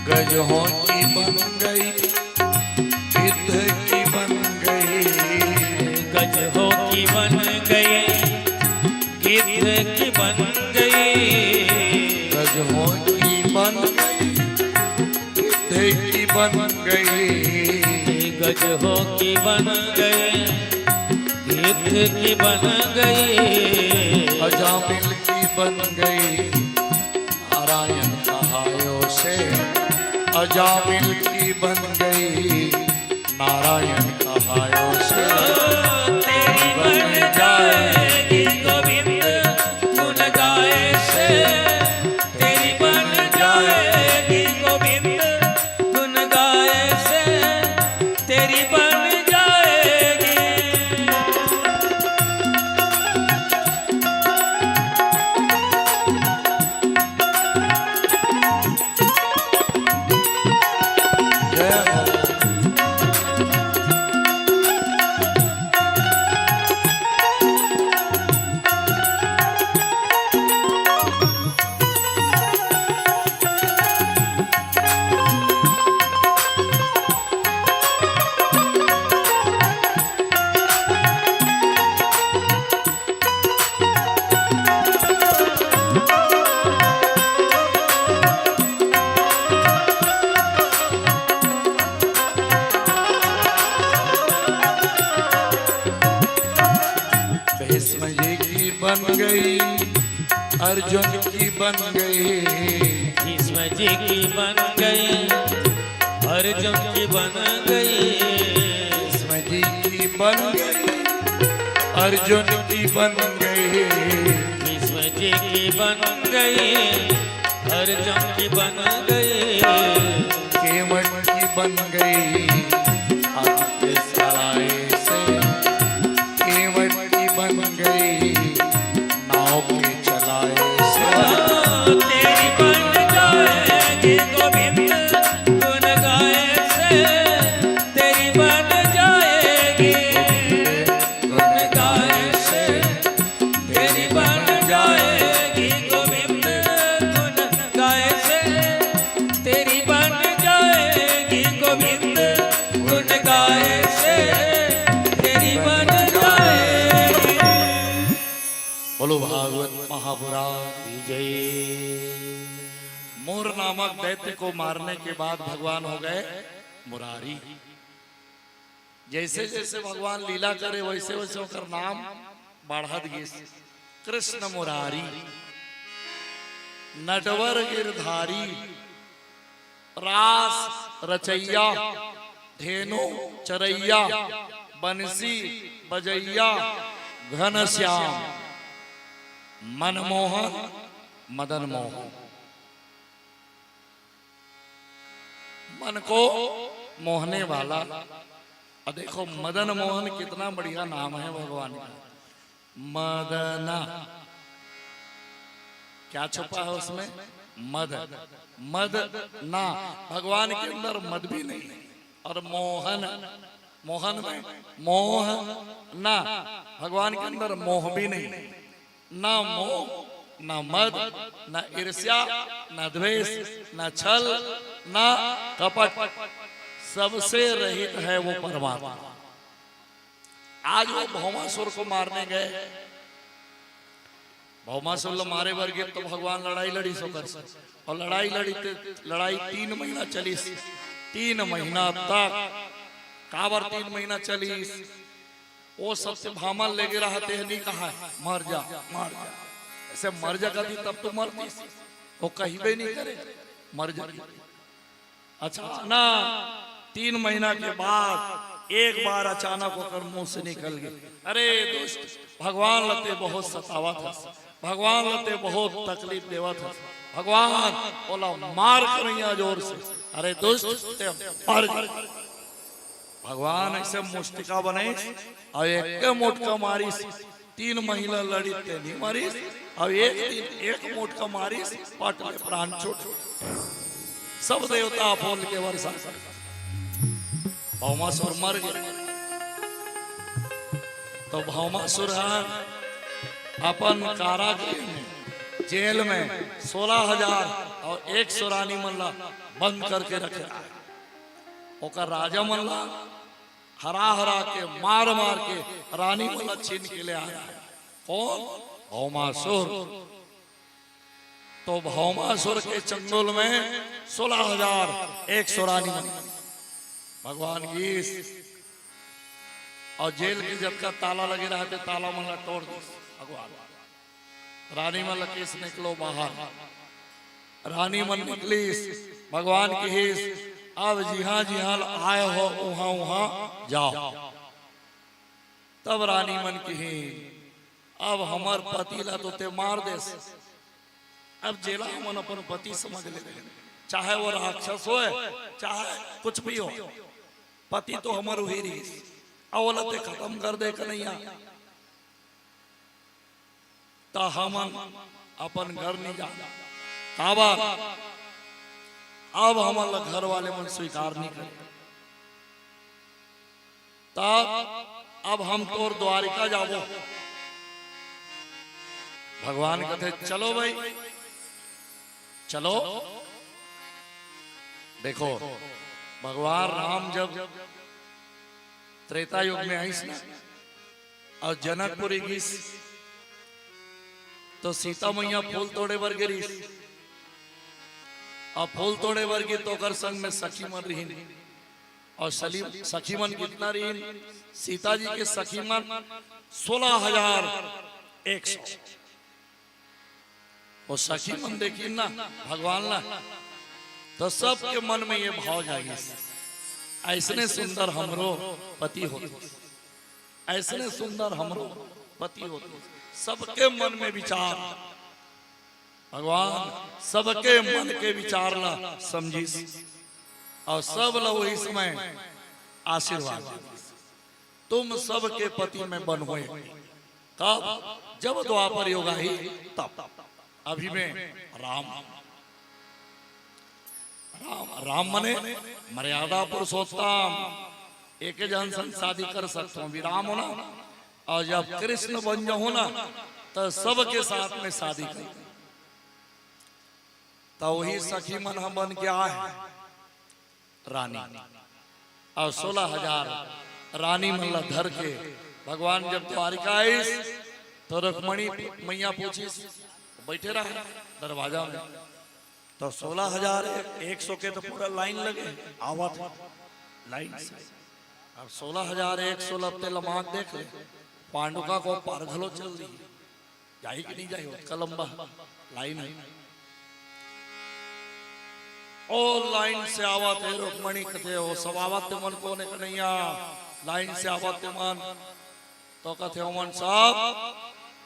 गजहों की बन गई, गिद्ध की बन गई, गजहों की बन गई, गिद्ध की बन गई, गजहों की बन गई, गिद्ध की बन गई, गजहों की बन गई, गिद्ध की बन गई, अजामिल की बन गई, नारायण कहायो से, अजामिल की बन गई, नारायण कहायो से, तेरी बन जाएगी गोविंद गुण गाए से, तेरी बन जाएगी गोविंद गुण गाए से, तेरी बन जाएगी। जय हो। भीष्म जी की बन गई, अर्जुन की बन गई, भीष्म जी की बन गई, अर्जुन की बन गई, भीष्म जी की बन गई, अर्जुन की बन गई, भीष्म जी की बन गई, अर्जुन की बन गई, केवट की बन गई, हाथ के चलाए से, केवट की बन गई, नाव के चलाए से। तेरी बन जाएगी गोविंद गुण गाए से, तेरी बन जाएगी गुण गाए से, तेरी बन जाएगी गोविंद गुण गाए से, तेरी बन जाएगी गोविंद गुण गाए से, तेरी बन जाएगी। बोलो भागवत महापुराण की जय। मोर नामक दैत्य को मारने के बाद भगवान हो गए मुरारी। जैसे जैसे भगवान लीला करे, वैसे वैसे ओकर नाम बढ़त गिस। कृष्ण मुरारी, नटवर गिरधारी, रास रचैया, धेनु चरैया, बंसी बजैया, घनश्याम, मनमोहन, मदन मोहन। मन को मोहने वाला। और देखो, मदन मोहन कितना बढ़िया नाम है भगवान का। मदना। क्या छुपा है उसमें? मद। मद ना, भगवान के अंदर मद भी नहीं है। और मोहन, मोहन में मोह ना, भगवान के अंदर मोह भी नहीं। ना मोह, ना मद, ना ईर्ष्या, ना द्वेष, ना छल, ना कपट, सबसे रहित है वो परमात्मा। आज वो भौमासुर को मारने गए, भौमासुर ल मारे बर गे तो भगवान लड़ाई लड़ीस ओकर से, और लड़ाई लड़ी ते, लड़ाई तीन महीना चलीस। तीन महीना तक, काबर तीन महीना चलीस? वो सत्यभामा लेगे रहते हैं, नहीं कहा, "मर जा, मर जा।" ऐसे मर जा कभी तब तो मरतीस, वो कहिबे नहीं करे, "मर जा।" अचानक तीन महीना के बाद एक बार अचानक ओकर मुंह से निकल गए, "अरे दुष्ट, भगवान ल ते बहुत सतावत हस, भगवान ल ते बहुत तकलीफ देवत हस, भगवान ओला मार करैया जोर से, अरे दुष्ट, ते मर जा।" भगवान ऐसे मुस्टिका बनाइस और एक मोटका मारिस। तीन महीना लड़ी ते नहीं मारिस, अब एक दिन एक मोटका मारिस, पट ले प्राण छूट। सब देवता फूल के वर्षा कर। भौमासुर मर गए। तो भौमासुर ह अपन कारागृह में, जेल में सोलह हजार और एक सौ रानी मन ला बंद करके रखे रहा। ओकर राजा मन ला हरा हरा के, मार मार के रानी मन ला छीन के ले आया है। कौन? भौमासुर। तो भौमासुर के चंगुल में सोलह हजार एक सौ रानी मन भगवान गीस। और जेल के जतका ताला लगे रहते, ताला मन ला तोड़ दीस भगवान। रानी मन ला कहिस, "निकलो बाहर।" रानी मन निकलीस, भगवान कहिस, "अब जिहां जिहां आए हो, उहां उहां जाओ।" तब रानी मन कहिन, "अब हमर पति ला तो ते मार देस, अब जेला हमन अपन पति समझ ले रहे, चाहे वो राक्षस होय, चाहे कुछ भी हो, पति तो हमर उही रहिस, अब ओला ते खत्म कर दे कन्हैया।" त हमन अपन घर नहीं जाना। काबर? अब हमन ला घर वाले मन स्वीकार नहीं करे। तब अब हम तोर द्वारिका जाबो। भगवान कथे, "चलो भाई, चलो।" देखो, भगवान राम जब त्रेता युग में आइस ना, और जनकपुरी गिस, तो सीता मैया फूल तोड़े बर गिस, और फूल तोड़े बर गिस तो ओकर संग में सखी मन रहिन, और सली-, सखी मन कितना रहिन? सीता जी के सखी मन सोलह हजार एक सौ। वो सखी मन देखिन ना भगवान ला, तो सबके मन में ये भाव जागिस, "ऐसने सुंदर हमरो पति होते, ऐसने सुंदर हमरो पति होते।" सबके मन में विचार, भगवान सबके मन के विचार ला समझिस, और सब ला वही समय आशीर्वाद दिस, "तुम सबके पति मैं बनहूं।" कब? जब द्वापर युग आही तब। अभी में राम, राम, राम मने मर्यादा पुरुषोत्तम। एक जन संग शादी कर सकथो, अभी राम हो ना, और जब कृष्ण बन जाहू ना, तो सबके साथ में शादी कर। तो वही सखी मन हम बन के आए हैं। रानी। और सोलह हजार रानी मन ला धर के भगवान जब द्वारिका आइस, तो रुक्मणी मैया पूछिस, बैठे रहे दरवाजा में, तो सोलह हजार एक सौ के तो पूरा लाइन लगे, आवत लाइन से। अब सोलह हजार एक सौ लपते लमाक देख ले, पांडुका को पार घलो चल दी। जाही कि नहीं जाही, ओतका लंबा लाइन है। ओ लाइन से आवत हे रुक्मणी, कथे, "ओ सब आवत ते मन कोन हे कन्हैया, लाइन से आवत ते मन।" तो कथे, "ओमन सब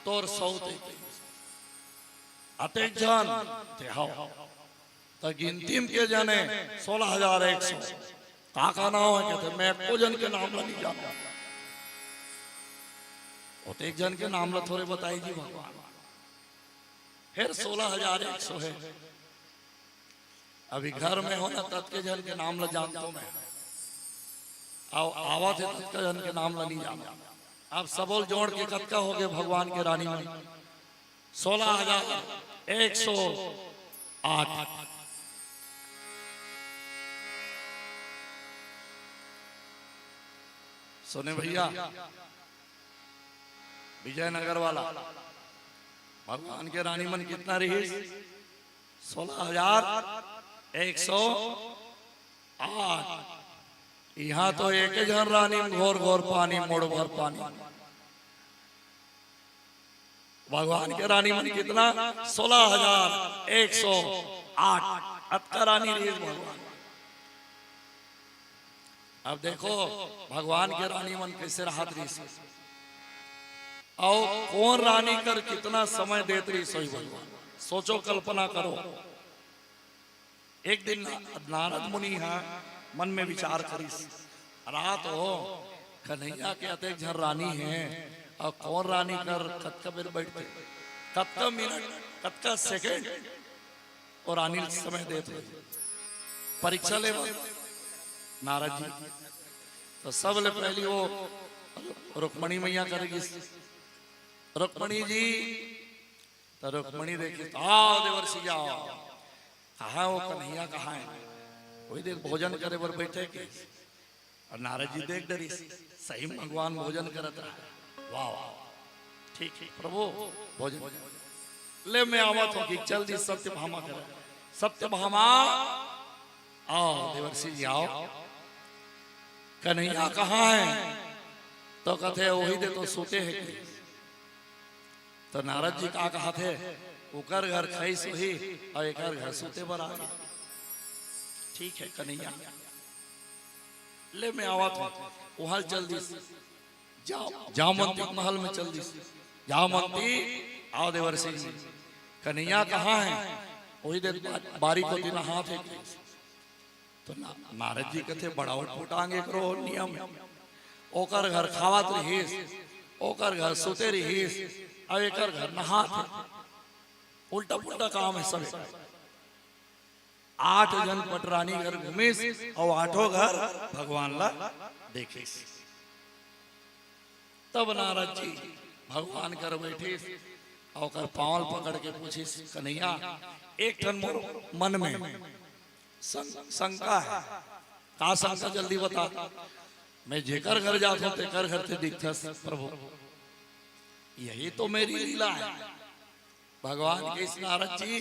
तोर सौत हे।" अतेक झन ते हव। त गिनती म के जने सोलह हजार एक सौ। का का नाव हे? कथे, "मैं एको जन के नाम ला नहीं जानव।" बहुत एक झन के नाम ला थोरे बताई जी भगवान, फिर सोलह हजार एक सौ है। अभी घर में हो ना, ततके झन के नाम ला जानतो मैं, अउ आवत हे ततका झन के नाम ला नहीं जानो। अब सबोल जोड़ के कतका हो गए भगवान के रानी मन? सोलह हजार एक सौ आठ। सुने भैया, विजयनगर वाला, भगवान के रानी मन कितना रहिस? सोलह हजार एक सौ आठ। इहां तो एक झन रानी में घोर घोर पानी, मोड़ भर पानी। भगवान के रानी मन कितना? सोलह हजार एक सौ आठ। अतका रानी रहिस भगवान। अब देखो, भगवान के रानी मन कैसे रहत रहिस, अउ कोन रानी कर कितना समय देत रहिस होही भगवान। सोचो, कल्पना करो। एक दिन ना-, नारद मुनि ह मन में विचार करिस, रात हो, कन्हैया के अतेक झन रानी हे, अउ कोन रानी कर कतका बेर बैठथे, कतका मिनट, कतका सेकंड वो रानी ल समय देत होही, परीक्षा लेवत नारद जी। तो सबले पहली वो रुक्मणी मैया कर गिस, रुक्मणी जी। तो रुक्मणी देखिस, आओ देवर्षि जी, आओ। कहाँ वो कन्हैया, कहाँ है? वही देख, भोजन करे बर बैठे के। अउ नारद जी देख डरिस, सही में भगवान भोजन करत रहा। वाह, वाह, ठीक, ठीक, प्रभु, भोजन। ले, मैं आवत हों कि चल दिस सत्यभामा करा। सत्यभामा, आओ देवर्षि जी, आओ। कन्हैया कहाँ है? तो कथे, वही दे तो सूते हे कि। तो नारद जी का कहत हे, ओकर घर खइस होही अउ एकर घर सूते बर आ गे। ठीक है कन्हैया, ले, मैं आवत हों। वहां चल दिस, जामंती महल में चल दिस। जामंती, आओ देवर्षि जी, कन्हैया कहाँ है? वही दे बा-, बारी कोती नहात हे। तो ना-, नारद जी कथे, बड़ा उटपुटांग एकरो नियम। ओकर घर खावत रहिस, ओकर घर सुते रहिस, अउ एकर घर नहात हे। उल्टा पुल्टा काम हे सब। आठ झन पटरानी घर घूमिस अउ आठों घर भगवान ला देखिस। तब नारद जी भगवान कर बैठिस अउ ओकर पांव ल पकड़ के पूछिस, कन्हैया, एक ठन मोर मन में शं-, शंका है। का शंका, जल्दी बता। मैं जेकर घर जात हों, तेकर घर ते दिखथस प्रभु। यही तो मेरी लीला है। भगवान कहिस, नारद जी,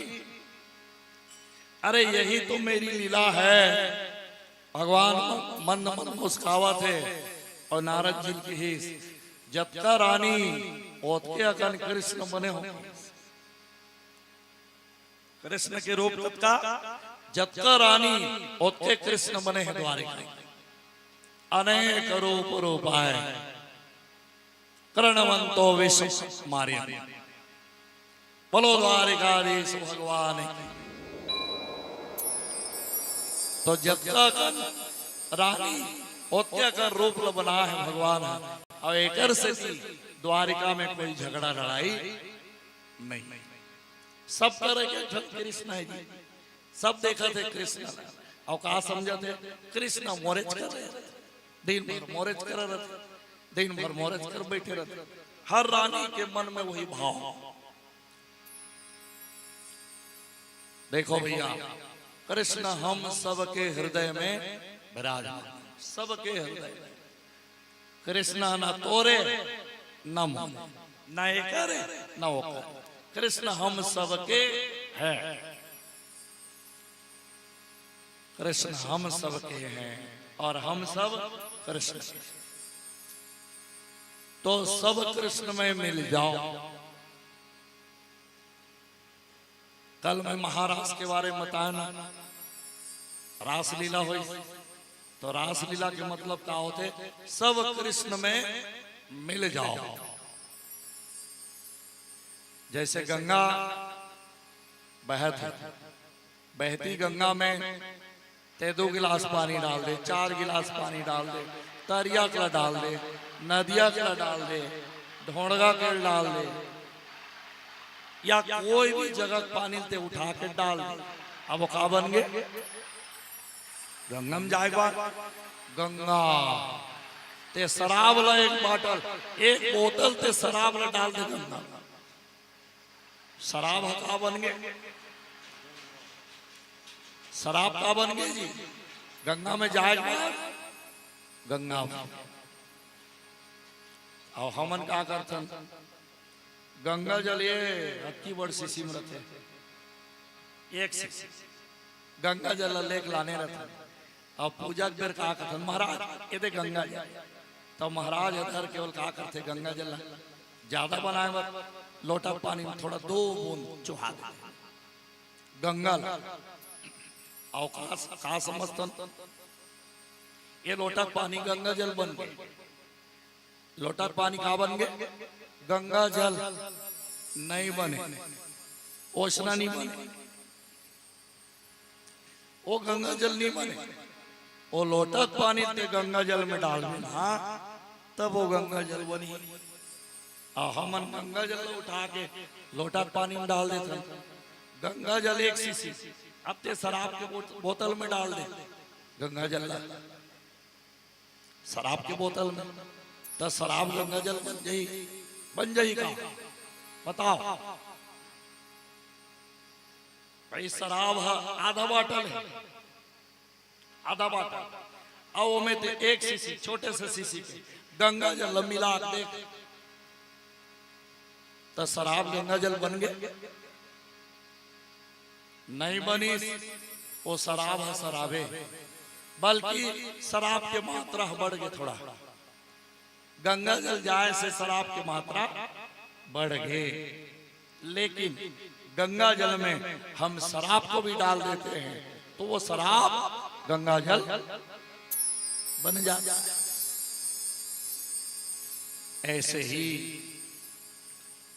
अरे यही तो मेरी लीला है। भगवान मंद मंद मुस्कावत हे अउ नारद जी ल कहिस, जतका रानी ओतके अकन कृष्ण बने हो। कृष्ण के रूप जतका, जतका रानी ओतके कृष्ण बने हे द्वारिका। अनेक रूप रूपाए कृण्वन्तो वेशमानः। बोलो द्वारिकाधीश भगवान की। तो जतका कन रानी ओतका कन रूप ल बनाए हे भगवान ह। अउ एकर सेती द्वारिका में कोई झगड़ा लड़ाई नहीं। सब करे के एक ठन कृष्ण हे जी। सब देखत हे कृष्ण ला। अउ का समझत हे? कृष्ण मोरेच कर रहे, दिन भर मोरेच कर रहत, दिन भर मोरेच कर बैठे रहत। हर रानी के मन में वही भाव। देखो भैया, कृष्ण हम सबके हृदय में विराजमान, सबके हृदय में। कृष्ण ना तोरे, ना मोरे, ना एकरे, ना ओकरे। कृष्ण हम सबके हैं। कृष्ण हम सबके हैं और हम सब कृष्ण के। तो सब कृष्ण में मिल जाओ। कल मैं महारास के बारे में बताया ना, रासलीला होइस, तो रासलीला के मतलब का होथे? सब कृष्ण में मिल जाओ। जैसे गंगा बहत हे, बहती गंगा में ते दो गिलास पानी डाल दे, चार गिलास पानी डाल दे, तरिया के ला डाल दे, नदिया के ला डाल दे, ढोड़गा के डाल दे, या कोई भी जगह पानी ते उठा के डाल दे, अब वो का बन गे? गंगा में जाए के बाद गंगा ते शराब ला एक बाटल, एक बोतल ते शराब ला डाल दे गंगा। शराब ह का बन गे? शराब का बन गे जी? गंगा में जाए के बाद गंगा। अउ हमन का करथन, गंगा जल ये अतकी बड़ शीशी में रथे, एक शीशी गंगा जल लेके लाने रथन। अउ पूजा के बेर का करथन, महाराज ये दे गंगा जल। तब महाराज ह धर के ओला का करथे, गंगा जल ला ज्यादा बनाए बर लोटा पानी में थोड़ा दो बूंद चुहा देथे गंगा ला। अउ का, का समझथन, ये लोटा पानी गंगा जल बन गे। लोटा पानी का बन गे? गंगा जल नहीं बने, ओसना नहीं बने, वो गंगा जल नहीं बने। वो लोटा पानी ते गंगा जल में डाल देना, तब वो गंगा जल बनी। अउ हमन गंगा जल ला उठा के लोटा पानी में डाल देथन। गंगा जल एक शीशी, अब ते शराब के बोत-, बोतल में डाल दे गंगा जल ला। शराब के बोतल में, त शराब गंगा जल बन जाही, बन जाही का? बताओ भाई, शराब ह आधा बाटल हे, आधा बाटल, अउ ओमे ते एक शीशी, छोटे से शीशी के गंगा जल ल मिला के देख, त शराब गंगा जल बन गे? नहीं बनिस। वो शराब ह शराबे, बल्कि शराब के मात्रा ह बढ़ गे थोड़ा। गंगा जल जाए से शराब के मात्रा बढ़ गे, लेकिन गंगा जल में हम शराब को भी डाल देते हैं, तो वो शराब गंगा जल बन जाता है। ऐसे ही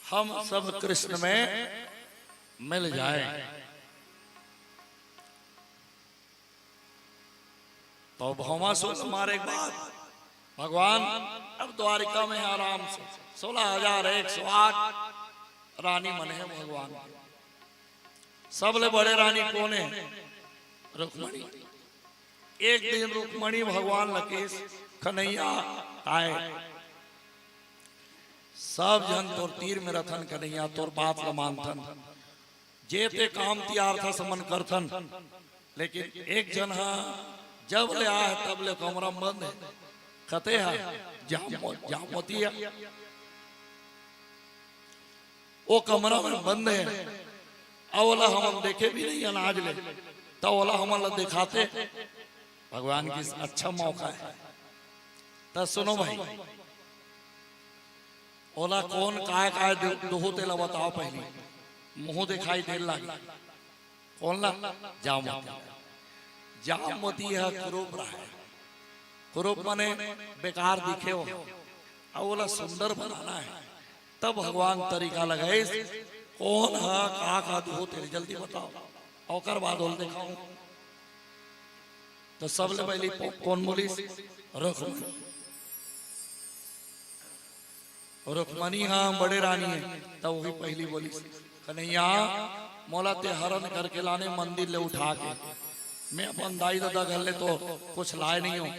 हम सब कृष्ण में मिल जाए। तो भौमासुर मारे के बाद भगवान अब द्वारिका में आराम से सोलह हजार एक सौ आठ रानी मन हे भगवान। सबले बड़े रानी कोन हे? रुक्मणी। एक दिन रुक्मणी भगवान ल कहिस, कन्हैया आए, सब झन तोर तीर में रथन कन्हैया, तोर बात ल मानथन, जे ते काम तियारथस हमन करथन, लेकिन एक झन ह जब ले आए हे तब ले कमरा में बंद हे, कते ह जाम-, जामवती हे। वो कमरा में बंद हे, अउ ओला हमन देखे भी नहीं अनाज ले, त ओला हमन ला दिखाते। भगवान कहिस अच्छा मौका हे। त सुनो भाई, ओला कोन काय काय दु-, दुहू तेला बताओ पहिली, मुंह दिखाई दे लागी। कोन ला? जामवती। जामवती ह कुरूप रहे। कुरूप माने बेकार दिखे हो, अउ ओला सुंदर बनाना हे। तब भगवान तरीका लगाइस, कोन ह का का दुहू तेला जल्दी बताओ, ओकर बाद ओला दिखाऊं। त सबले पहिली को-, कोन बोलिस? रुक्मणी। रुक्मणी ह बड़े रानी हे, त वही पहिली बोलिस, कन्हैया, मोला ते हरण करके लाने मंदिर ले उठा के, मैं अपन दाई ददा घर ले तो कुछ लाए नहीं हूं,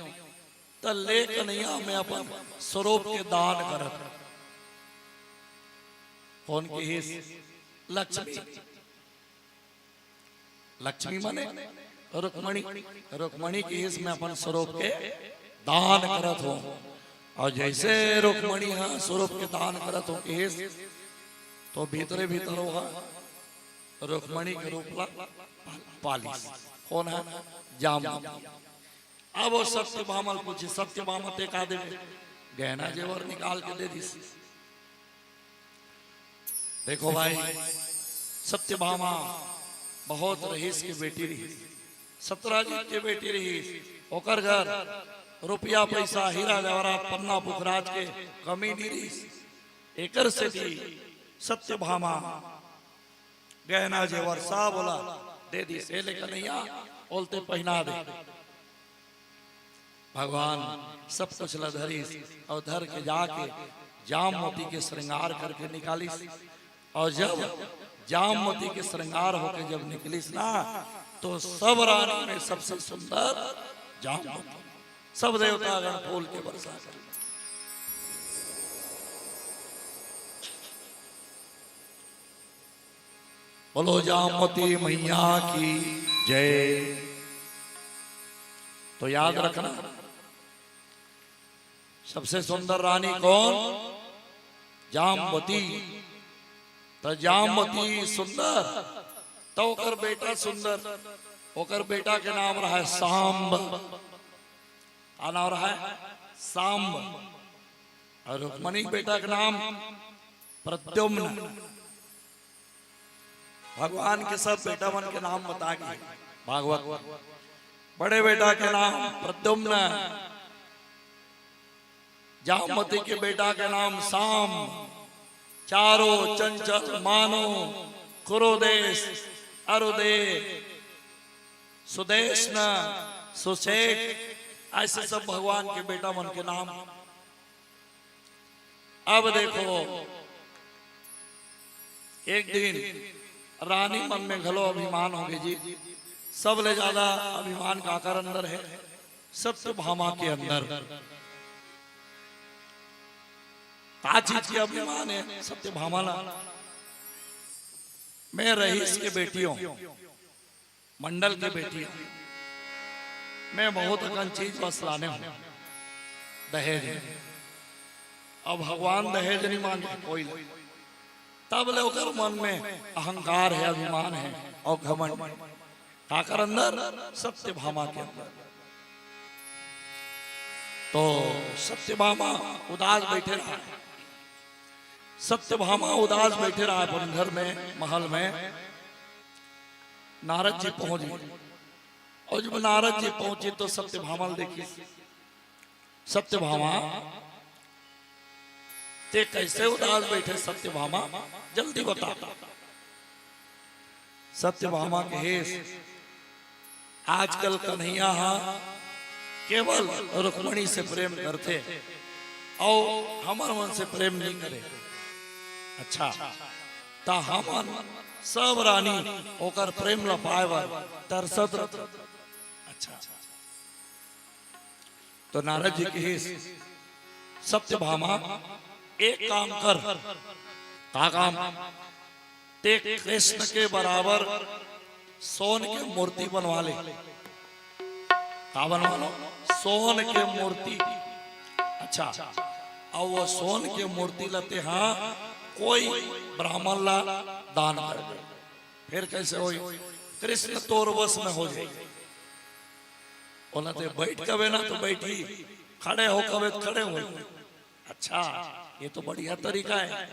त ले कन्हैया, मैं अपन स्वरूप के दान करत हूं। कोन कहिस? लक्ष्मी। लक्ष्मी माने रुक्मणी। रुक्मणी कहिस, मैं अपन स्वरूप के दान करत हूं। अउ जइसे रुक्मणी ह स्वरूप के दान करत हूं कहिस, तो भीतरे भीतर वो ह रुक्मणी के रूप ला पालिस। कोन ह? जामवती। अब वो सत्यभामा ल पूछिस, सत्यभामा ते का देबे? गहना जेवर निकाल के दे दिस। देखो भाई, सत्यभामा बहुत रहीस के बेटी रहीस, सतराजीत के बेटी रहीस। ओकर घर रुपया पैसा, हीरा जवाहरात, पन्ना पुखराज के कमी नहीं रहीस। एकर सेती सत्यभामा गहना जेवर सब ओला दे दिस। ए ले कन्हैया, ओला ते पहिना दे। भगवान सब कुछ ला धरिस अउ धर के जाके जामवती के श्रृंगार करके निकालिस। और जब जामवती के श्रृंगार होके जब निकलिस ना, तो सब रानी में सबसे सुंदर जामवती। सब देवतागण फूल के वर्षा कर। बोलो जामवती मैया की जय। तो याद रखना, सबसे सुंदर रानी कौन? जामवती। तो जामवती सुंदर, तो ओकर बेटा सुंदर, ओकर बेटा के नाम रहा है सांब। का नाम रहा है? सांब। और रुक्मणी के बेटा के नाम प्रद्युम्न। भगवान के सब बेटा मन के नाम बता के भागवत। बड़े बेटा के नाम प्रद्युम्न, जामवती के बेटा के नाम साम, चारो चंचल मानो, क्रोधेश, अरुदे, सुदेष्ण, सुशेख, ऐसे सब भगवान के बेटा मन के नाम। अब देखो, एक दिन रानी मन में घलो अभिमान होगे जी। सबले ज्यादा अभिमान काकर अंदर है? सत्यभामा के अंदर। का चीज के अभिमान है सत्यभामा ला? मैं रईस के बेटी हूं, मंडल के बेटी हूं, मैं बहुत अकन चीज बस लाने हूं दहेज में। अब भगवान दहेज नहीं मांगे कोई ले। तब ले ओकर मन में अहंकार है, अभिमान है और घमंड है। काकर अंदर? सत्यभामा के अंदर। तो सत्यभामा उदास बैठे रहा। सत्यभामा उदास बैठे रहा अपन घर में, महल में। नारद जी पहुंच गए। और जब नारद जी पहुंचे तो सत्यभामा ल देखिस। सत्यभामा, ते कैसे उदास बैठे सत्यभामा? जल्दी बता। सत्यभामा कहेस, आजकल कन्हैया हा केवल रुक्मणी से प्रेम करथे, अउ हमर मन से प्रेम नहीं करे। अच्छा, त हमन सब रानी ओकर प्रेम ल पाए बर तरसत रथन। अच्छा, तो नारद जी कहिस, सत्यभामा, एक काम कर। का काम? ते कृष्ण के बराबर सोन के मूर्ति बनवा ले। का बनवा लो? सोन के मूर्ति। अच्छा, अब वो सोन के मूर्ति ल ते हा कोई ब्राह्मण ला दान कर दे। फिर कैसे होई? कृष्ण तोर वश में हो जाई। ओला ते बैठ कबे ना तो बैठी, खड़े हो कबे तो खड़े हो। अच्छा, ये तो बढ़िया तरीका है।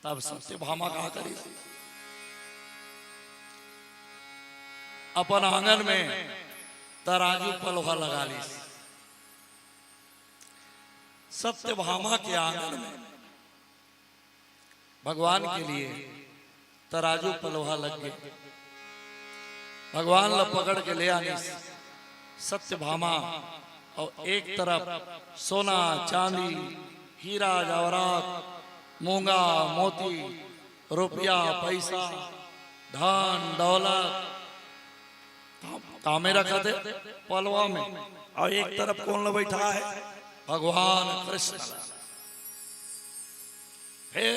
तब सत्यभामा का करी, अपन आंगन में तराजू पलवा लगा ली। सत्यभामा के आंगन में भगवान के लिए तराजू पलवा लग गए। भगवान ला पकड़ के ले आनिस सत्यभामा, और एक तरफ सोना, चांदी, हीरा जवाहरात, मूंगा, मोती, रुपया, पैसा, धन, दौलत, का-, कामे रखा थे पलवा में, और एक तरफ कौन ला बैठा है? भगवान कृष्ण। फिर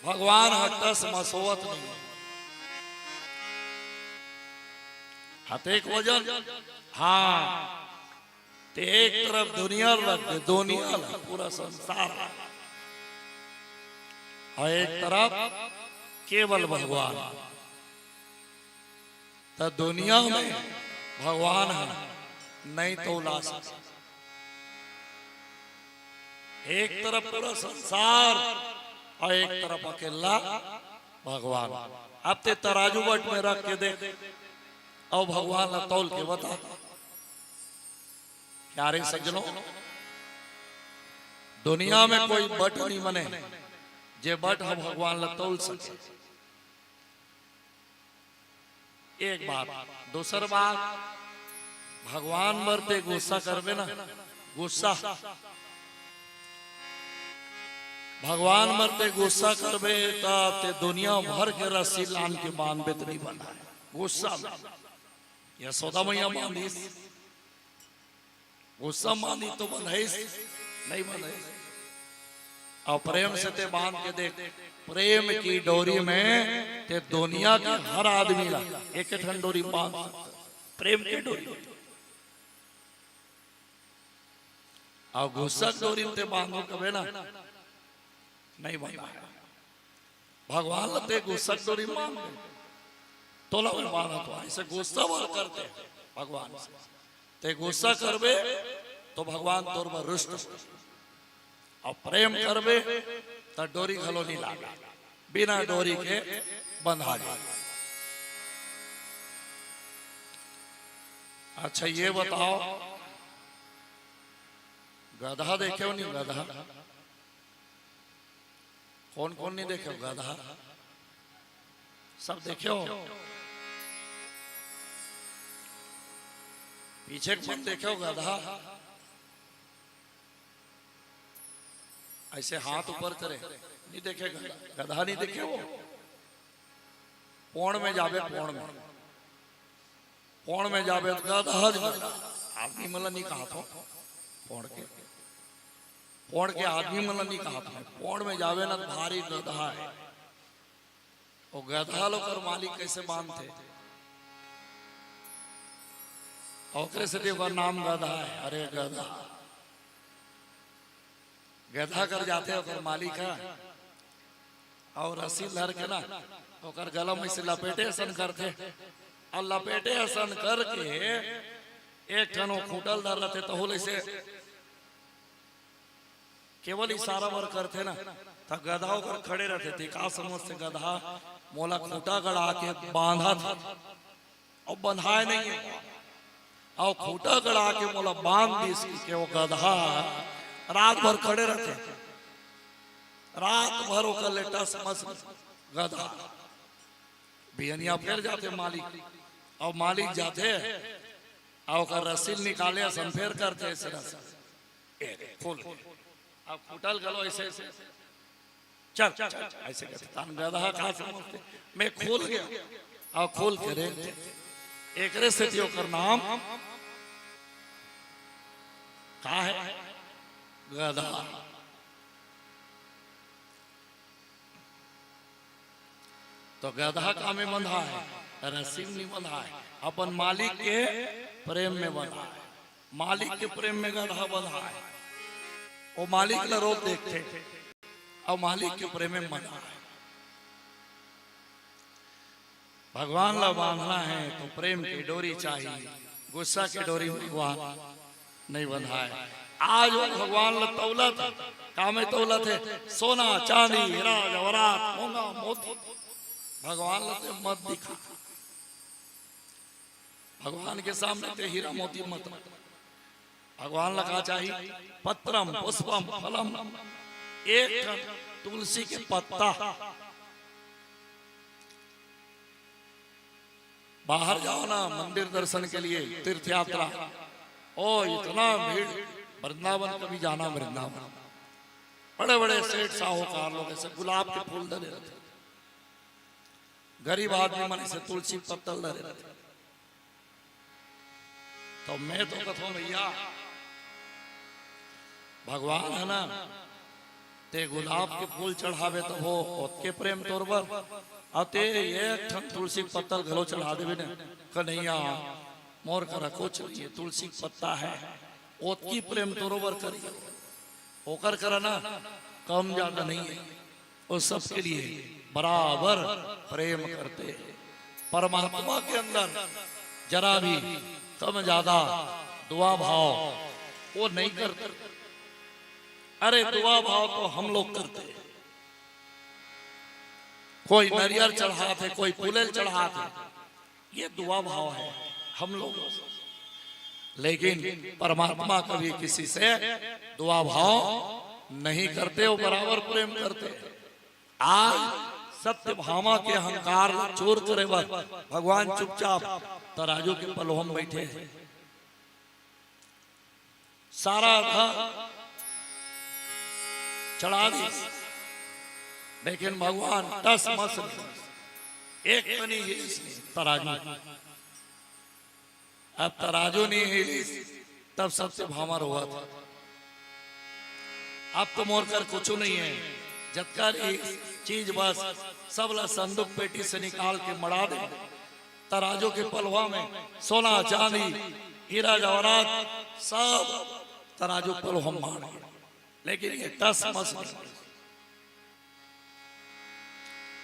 भगवान ह टस म सोवत नहीं। हतेक वजन, हाँ, ते एक तरफ दुनिया लग गए, दुनिया लग, पूरा संसार लग। और एक तरफ केवल भगवान। त दुनिया में भगवान है, नहीं तो ला सके। एक तरफ पूरा संसार और एक तरफ अकेला भगवान। अब ते तराजू बट में रख के देख, और भगवान ला तौल के बता। प्यारे सज्जनों, दुनिया में कोई बट नहीं बने, जे बट ह भगवान ला तौल सके। एक बात। दूसर बात, भगवान बर ते गुस्सा करबे ना, गुस्सा, भगवान बर ते गुस्सा करबे, त ते दुनिया भर के रस्सी लान के बांधबे, त नहीं बंधाय। गुस्सा में यशोदा मैया बांधिस, गुस्सा मानी तो बंधाइस, नहीं बंधाइस। और प्रेम से ते बांध के देख, प्रेम की डोरी में ते दुनिया के हर आदमी ला एक ठन डोरी बांध सकते, प्रेम की डोरी। और गुस्सा के डोरी में ते बांधो कबे ना, नहीं बंधाय। भगवान ला ते गुस्सा के डोरी बांध दे, तोला मैं बांधत हूं। ऐसे गुस्सा बर करते हैं भगवान से। ते गुस्सा करबे तो भगवान तोर बर रुष्ट हो, और प्रेम करबे त डोरी घलो नहीं लागे, बिना डोरी के बंधा जाए। अच्छा, ये बताओ, गधा देखे हो नहीं? गधा, कौन कौन नहीं देखे हो गधा? सब देखे हो? पीछे कौन देखे हो गधा? ऐसे हाथ ऊपर करे, नहीं देखे गधा? गधा नहीं देखे हो? पोंड़ में जाबे, पोंड़ में, पोंड़ में जाबे तो गधा ज गधा। आदमी मन ला नहीं कहा थो, पोंड़ के, पोंड़ के आदमी मन ला नहीं कहा थो। पोंड़ में जाबे ना तो भारी गधा है। वो गधा ला ओकर मालिक कैसे बांधथे? ओकरे सेती ओकर नाम गधा है। अरे गधा, गधा कर जाथे ओकर मालिक ह, और रस्सी धर के ना ओकर गला में से लपेटे असन करथे, और लपेटे असन करके एक ठन वो खूंटा ल धर रथे, तहू ले से केवल इशारा बर करथे ना, त गधा ओकर खड़े रथे। ते का समझथे, गधा मोला खूंटा गड़ा के बांधत हे, अउ बंधाय नहीं है, अउ खूंटा गड़ा के मोला बांध दिस कि के वो गधा रात भर खड़े रथे, रात भर ओकर ले टस मस गधा। बिहनिया फेर जाथे मालिक, अउ मालिक जाथे, अउ ओकर रस्सी ल निकाले असन फेर करथे ऐसे रस्सी। ए, खोल के। अब खूंटा ल घलो ऐसे, ऐसे। चल, चल, चल, ऐसे करथे। तहान गधा का समझथे, मैं खोल गया। अब खोल के रे, एकरे सेती ओकर नाम का है? गधा। तो गधा का में बंधा है? रस्सी में नहीं बंधा है, अपन मालिक के प्रेम में बंधा है। मालिक के प्रेम में गधा बंधा है। वो मालिक ला रोज देखथे, अउ मालिक के प्रेम में बंधा है। भगवान ला बांधना है तो प्रेम के डोरी चाहिए, गुस्सा के डोरी में भगवान नहीं बंधाय। आज वो भगवान ला तौलत हे, का में तौलत हे? सोना, चांदी, हीरा, जवाहरात, मोंगा, मोती। भगवान ला ते मत दिखा, भगवान के सामने ते हीरा मोती मत रख। भगवान ला का चाही? पत्रम, पुष्पम, फलम, एक ठन तुलसी के पत्ता। बाहर जाओ ना मंदिर दर्शन के लिए, तीर्थ यात्रा, ओ इतना भीड़। वृंदावन कभी जाना, वृंदावन बड़े बड़े सेठ साहूकार लोग ऐसे गुलाब के फूल धरे रहते, गरीब आदमी मन ऐसे तुलसी पत्तल धरे रहते। तो मैं तो कथों भैया, भगवान है ना, ते गुलाब के फूल चढ़ाबे त हो ओतके प्रेम तोर बर, अउ ते एक ठन तुलसी के पत्ता ल घलो चढ़ा देबे न, कन्हैया मोर करा कुछ नहीं है, तुलसी के पत्ता है, ओतकी प्रेम तोरो बर करी। ओकर करा ना कम ज्यादा नहीं है, वो सबके लिए बराबर प्रेम करते हैं। परमात्मा के अंदर जरा भी कम ज्यादा दुआ भाव वो नहीं करते। अरे दुआ भाव तो हम लोग करते हैं, कोई नरियर चढ़ात है, कोई पुलेल चढ़ात है, ये दुआ भाव है हम लोग। लेकिन परमात्मा कभी किसी से दुआ भाव नहीं करते, वो बराबर प्रेम करते। आज सत्य भामा के अहंकार ला चूर करे बर भगवान चुपचाप तराजू के पलोह म बैठे हैं। सारा आधा चढ़ा दी। लेकिन भगवान टस मस नहीं, एक कनी हिलिस नहीं तराजू। अब तराजू नहीं हिलिस, तब सत्यभामा रोवत हे, अब तो मोर कर कुछू नहीं हे, जतका रहिस चीज बस सब ला संदूक पेटी से निकाल के मड़ा दे। तराजू के पलवा में सोना चांदी, हीरा जवाहरात सब तराजू पलवा में माड़ गे, लेकिन ये टस मस नहीं।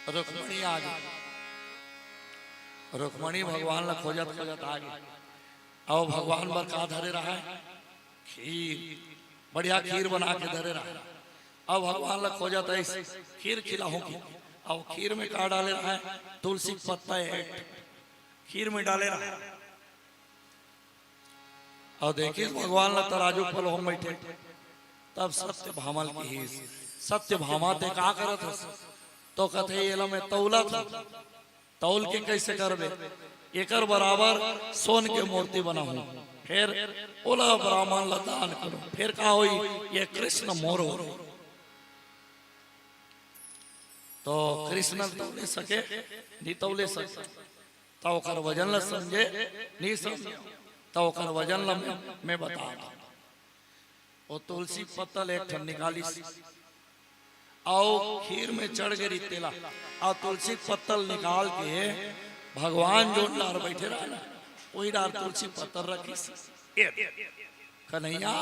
रुक्मणी आ गे। रुक्मणी भगवान ला खोजत खोजत आ गे। अउ भगवान बर का धरे रहय? खीर। बढ़िया खीर बना के धरे रहय। अउ भगवान ला खोजत आइस, खीर खिलाहूं कि। अउ खीर में का डाले रहय? तुलसी के पत्ता एक खीर में डाले रहय। अउ देखिस भगवान ला तराजू पलवा में बइठे। तब सत्यभामा ल किहिस, "सत्यभामा, ते का करत हस?" तो कथे, "एला मैं तौलत हंव।" "तौल के कइसे करबे?" "एकर बराबर सोन के मूर्ति बनाहूं, फेर ओला ब्राह्मण ला दान करहूं, फेर का होही, ये कृष्ण मोर होही।" तो कृष्ण ल तौले सके, नहीं तौले सके। त ओकर वजन ल समझे, नहीं समझे। त ओकर वजन ल मैं, मैं बता दूं। वो तुलसी पत्तल एक ठन निकालिस, अउ खीर में चढ़ गे रिहिस तेला, अउ तुलसी पत्तल निकाल के भगवान जोन डार बइठे रहय ना, वही डार तुलसी पत्तल रखिस। ए, "कन्हैया,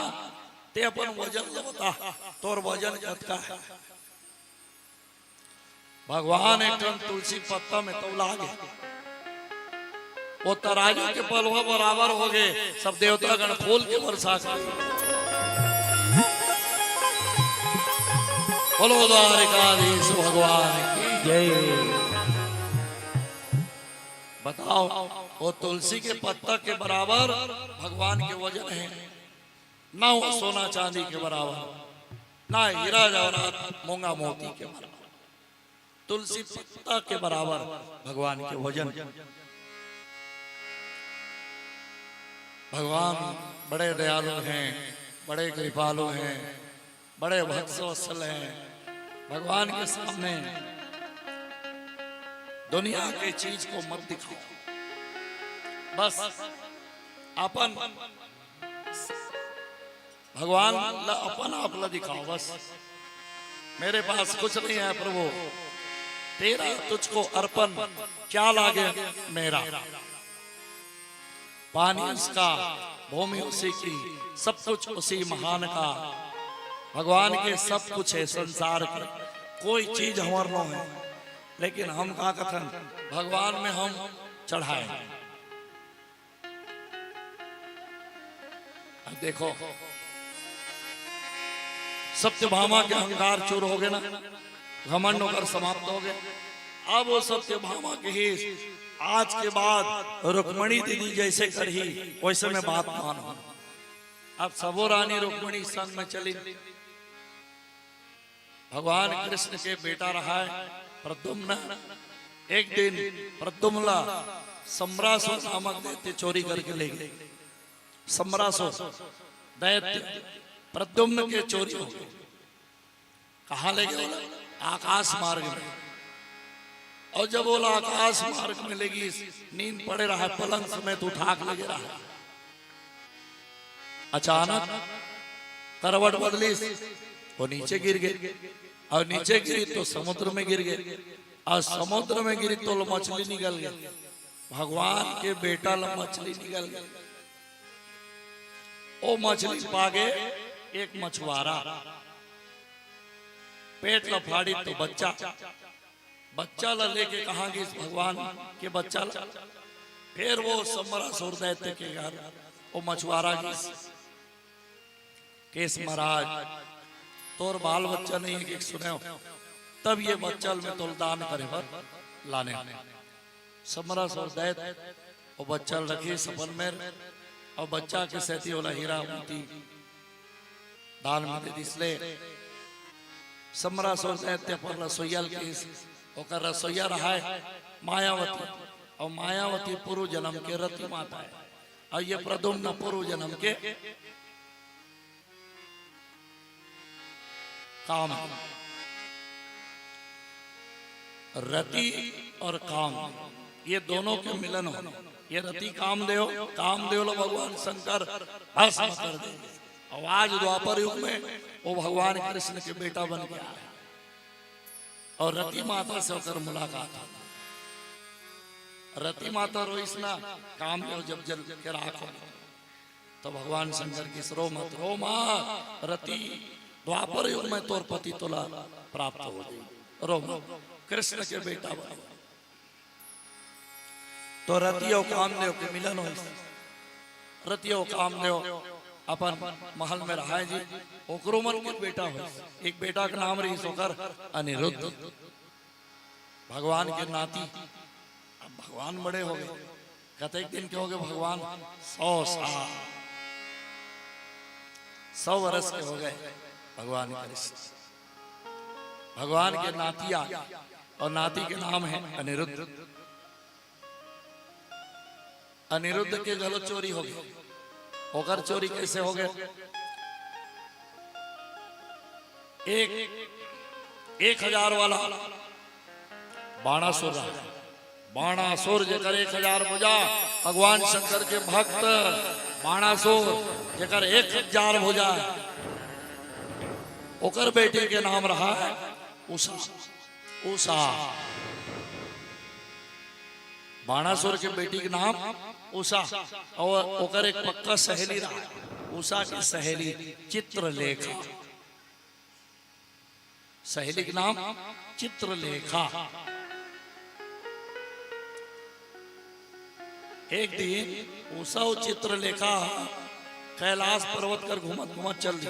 ते अपन वजन ल बता, तोर वजन कतका हे?" भगवान एक ठन तुलसी पत्ता में तौला गे। वो तराजू के पलवा बराबर हो गे। सब देवता गण खोल के बरसा कर। बोलो द्वारिकाधीश भगवान की जय। बताओ, वो तुलसी के पत्ता के बराबर भगवान के वजन हे। ना वो सोना चांदी के बराबर, ना हीरा जवाहरात मूंगा मोती के बराबर, तुलसी पत्ता के बराबर भगवान के वजन। भगवान बड़े दयालु हैं, बड़े कृपालु हैं, बड़े भक्त वत्सल हैं। भगवान के सामने दुनिया के चीज को मत दिखाओ, बस अपन भगवान ला अपन आप ला दिखाओ बस। मेरे पास कुछ नहीं है प्रभु, तेरा तुझको अर्पण, क्या लागे मेरा। पानी उसका, भूमि उसी की, सब कुछ उसी महान का। भगवान के सब कुछ है संसार के, कोई चीज हमर नो है, लेकिन हम का कथन, भगवान में हम चढ़ाए। अब देखो, सत्यभामा के अहंकार चूर हो गे ना, घमंड ओकर समाप्त हो गे। अब वो सत्यभामा किहिस, आज के बाद रुक्मणी दीदी जइसे करही, वइसे मैं बात मानहूं। अब सबो रानी रुक्मणी संग में चली। भगवान कृष्ण के बेटा रहय प्रद्युम्न। एक दिन प्रद्युम्न ला सम्रासुर नामक दैत्य चोरी करके ले गे। सम्रासुर दैत्य प्रद्युम्न के चोरी हो गे। कहां ले गे ओला? आकाश मार्ग में। अउ जब ओला आकाश मार्ग में ले गिस, नींद पड़े रहय, पलंग समेत उठा के ले गे रहय। अचानक करवट बदलिस, वो नीचे गिर गे, अउ नीचे गिरी तो समुद्र में गिर गे, अउ समुद्र में गिरी तो मछली निकल गे। भगवान के बेटा ला मछली निकल गे। ओ मछली पा गे एक मछुआरा, पेट ला फाड़ी तो बच्चा, बच्चा ला लेके कहां गिस भगवान के बच्चा ला? फेर वो सम्रासुर दैत्य के घर वो मछुआरा गिस। किहिस महाराज, तोर बाल बच्चा नहीं हे कि सुनेव, तब ये बच्चा ल मैं तोला दान करे बर लाने हंव। सम्रासुर दैत्य वो बच्चा ल रखिस अपन मेर, अउ बच्चा के सेती ओला हीरा मोती दान में दे दिस ले। सम्रासुर दैत्य अपन रसोइया ल किहिस, ओकर रसोइया रहय मायावती, अउ मायावती पूर्व जन्म के रति माता हे, अउ ये प्रद्युम्न पूर्व जन्म के काम हे। रति और काम, ये दोनों के मिलन हो। ये रति कामदेव, कामदेव ला भगवान शंकर भस्म कर दे। और आज द्वापर युग में वो भगवान कृष्ण के बेटा बन के आए और रति माता से होकर मुलाकात हो। रति माता रोइस ना, कामदेव जब जल के राख हो, तो भगवान शंकर कहिस, "रो मत, रो मत, रति, द्वापर युग में तोर पति तोला प्राप्त हो गई, रो मत, कृष्ण के बेटा बन।" तो रति और कामदेव के मिलन होइस। रति और कामदेव अपन महल में रहाय जी। ओकरो मन के बेटा होइस। एक बेटा के नाम रहिस ओकर अनिरुद्ध। भगवान के नाती। अब भगवान बड़े हो गए, कतेक दिन के हो गए भगवान? सौ साल, सौ वर्ष के हो गए भगवान कृष्ण। भगवान के नाती आ गए और नाती के नाम है अनिरुद्ध। अनिरुद्ध के घलो चोरी हो गए। ओकर चोरी कैसे हो गए? एक, एक हजार वाला बाणासुर रहा। बाणासुर जेकर एक हजार भुजा, भगवान शंकर के भक्त बाणासुर जेकर एक हजार भुजा, ओकर बेटी के नाम रहा है उषा। उषा। बाणासुर के बेटी के नाम उषा। और ओकर एक पक्का सहेली रहा, उषा की सहेली चित्रलेखा। सहेली के नाम चित्रलेखा। एक दिन उषा अउ चित्रलेखा कैलाश पर्वत कर घूमत घूमत चल दी।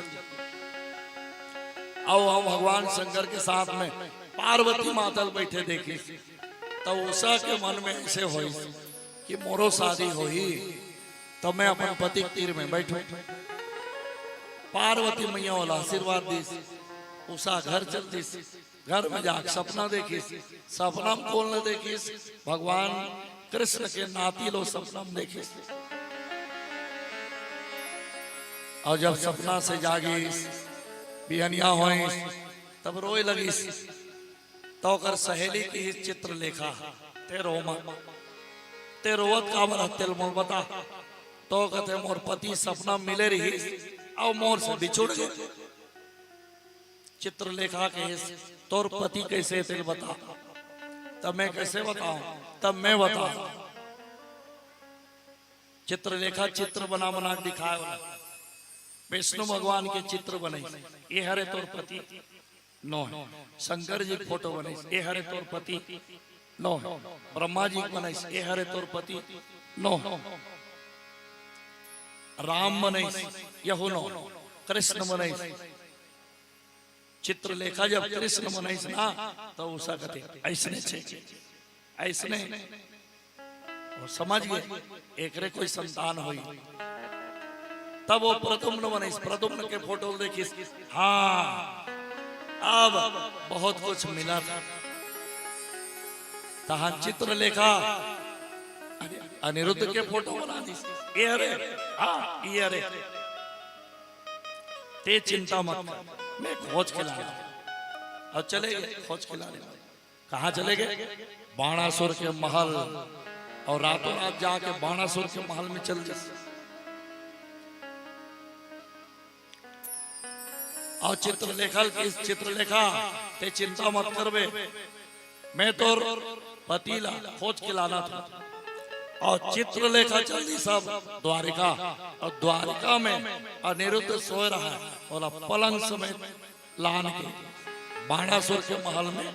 अउ हम भगवान शंकर के साथ में पार्वती माता ल बैठे देखिस, त उषा के मन में ऐसे होइस कि मोरो शादी होही, त मैं अपन पति के तीर में बैठूं। पार्वती मैया ओला आशीर्वाद दिस। उषा घर चल दिस। घर में जाके सपना देखिस। सपना में कौन ल देखिस? भगवान कृष्ण के नाती लो सपना में देखिस। और जब सपना से जागिस, बिहनिया होइस, तब रोए लगिस। तो ओकर सहेली कहिस चित्रलेखा, "ते रो मत, ते रोवत काबर हस, तेल मोर बता।" तो कथे, "मोर पति सपना मिले रहिस, अउ मोर से बिछुड़ गे।" चित्रलेखा कहिस, "तोर पति कैसे, तेल बता।" "तब मैं कैसे बताऊं, तब मैं बताऊं।" चित्रलेखा चित्र बना बना के दिखाए वाला। विष्णु भगवान के चित्र बनाइस, "ए हरे तोर पति, नोहे।" शंकर जी के फोटो बनाइस, "ए हरे तोर पति, नोहे।" ब्रह्मा जी के बनाइस, "ए हरे तोर पति, नोहे।" राम बनाइस, "यहू नोहे।" कृष्ण बनाइस। चित्रलेखा जब कृष्ण बनाइस ना, तो उषा कथे, "ऐसने चाहिए, ऐसने।" अउ समझ गे, एकरे कोई संतान होई। तब वो प्रद्युम्न बनाइस, प्रद्युम्न के फोटो देखिस, "हाँ, अब बहुत कुछ मिलत।" तहन चित्रलेखा अनि-, अनिरुद्ध के फोटो बना दिस, "ए हरे, हाँ, ए हरे।" "ते चिंता मत कर, मैं खोज के लाना।" अउ चले गे खोज के लाने। कहाँ चले गे? बाणासुर के महल। अउ रातों रात जाके बाणासुर के महल में चल दिस। अउ चित्रलेखा ल कहिस, "चित्रलेखा, ते चिंता मत करबे, मैं तोर पति ला खोज के लानत हंव।" अउ चित्रलेखा चल दिस द्वारिका, अउ द्वारिका में अनिरुद्ध सोए रहय, ओला पलंग समेत लान के बाणासुर के महल में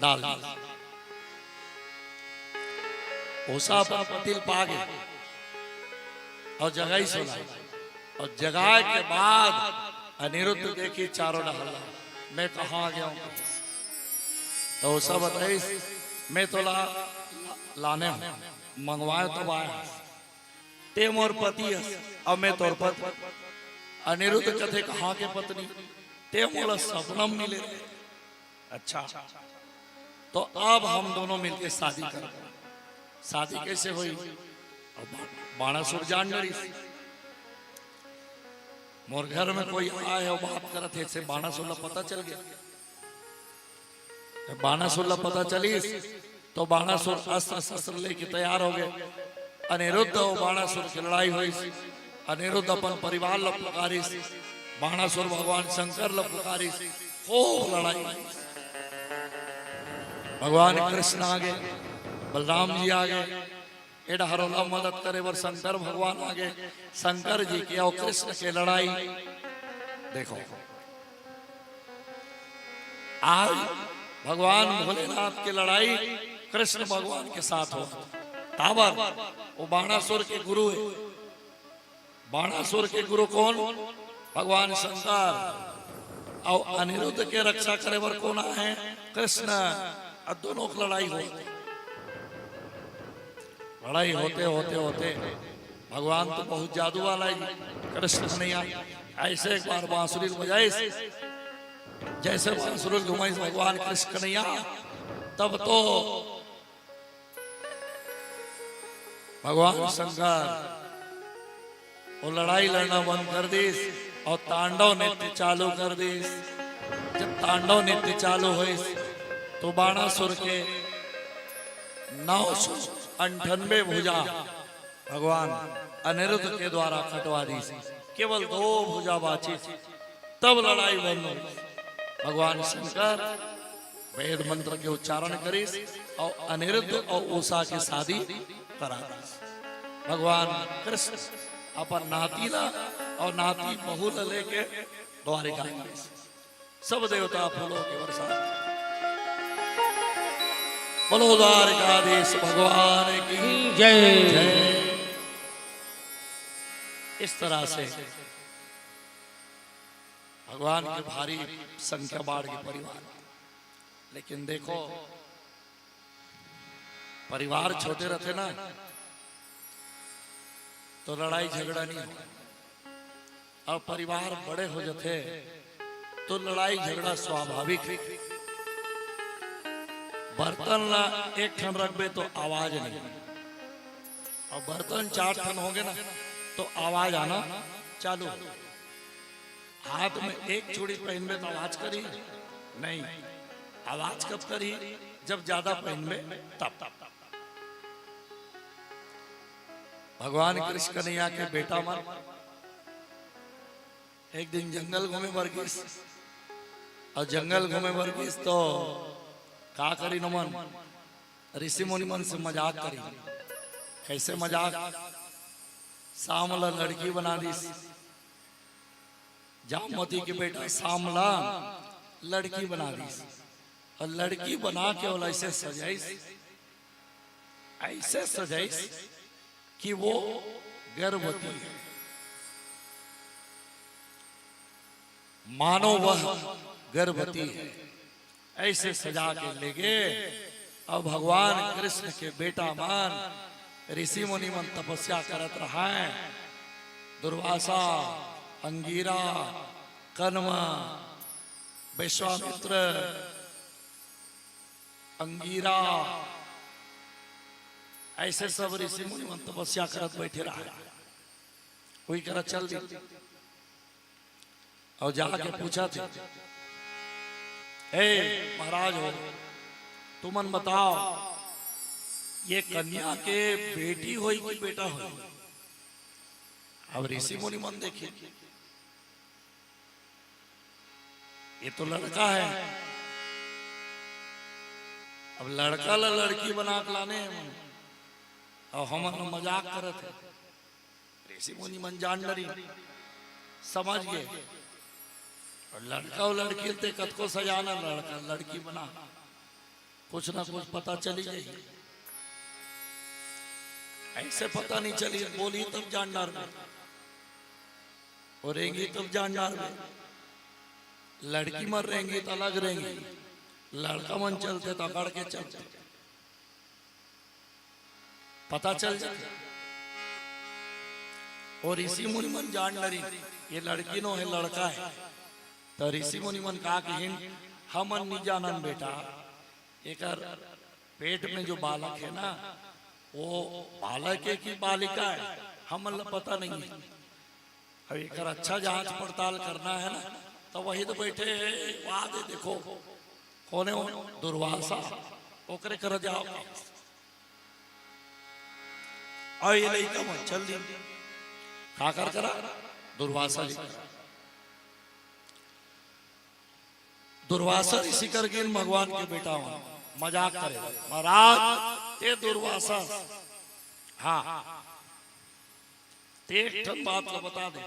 डाल दिस। उषा अपन पति ल पा गे अउ जगाइस ओला, अउ जगाए के बाद अनिरुद्ध देखिस चारों डहर ला, "मैं कहाँ आ गे हंव?" तो उषा बताइस, "मैं तोला लाने हंव, मंगवाए तब आए हंव।" "ते मोर पति हस, अब मैं तोर पति।" अनिरुद्ध कथे, "कहाँ के पत्नी? ते मोला सपना में मिले रहे।" "अच्छा, तो अब हम दोनों मिलके शादी करबो।" "शादी कैसे होई?" "अब बा-, बाणासुर जान डरिस, मोर घर में कोई आए हे, बात करत हे, से बाणासुर ला पता चल गया।" जब बाणासुर ला पता चलिस, तो बाणासुर अस्त्र शस्त्र लेके तैयार हो गए। अनिरुद्ध और बाणासुर की लड़ाई होइस। अनिरुद्ध अपन परिवार ला पुकारिस, बाणासुर भगवान शंकर ला पुकारिस। खूब लड़ाई होइस। भगवान कृष्ण आ गए, बलराम जी आ गए, ए डहर ओला मदद करे बर शंकर भगवान आ गए। शंकर जी के और कृष्ण के लड़ाई देखो, आज भगवान भोलेनाथ के लड़ाई कृष्ण भगवान के साथ हो। काबर? वो बाणासुर के गुरु है। बाणासुर के गुरु कौन? भगवान शंकर। और अनिरुद्ध के रक्षा करे बर कौन आहे? कृष्ण। और दोनों की लड़ाई हो, लड़ाई होते होते होते भगवान तो बहुत जादू वाला है, कृष्ण कन्हैया ऐसे एक बार बांसुरी बजाइस, जैसे बांसुरी घुमाइस भगवान कृष्ण कन्हैया, तब तो भगवान शंकर वो लड़ाई लड़ना बंद कर दिस और तांडव नृत्य चालू कर दिस। जब तांडव नृत्य चालू होइस, तो बाणासुर के नौ सौ अंठानवे भुजा भगवान अनिरुद्ध के द्वारा कटवा दिस। केवल दो भुजा बाचिस, तब लड़ाई बंद होइस। भगवान शंकर वेद मंत्र के उच्चारण करिस और अनिरुद्ध और उषा के शादी करा दिस। भगवान कृष्ण अपन नाती ला और नाती बहू ला लेके द्वारिका में सब देवता फूलों के बरसात। बोलो द्वारिकाधीश भगवान की जय। जय। इस तरह से भगवान के भारी संख्या बाढ़ के परिवार। लेकिन देखो, परिवार छोटे रहते ना, तो लड़ाई झगड़ा नहीं हो। अब परिवार बड़े हो जाते, तो लड़ाई झगड़ा स्वाभाविक है। बर्तन ला एक ठन रखबे, तो आवाज नहीं। अब बर्तन चार ठन होगे ना, तो आवाज आना चालू हो। हाथ में एक चूड़ी पहनबे, तो आवाज करी? नहीं। आवाज कब करी? जब ज्यादा पहनबे, तब। भगवान कृष्ण कन्हैया के बेटा मन एक दिन जंगल घूमे बर गिस, और जंगल घूमे बर गिस, तो का करिन ओमन? ऋषि मुनि मन से मजाक करिन। कैसे मजाक? साम ला लड़की बना दिस, जामवती के बेटा साम ला लड़की बना दिस, और लड़की बना के ओला ऐसे सजाइस, ऐसे सजाइस कि वो गर्भवती है, मानो वह गर्भवती है। ऐसे सजा के ले गे। अब भगवान कृष्ण के बेटा मन, ऋषि मुनि मन तपस्या करत रहय। दुर्वासा, अंगीरा, कण्व, विश्वामित्र, अंगीरा, ऐसे सब ऋषि मुनि मन तपस्या करत बैठे रहय। वही करा चल दी। और जाके पूछा थे, "ए महाराज हो, तुमन बताओ, ये कन्या के बेटी होई कि बेटा होई?" अब ऋषि मुनि मन देखिन, ये तो लड़का है, अब लड़का ला लड़की बना के लाने हैं मन, और हमन ला मजाक करत है। ऋषि मुनि मन जान डरिन, समझ गए। और लड़का और लड़की ते कतको सजाना, लड़का लड़की बना, कुछ ना कुछ पता चली जाही। ऐसे पता नहीं चली, बोली तब जान डारबे, और रेंगी तब जान डारबे। लड़की मन रेंगी तो अलग रेंगी, लड़का मन चलते तो अकड़ के चलते। पता चल जाथे। और ऋषि मुनि मन जान डरिन, ये लड़की नो है, लड़का है। तो ऋषि मुनि मन का कहिन, "हमन नहीं जानन बेटा, एकर पेट में जो बालक है ना, वो बालक है कि बालिका है, हमन ला पता नहीं है।" अब एकर अच्छा जांच पड़ताल करना है ना, तो वही तो बैठे हैं, वहाँ दे देखो, कोने हो? दुर्वासा। ओकरे करा जाव। अउ ये लइका मन चल दिस। काकर करा? दुर्वासा जी करा। दुर्वासा ऋषि कर गेन भगवान के बेटा मन, मजाक करे। महाराज, ते दुर्वासा। हाँ, ते एक ठन बात ला बता दे,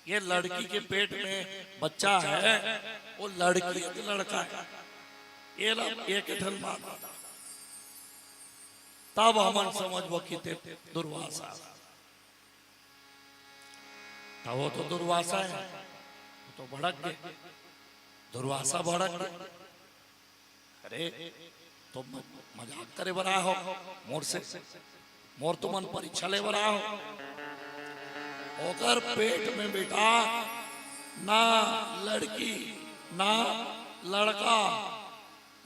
ये लड़की के पेट में बच्चा है, वो लड़की है कि लड़का है? ये ला एक ठन बात बता, तब हमन समझबो कि ते दुर्वासा। तब वो तो दुर्वासा है, वो तो भड़क गे, दुर्वासा भड़क गे। अरे, तो म-, मजाक करे बर आए हो मोर से? मोर तुमन परीक्षा ले बर आए हो? ओकर पेट में बेटा ना लड़की ना लड़का,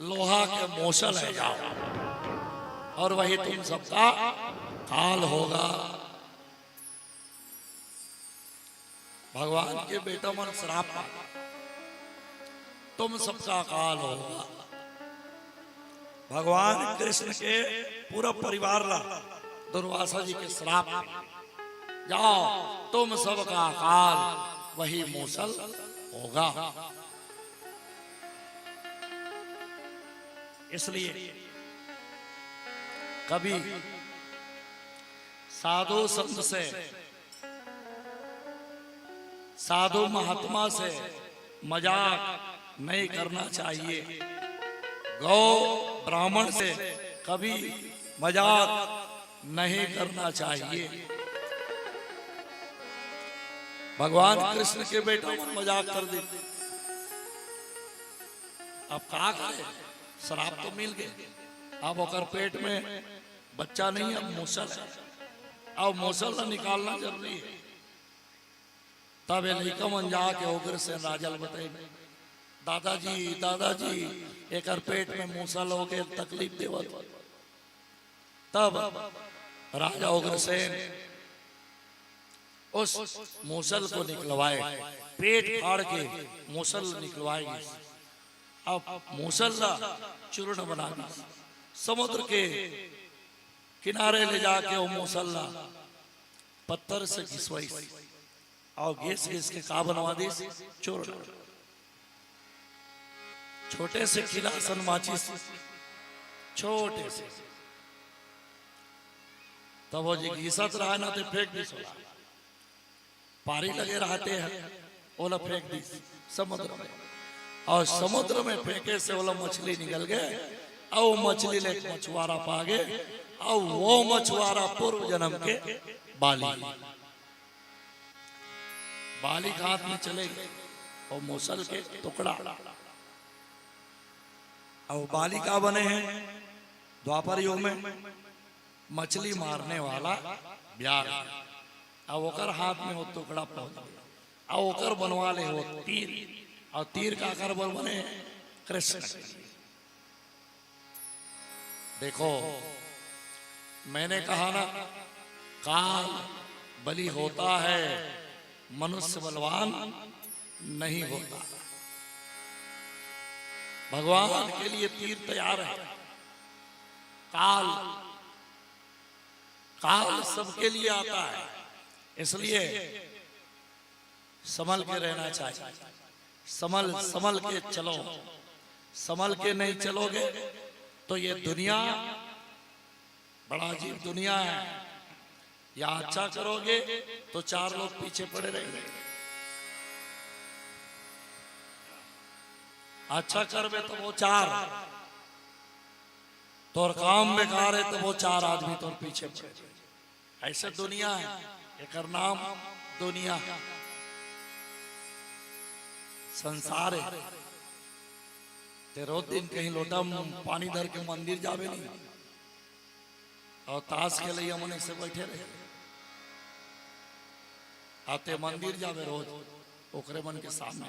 लोहा के मोसल है जाव, और वही तुम सबका काल होगा। भगवान के बेटा मन श्राप पाथे, तुम सबका काल होगा। भगवान कृष्ण के पूरा परिवार ला दुर्वासा जी के श्राप, जाव, तुम सबका काल वही मोसल होगा। इसलिए कभी साधु संत से, साधु महात्मा से मजाक नहीं करना चाहिए। गौ ब्राह्मण से कभी मजाक नहीं करना चाहिए। भगवान कृष्ण के बेटा मन मजाक कर दे। अब का करे, श्राप तो मिल गए, अब ओकर पेट में बच्चा नहीं, अब मोसल है। अब मोसल ला निकालना जरूरी है। तब ये लइका मन जाके उग्रसेन राजा ल बताइन, "दादाजी, दादाजी, एकर पेट में मोसल हो गए, तकलीफ देवत।" तब राजा उग्रसेन उस मोसल को निकलवाए, पेट फाड़ के मोसल निकलवाए। अब मोसल ला चूर्ण बना दी, समुद्र के किनारे ले जाके वो मोसल ला पत्थर से घिसवाइस। अउ घिस घिस के का बनवा दिस? चूर्ण। छोटे से किला असन माचिस, छोटे से। तब वो जे घिसत रहा ना, ते फेंक दिस ओला। पारी लगे रहते हैं, ओला फेंक दिस समुद्र में। अउ समुद्र में फेंके से ओला मछली निकल गए, अउ मछली ले एक मछुआरा पा गए, अउ वो मछुआरा पूर्व जन्म के बाली। बाली के हाथ में चले गए, वो मोसल के टुकड़ा। अउ बाली का बने हैं? द्वापर युग में मछली मारने वाला ब्याघ्र। अब ओकर हाथ में वो टुकड़ा पहुंच गया, अब ओकर बनवा ले वो तीर। अउ तीर काकर बर बने? कृष्ण के लिए। देखो, मैंने कहा ना, काल बली होता है, मनुष्य बलवान नहीं होता। भगवान के लिए तीर तैयार है। काल, काल सबके लिए आता है, इसलिए संभल के रहना चाहिए। संभल, संभल के चलो, संभल के नहीं चलोगे तो ये दुनिया बड़ा अजीब दुनिया है। या अच्छा करोगे तो चार लोग पीछे पड़े रहेंगे, अच्छा करबे तो वो चार, तोर काम बेकार है तो वो चार आदमी तोर पीछे पड़े रहेंगे। ऐसे दुनिया है, एकर नाम दुनिया है, संसार है। ते रोज दिन कहीं लोटा म-, पानी धर के मंदिर जाबे नहीं, अउ ताश खेलइया मन से बैठे रहे। अउ ते मंदिर जाबे रोज ओकरे मन के सामने,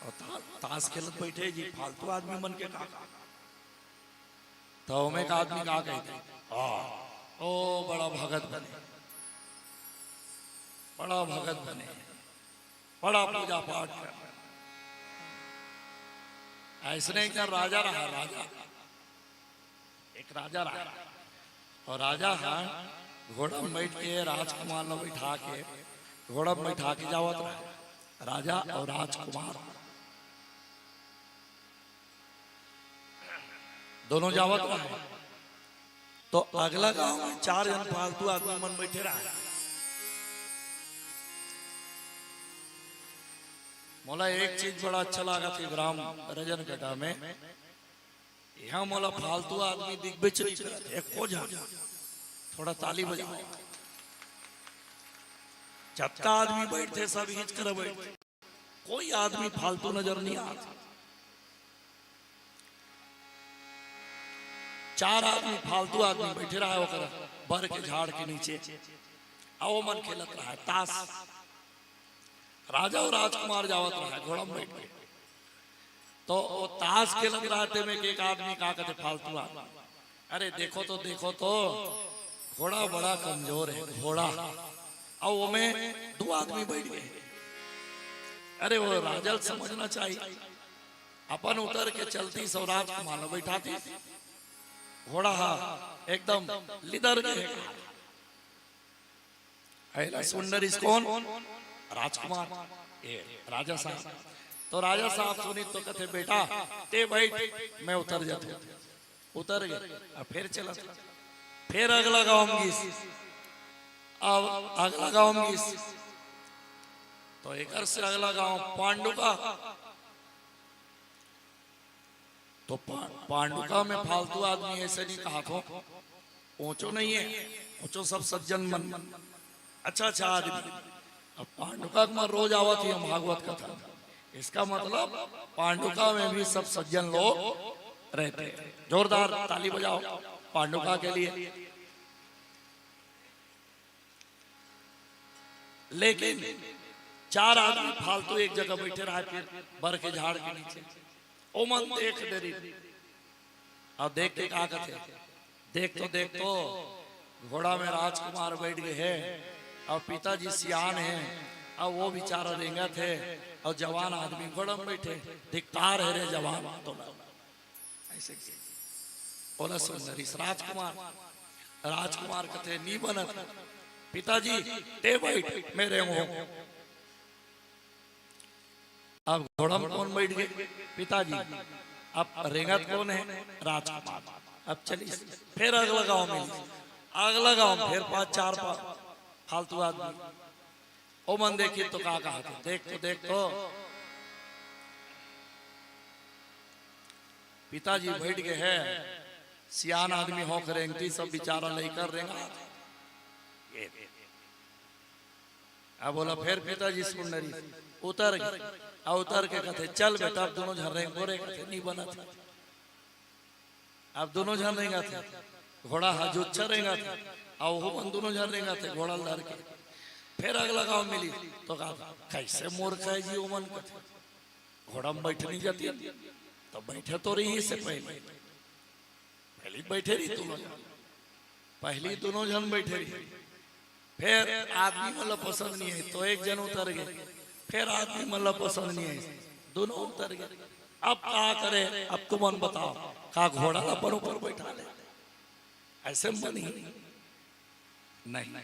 अउ ता-, ताश खेलत बैठे जी, फालतू आदमी मन के का काम? तो ओमे का आदमी का कहिथे? हाँ, ओ बड़ा भगत बने, बड़ा भगत बने, बड़ा पूजा पाठ कर, अइसने एक झन राजा रहा, राजा, एक राजा रहा, अउ राजा ह घोड़ा म बइठ के राजकुमार ल बइठा के, घोड़ा म बइठा के जावत रहा, राजा अउ राजकुमार दोनों जावत रहा। तो अगला गांव में चार झन फालतू आदमी मन बइठे रहा। मोला एक चीज बड़ा अच्छा लागथे ग्राम रजनगढ़ा में, इहां मोला फालतू आदमी दिखबेच नइ करत हे, एको झन। थोड़ा ताली बजाओ। जतका आदमी बइठथे, सब इहीच करा बइठथे, कोई आदमी फालतू नजर नइ आत। चार आदमी फालतू आदमी बइठे रहा हे ओकर बर के झाड़ के नीचे, अउ ओमन खेलत रहा हे तास। राजा अउ राजकुमार जावत रहा हे घोड़ा म बइठ के, तो ओ तास खेलत रहा हे, तेमे के एक आदमी का कथे, फालतू आदमी, "अरे देखो तो, देखो तो, घोड़ा बड़ा कमजोर हे, घोड़ा, अउ ओमे दू आदमी बइठ गे।" अरे ओ राजा ल समझना चाहिए, अपन उतर के चलतिस अउ राजकुमार ल बइठातिस, घोड़ा ह एकदम लिदर गे हे। अइला सुन डरिस कोन? राजकुमार, ए, राजा साहब। तो राजा साहब सुनिस तो कथे, "बेटा, तें बइठ, मैं उतर जाथंव।" उतर गे, अब फेर चलत, फेर अगला गांव म गिस, अब अगला गांव म गिस, तो एकर से अगला गांव पांडुका। तो पा-, पांडुका में फालतू आदमी अइसे नइ कहत हों, ओचो नइ हे, ओचो सब सज्जन मन, अच्छा अच्छा आदमी। अब पांडुका म रोज आवत ही हम भागवत कथा, इसका मतलब पांडुका में भी सब सज्जन लोग रहते हैं। जोरदार ताली बजाओ पांडुका के लिए। लेकिन चार आदमी फालतू एक जगह बइठे रहा हे, फेर बर के झाड़ के नीचे। ओमन देख डरिन, अउ देख के का कथे, "देख तो, देख तो, घोड़ा में राजकुमार बइठ गे हे, अउ पिताजी सियान हे, अउ ओ बिचारा रेंगत हे, अउ जवान आदमी घोड़ा म बइठे, धिक्कार हे रे जवान तोला।" अइसे कहिथे। ओला सुन डरिस राजकुमार। राजकुमार कथे, "नइ बनत, पिताजी, तें बइठ, मैं रेंगहूं।" अब घोड़ा म कोन बइठ गे? पिताजी। अब रेंगत कोन हे? राजकुमार। अब चलिस, फेर अगला गांव मिलिस, अगला गांव म फेर पांच चार पा-, फालतू आदमी। ओमन देखिन तो का कहत हे, "देख तो, देख तो, पिताजी बइठ गे हे, सियान आदमी होके रेंगतिस, सब बिचारा लइका रेंगथे।" अब ओला फेर पिताजी सुन डरिस, उतर गे, अउ उतर के कथे, "चल बेटा, अब दूनों झन रेंगबो रे," कथे, "नइ बनत हे।" अब दूनों झन रेंगत हे, घोड़ा ह जुच्छा रेंगत हे, अउ ओमन दूनों झन रेंगत हे घोड़ा ल धर के। फेर अगला गांव मिलिस, तो कथे, "कइसे मूर्ख हे जी ओमन," कथे, "घोड़ा म बइठ नइ जातिस, तो बइठे तो रहिस पहली, पहली बइठे रहिस दूनों झन, पहली दूनों झन बइठे रहिस।" फेर आदमी मन ला पसंद नइ आइस, तो एक झन उतर गे। फेर आदमी मन ला पसंद नइ आइस, दूनों उतर गे। अब का करे, अब तुमन बताओ, का घोड़ा ला अपन ऊपर बइठा ले? अइसे बनही? नहीं।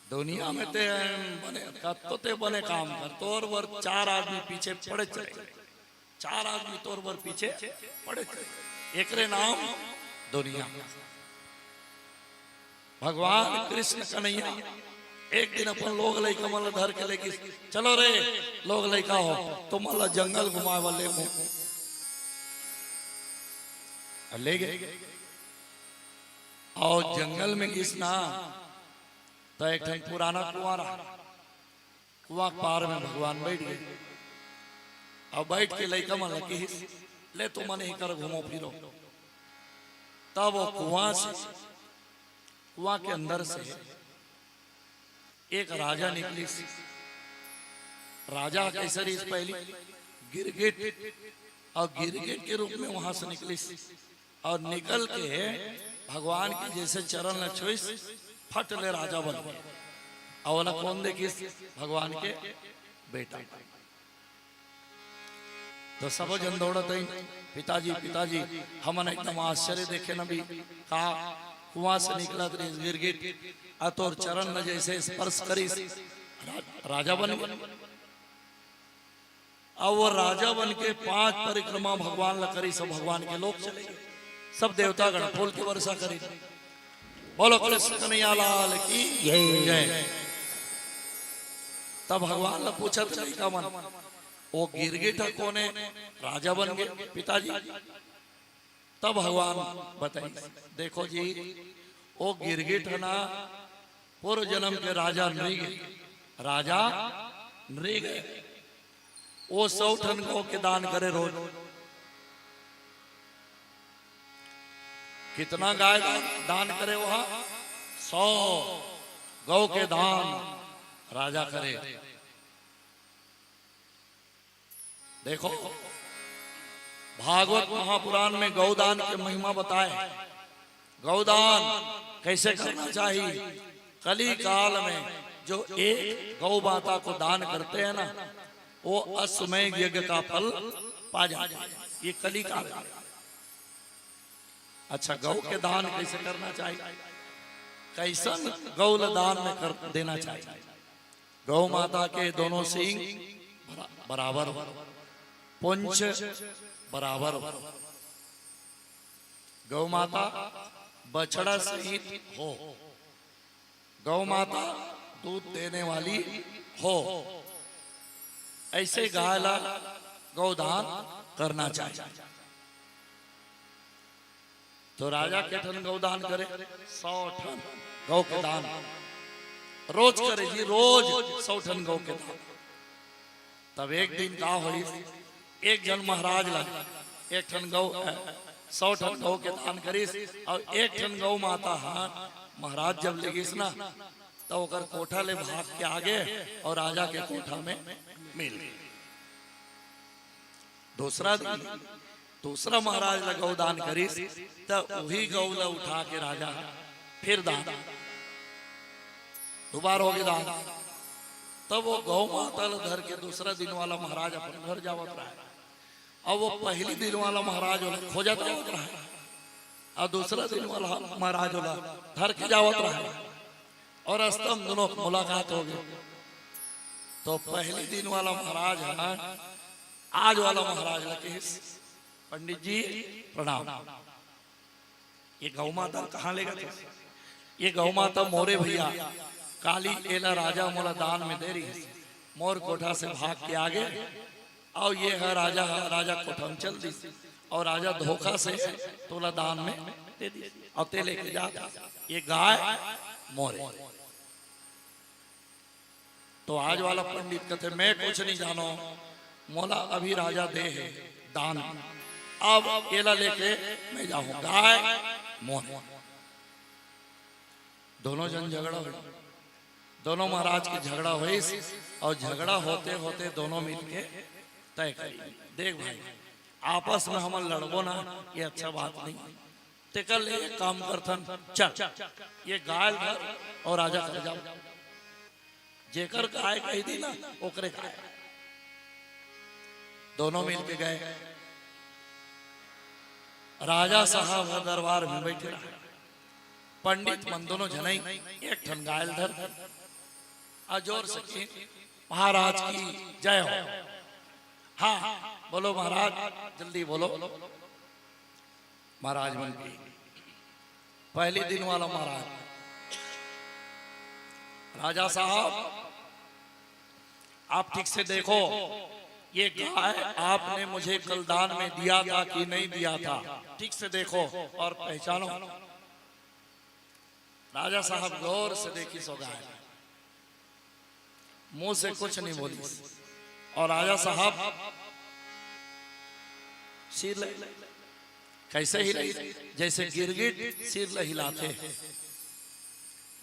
दुनिया में तें बने, कतको तें बने काम कर, तोर बर चार आदमी पीछे पड़े चले। चार आदमी तोर बर पीछे पड़े थे। एकरे नाम दुनिया। भगवान कृष्ण कन्हैया एक दिन अपन लोग लइका मन ला धर के लेगिस, "चलो रे लोग लइका हो, तुमन ला जंगल घुमाए बर लेगहूं।" अउ लेगे। अउ जंगल में गिस ना, त एक ठन पुराना कुआं रहा। कुआं के पार में भगवान बइठ गे। अउ बइठ के लइका मन ला किहिस, "ले तुमन एकर घूमो फिरो।" तब ओ कुआं से, कुआं के अंदर से एक राजा निकलिस। राजा कइसे रहिस पहली? गिरगिट, अउ गिरगिट के रूप में वहां से निकलिस। अउ निकल के भगवान के जइसे चरण ल छुइस, फट ले राजा बन गे। अउ ओला कोन देखिस? भगवान के बेटा। तो सबो झन दौड़त आइन, "पिताजी, पिताजी।" हमन एकदम आश्चर्य देखेन अभी, का कुआं से निकलत रहिस गिरगिट, अ तोर चरण ल जैसे स्पर्श करिस, रा-, राजा बन गे। अब वो राजा बन के पांच परिक्रमा भगवान ल करिस, सब भगवान के लोक चले गे, सब देवतागण फूल के वर्षा करिन। बोलो कृष्ण कन्हैया लाल की जय। जय। तब भगवान ल पूछत लइका मन, "वो गिरगिट ह कोने राजा बन गे पिताजी?" तब भगवान बताइस, "देखो जी, वो गिरगिट ह ना, पूर्व जन्म के राजा नृग, राजा नृग, वो सौ ठन गौ के दान करे रोज।" कितना गाय दान, दान करे वो? सौ गौ के दान राजा करे। देखो, भागवत महापुराण में गौदान के महिमा बताए, गौदान कैसे करना चाहिए। कली काल में जो एक गौ माता को दान करते हैं ना, वो अश्वमेध यज्ञ का फल पा जाते हैं। ये कली काल में। अच्छा, गौ के दान कैसे करना चाहिए, कैसन गौ ल दान में कर देना चाहिए? गौ माता के दोनों सींग बरा-, बराबर हो, पूंछ बराबर हो। गौ माता बछड़ा सहित हो, गौ माता दूध देने वाली हो, ऐसे गाय ला गौदान करना चाहिए। तो राजा के ठन गौदान करे, सौ ठन गौ के दान रोज करे जी, रोज सौ ठन गौ के दान। तब एक दिन का होइस, एक झन महाराज ला एक ठन गौ, अ, सौ ठन गौ के दान करिस, अउ एक ठन गौ माता ह महाराज जब ले गिस ना, त ओकर कोठा ले भाग के आगे अउ राजा के कोठा में मिल गे। दूसरा दिन दूसरा महाराज ला गौ दान करिस, त उही गौ ला उठा के राजा फिर दान, दुबार हो गे दान। तब वो गौ माता ला धर के दूसरा दिन वाला महाराज अपन घर जावत रहे। अब वो पहली दिन वाला महाराज ओला खोजत आवत रहे, अउ दूसरा दिन वाला महाराज ओला धर के जावत रहे, अउ रस्ता में दोनों के मुलाकात हो गे। तो पहली दिन वाला महाराज ह आज वाला महाराज ला कहिस, "पंडित जी, प्रणाम।" ये गौ माता कहाँ ले गए? ये गौ माता मोरे भैया, काली एला राजा मोला दान में दे रहिस, मोर कोठा से भाग के आगे, अउ ये ह राजा ह, राजा कोठा में चल दिस, अउ राजा धोखा से तोला दान में दे दिस, अउ ते लेके जा, ये गाय मोरे। तो आज वाला पंडित कथे, "मैं कुछ नहीं जानो, मोला अभी राजा दे हे दान, अब एला लेके मैं जाहूं, गाय मोर।" दोनों जन झगड़ा हो, दोनों महाराज के झगड़ा होइस, अउ झगड़ा होते होते दोनों मिलके तय करी, "देख भाई, आपस में हमन लड़बो ना, ये अच्छा बात नहीं, तेकर ले एक काम करथन, चल, ये गाय धर अउ राजा कर जाओ।" जेकर गाय कहि दी ना, ओकरे गाय। दोनों मिलके गए। राजा साहब ह दरबार में बैठे रहे। पंडित मन दोनों झनई एक ठन गाय ल धर, अउ जोर से कही, "महाराज की जय हो।" हाँ, बोलो महाराज, जल्दी बोलो। महाराज मन की पहली दिन वाला महाराज, "राजा साहब, आप ठीक से देखो, ये गाय आपने मुझे कल दान में दिया था कि नहीं दिया था, ठीक से देखो और पहचानो।" राजा साहब गौर से देखिस ओ गाय, मुंह से कुछ नहीं बोलिस, अउ राजा साहब सिर ल कैसे हिलाई, जैसे गिरगिट सिर ल हिलाथे।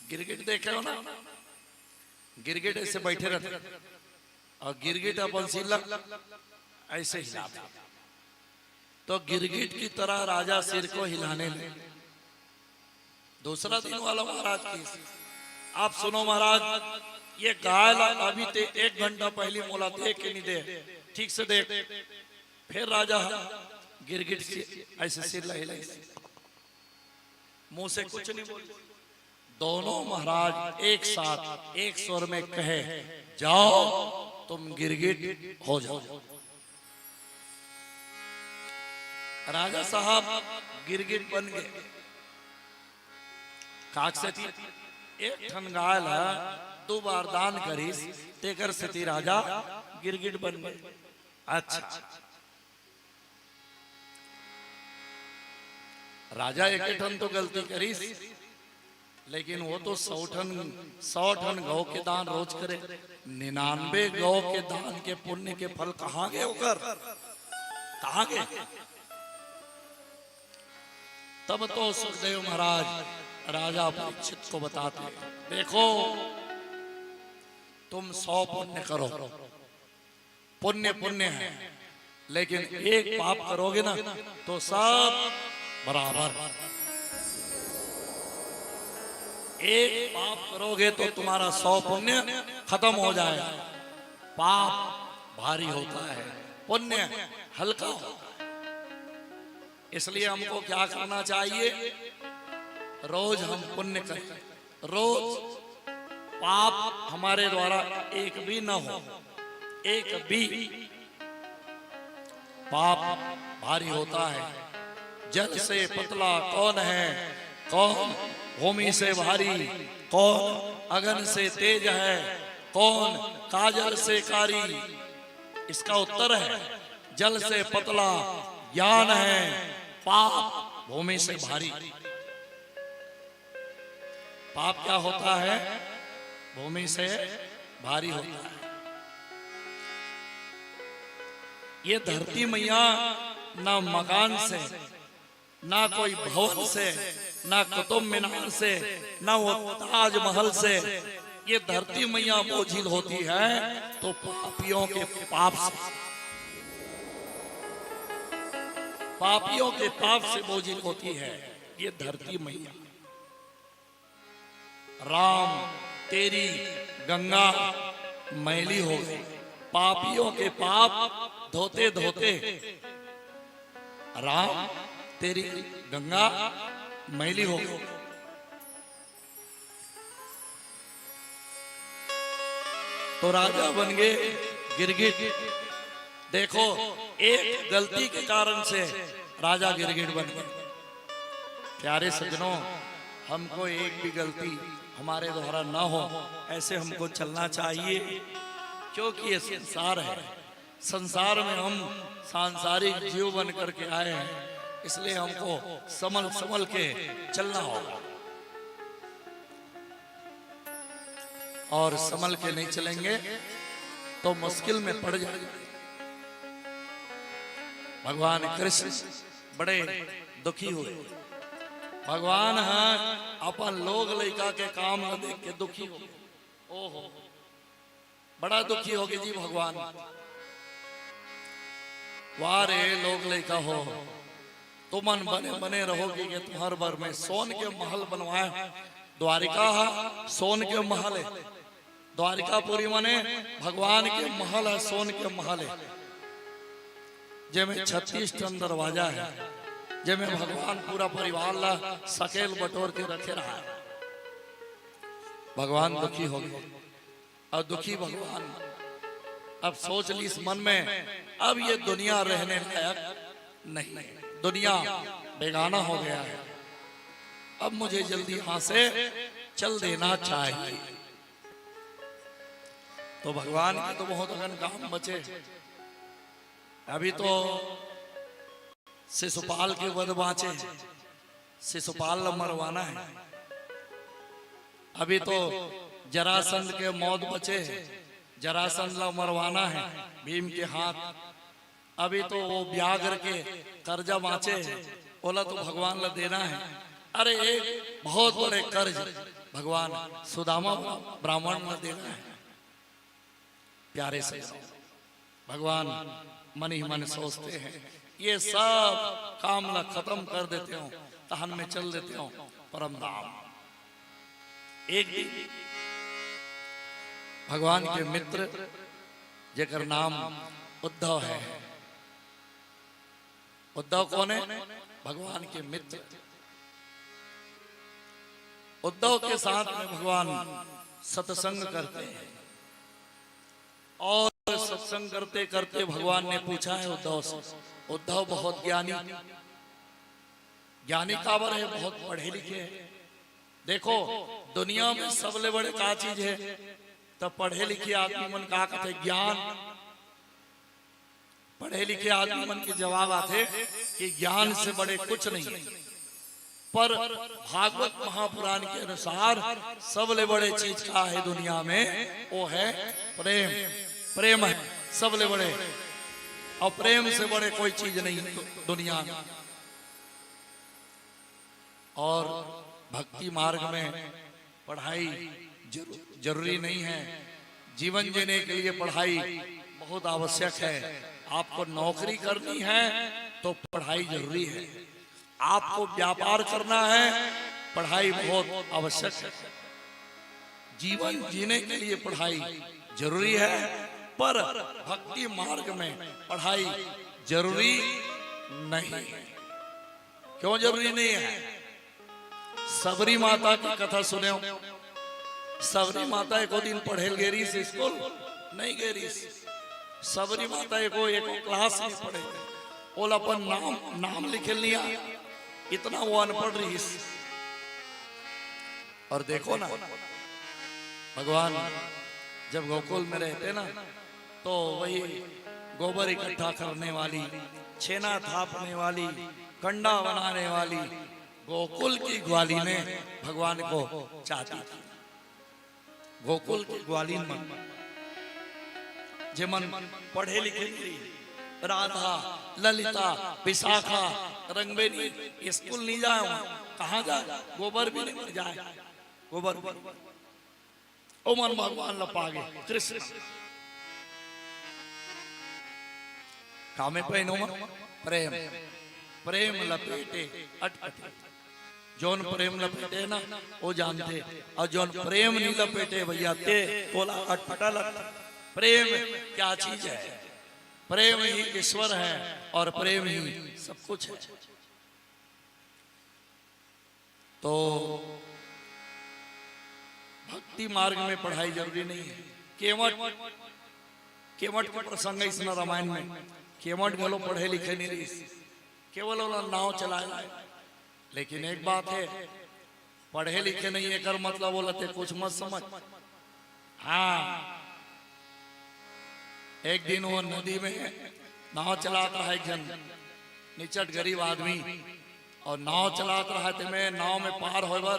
गिरगिट देखे हो ना, गिरगिट ऐसे बैठे रहथे अउ गिरगिट अपन सिर ल ऐसे हिलाथे। तो गिरगिट की तरह राजा सिर को हिलाने लगे। दूसरा दिन वाला महाराज की, "आप सुनो महाराज, ये गाय ला अभी ते एक घंटा पहली मोला दे के नहीं दे, ठीक से देख, फिर राजा ह गिरगिट से ऐसे सिर लहे लहे, मुंह से कुछ नहीं बोले। दोनों महाराज एक साथ एक स्वर में कहे, "जाओ, तुम गिरगिट हो जाओ।" राजा साहब गिरगिट बन गए। काक सेती एक ठन गाय ला दो बार दान करिस, तेकर सेती राजा गिरगिट बन गए। अच्छा, राजा एक ठन तो गलती करिस, लेकिन वो तो सौ ठन, सौ ठन गौ के दान रोज करे। निन्यानवे गौ के दान के पुण्य के फल कहाँ गए ओकर? कहाँ गए? तब तो सुखदेव महाराज राजा परीक्षित को बताते, "देखो, तुम सौ पुण्य करो, पुण्य पुण्य है, लेकिन एक पाप करोगे ना, तो सब बराबर। एक पाप करोगे तो तुम्हारा सौ पुण्य खत्म हो जाएगा।" पाप भारी होता है, पुण्य हल्का होता है। इसलिए हमको क्या करना चाहिए? रोज हम पुण्य करें, रोज पाप हमारे द्वारा एक भी न हो, एक भी। पाप भारी होता है। जल से पतला कौन है? कौन भूमि से भारी? कौन अगन से तेज है? कौन काजल से कारी? इसका उत्तर है, जल से पतला ज्ञान है, पाप भूमि से भारी। पाप क्या होता है? भूमि से भारी होता है। ये धरती मैया ना मकान से, ना कोई भवन से, ना कुतुब मीनार से, ना वो ताजमहल से, ये धरती मैया बोझिल होती है तो पापियों के पाप से, पापियों के पाप से बोझिल होती है ये धरती मैया। राम, तेरी गंगा मैली हो गई, पापियों के पाप धोते धोते। राम, तेरी गंगा मैली हो गई। तो राजा बन गए गिरगिट। देखो, एक गलती के कारण से राजा गिरगिट बन गए। प्यारे सज्जनों, हमको एक भी गलती हमारे द्वारा ना हो, ऐसे हमको चलना चाहिए, क्योंकि ये संसार है। संसार में हम सांसारिक जीव बन करके आए हैं, इसलिए हमको संभल संभल के चलना होगा। और संभल के नहीं चलेंगे तो मुश्किल में पड़ जाएंगे। भगवान कृष्ण बड़े दुखी हुए। भगवान ह अपन लोग लइका के काम ल देख के दुखी हो गए। ओहो, बड़ा दुखी हो गए जी भगवान। वाह रे लोग लइका हो, तुमन बने बने रहोगे कि तुम्हार बर में सोन के महल बनवाए। द्वारिका ह सोन के महल है, द्वारिकापुरी माने भगवान के महल है, सोन के महल है, जेमे छत्तीस ठन दरवाजा है, जेमे भगवान पूरा परिवार ला सकेल बटोर के रखे रहा है। भगवान दुखी हो गए। और दुखी भगवान अब सोच लीस मन में, अब ये दुनिया रहने लायक नहीं, दुनिया बेगाना हो गया है, अब मुझे जल्दी यहाँ से चल देना चाहिए। तो भगवान के तो बहुत अगन काम बचे, अभी तो शिशुपाल के वध बाँचे, शिशुपाल ला मरवाना है। अभी तो जरासंध के मौत बचे, जरासंध ला मरवाना है भीम के हाथ। अभी तो वो व्याघ्र के कर्जा बाँचे, ओला तो भगवान ला देना है। अरे एक बहुत बड़े कर्ज भगवान सुदामा ब्राह्मण ला देना है। प्यारे से भगवान मन ही मन सोचते हैं, ये सब काम ला खत्म कर देते हो, तहन में चल देते हो परम धाम। एक दिन भगवान के मित्र, जेकर नाम उद्धव है, उद्धव कौन है? भगवान के मित्र। उद्धव के साथ में भगवान सत्संग करते हैं और सत्संग करते करते भगवान ने पूछा है उद्धव से, उद्धव बहुत ज्ञानी, ज्ञानी काबर है, बहुत पढ़े लिखे हैं। देखो, दुनिया में सबले बड़े का चीज है? तो पढ़े लिखे आदमी मन का कहते, ज्ञान। पढ़े लिखे आदमी मन के जवाब आथे कि ज्ञान से बड़े कुछ नहीं है। पर भागवत महापुराण के अनुसार सबले बड़े चीज का है दुनिया में? वो है प्रेम। प्रेम है सबले बड़े, और प्रेम से बड़े कोई चीज नहीं है दु-, दुनिया में। और भक्ति मार्ग में पढ़ाई जरू-, जरूरी नहीं है। जीवन जीने के लिए पढ़ाई बहुत आवश्यक है। आपको नौकरी करनी है तो पढ़ाई जरूरी है, आपको व्यापार करना है, पढ़ाई बहुत आवश्यक है। जीवन जीने के लिए पढ़ाई जरूरी है, पर भक्ति मार्ग में पढ़ाई जरूरी नहीं है। क्यों जरूरी नहीं है? सबरी माता की कथा सुने हो? सबरी माता एको दिन पढ़े ल गे रहिस स्कूल? नहीं गे रहिस। सबरी माता एको, एको क्लास नहीं पढ़े। ओला अपन नाम, नाम लिखे ल नहीं आय। इतना वो अनपढ़ रहिस। और देखो ना, भगवान जब गोकुल में रहते ना, तो वही गोबर इकट्ठा करने वाली, छेना थापने वाली, कंडा बनाने वाली गोकुल की ग्वालिन भगवान को चाहती थी। गोकुल की ग्वालिन मन, जेमन पढ़े लिखे नहीं, राधा, ललिता, विशाखा, रंगबेनी, स्कूल नहीं जाए, वहाँ कहाँ जाए? गोबर भी नहीं जाए, गोबर भी। ओमन भगवान ला पागे, कृष्ण। कामे पहिनो मन? प्रेम। प्रेम लपेटे अटपटे। जोन प्रेम लपेटे ना, वो जानते। और जोन प्रेम नहीं लपेटे भैया, ते तोला अटपटा लगता। प्रेम क्या चीज है? प्रेम ही ईश्वर है और प्रेम ही सब कुछ है। तो भक्ति मार्ग में पढ़ाई जरूरी नहीं है। केवट, केवट के प्रसंग है इसमें रामायण में। केवट घलो पढ़े लिखे नहीं रहिस, केवल ओला नाव चलाए ला। लेकिन एक बात है, पढ़े लिखे नहीं एकर मतलब ओला ते कुछ मत समझ। हाँ, एक दिन वो नदी में नाव चलात रहा एक झन निचट गरीब आदमी, और नाव चलात रहा ते में नाव में पार होए बर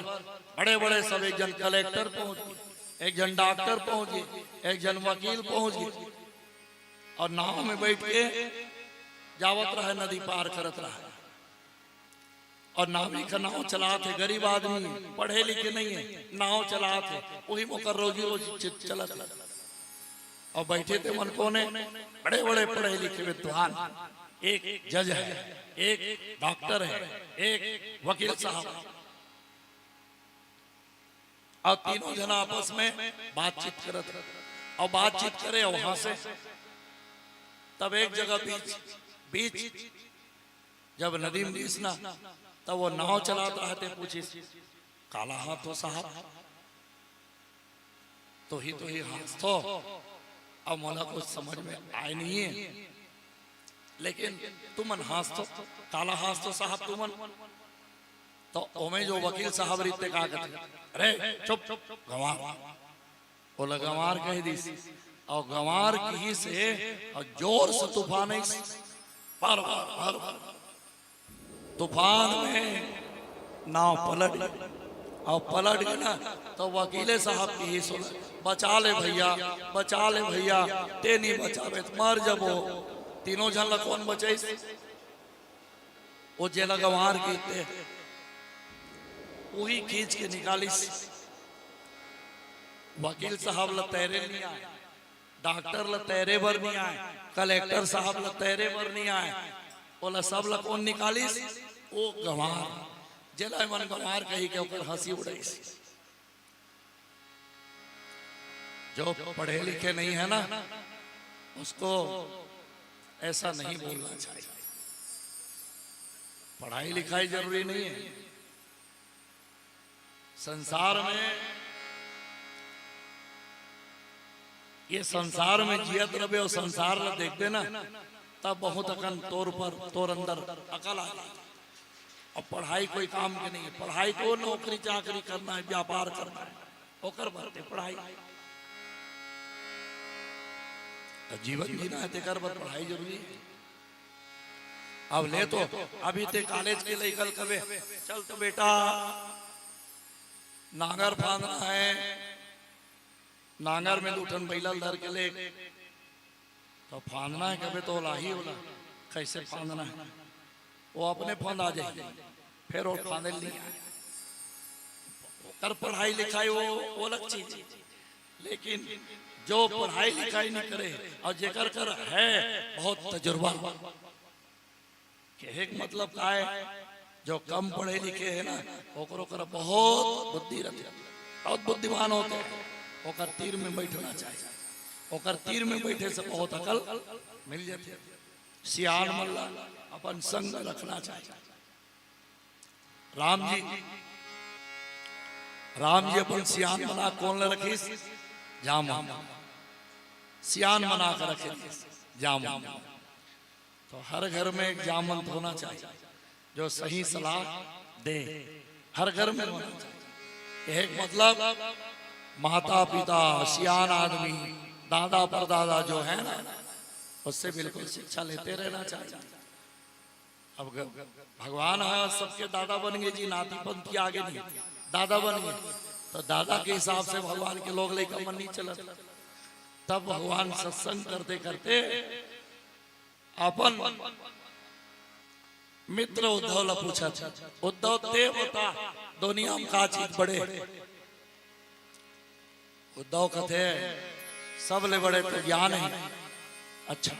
बड़े बड़े सब, एक झन कलेक्टर पहुंच गे, एक झन डॉक्टर पहुंच गे, एक झन वकील पहुंच गे, और नाव में बैठ के जावत रहा, नदी पार करत रहा। और नाविक ह नाव चलात हे, गरीब आदमी, पढ़े लिखे नहीं है, नाव चलात हे, वही में ओकर रोजी रोटी च-, चलत हे। और बैठे ते मन कोन हे? बड़े बड़े पढ़े लिखे विद्वान, एक जज है, एक डॉक्टर है, एक वकील साहब। और तीनों झन आपस में बातचीत करत हे। और बातचीत करे वहां से, तब एक जगह बीच, बीच जब नदी में गिस ना, तब वो नाव चलात रहा ते पूछिस, "काला हांसथो साहब?" "तो ही, तो ही हांसथों, अब मोला कुछ समझ में आए नहीं है, लेकिन तुमन हांसथो, काला हांसथो साहब तुमन?" तो ओमे जो वकील साहब रहिस ते का कहते, "अरे चुप, गंवार।" ओला गंवार कह दिस, और गंवार किहिस हे, और जोर से तूफान आइस, भर, भर, भर, भर। तूफान में नाव पलट गे, और पलट गे ना, तो वकीले साहब किहिस ओला, "बचा ले भैया, बचा ले भैया, ते नहीं बचाबे त मर जबो।" तीनों झन ला कोन बचाइस? वो जेला गंवार कहिथे, उही खींच के निकालिस। वकील साहब ला तैरे नहीं आए, डॉक्टर ला तैरे बर नहीं आए, कलेक्टर साहब ला तैरे बर नहीं आए, ओला सब ला कोन निकालिस? वो गंवार, जेला एमन गंवार कहि के ओकर हंसी उड़ाइस। जो पढ़े लिखे नहीं है ना, उसको ऐसा नहीं बोलना चाहिए। पढ़ाई लिखाई जरूरी नहीं है। संसार में, ये संसार में जियत रहे और संसार ला देखबे ना, तब बहुत अकन तोर पर, तोर अंदर अकल आ जाए। अब पढ़ाई कोई काम के नहीं है। पढ़ाई तो नौकरी चाकरी करना है, व्यापार करना है, ओकर बर ते पढ़ाई। तो जीवन जीना है, तेकर बर पढ़ाई जरूरी है। अब ले तो, अभी ते कॉलेज के लइका ल कबे, "चल तो बेटा, नांगर फांदना है, नांगर में दू ठन बइला ल धर के ले।" तो फांदना है कबे तो ओला ही ओला, कैसे फांदना है, वो अपने फांदा जाही, फिर वो फांदे ल नहीं आए। ओकर पढ़ाई लिखाई वो, वो अलग चीज, लेकिन जो पढ़ाई लिखाई नहीं करे और जेकर कर है बहुत तजुर्बा, कहे के मतलब का है, जो कम पढ़े लिखे है ना, ओकरो कर बहुत बुद्धि रथे, बहुत बुद्धिमान होथे, ओकर तीर में बैठना चाहिए। ओकर तीर में बैठे से बहुत अकल मिल जाथे। सियान मन ला अपन संग में रखना चाहिए। राम जी, राम जी अपन सियान बना कोन ल रखिस? जामवंत। सियान बना के रखे रहिस जामवंत। तो हर घर में एक जामवंत होना चाहिए, जो सही सलाह दे। हर घर में होना चाहिए। कहे के मतलब, माता पिता, सियान आदमी, दादा परदादा जो है ना, उससे बिल्कुल शिक्षा लेते रहना चाहिए। अब ग-, भगवान ह सबके दादा बन गे जी, नाती पंथी आगे नहीं, दादा बन गे, तो दादा के हिसाब से भगवान के लोग लइका मन नहीं चलत। तब भगवान सत्संग करते करते अपन मित्र उद्धव ला पूछत, "उद्धव, ते बता, दुनिया में का चीज बड़े?" उद्धव कथे, "सबले बड़े तो ज्ञान है।" "अच्छा,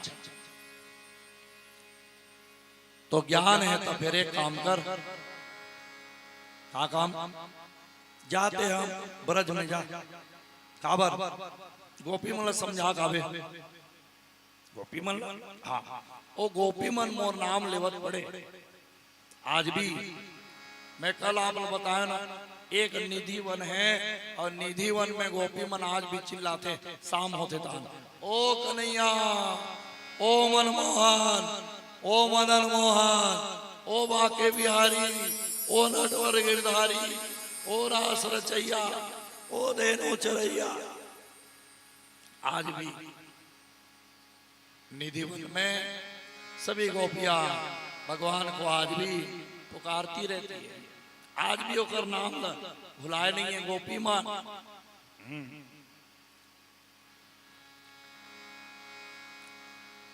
तो ज्ञान है तो फिर एक काम कर।" "का काम?" "जाते हम ब्रज में जा।" "काबर?" "गोपी मन ला समझा के आबे।" गोपी मन, हाँ, ओ गोपी मन मोर नाम लेवत पड़े। आज भी, मैं कल आप लोग बताया ना, एक निधि वन है और निधि वन में गोपी मन आज भी चिल्लाथे, शाम होथे तान, "ओ कन्हैया, ओ मनमोहन, ओ मदन मोहन, ओ बांके बिहारी, ओ नटवर गिरधारी, ओ रास रचैया, ओ धेनु चरैया।" आज भी निधि वन में सभी गोपियां भगवान को आज भी पुकारती रहती है, आज भी ओकर नाम ल भुलाए नहीं है गोपी मन। हम्म।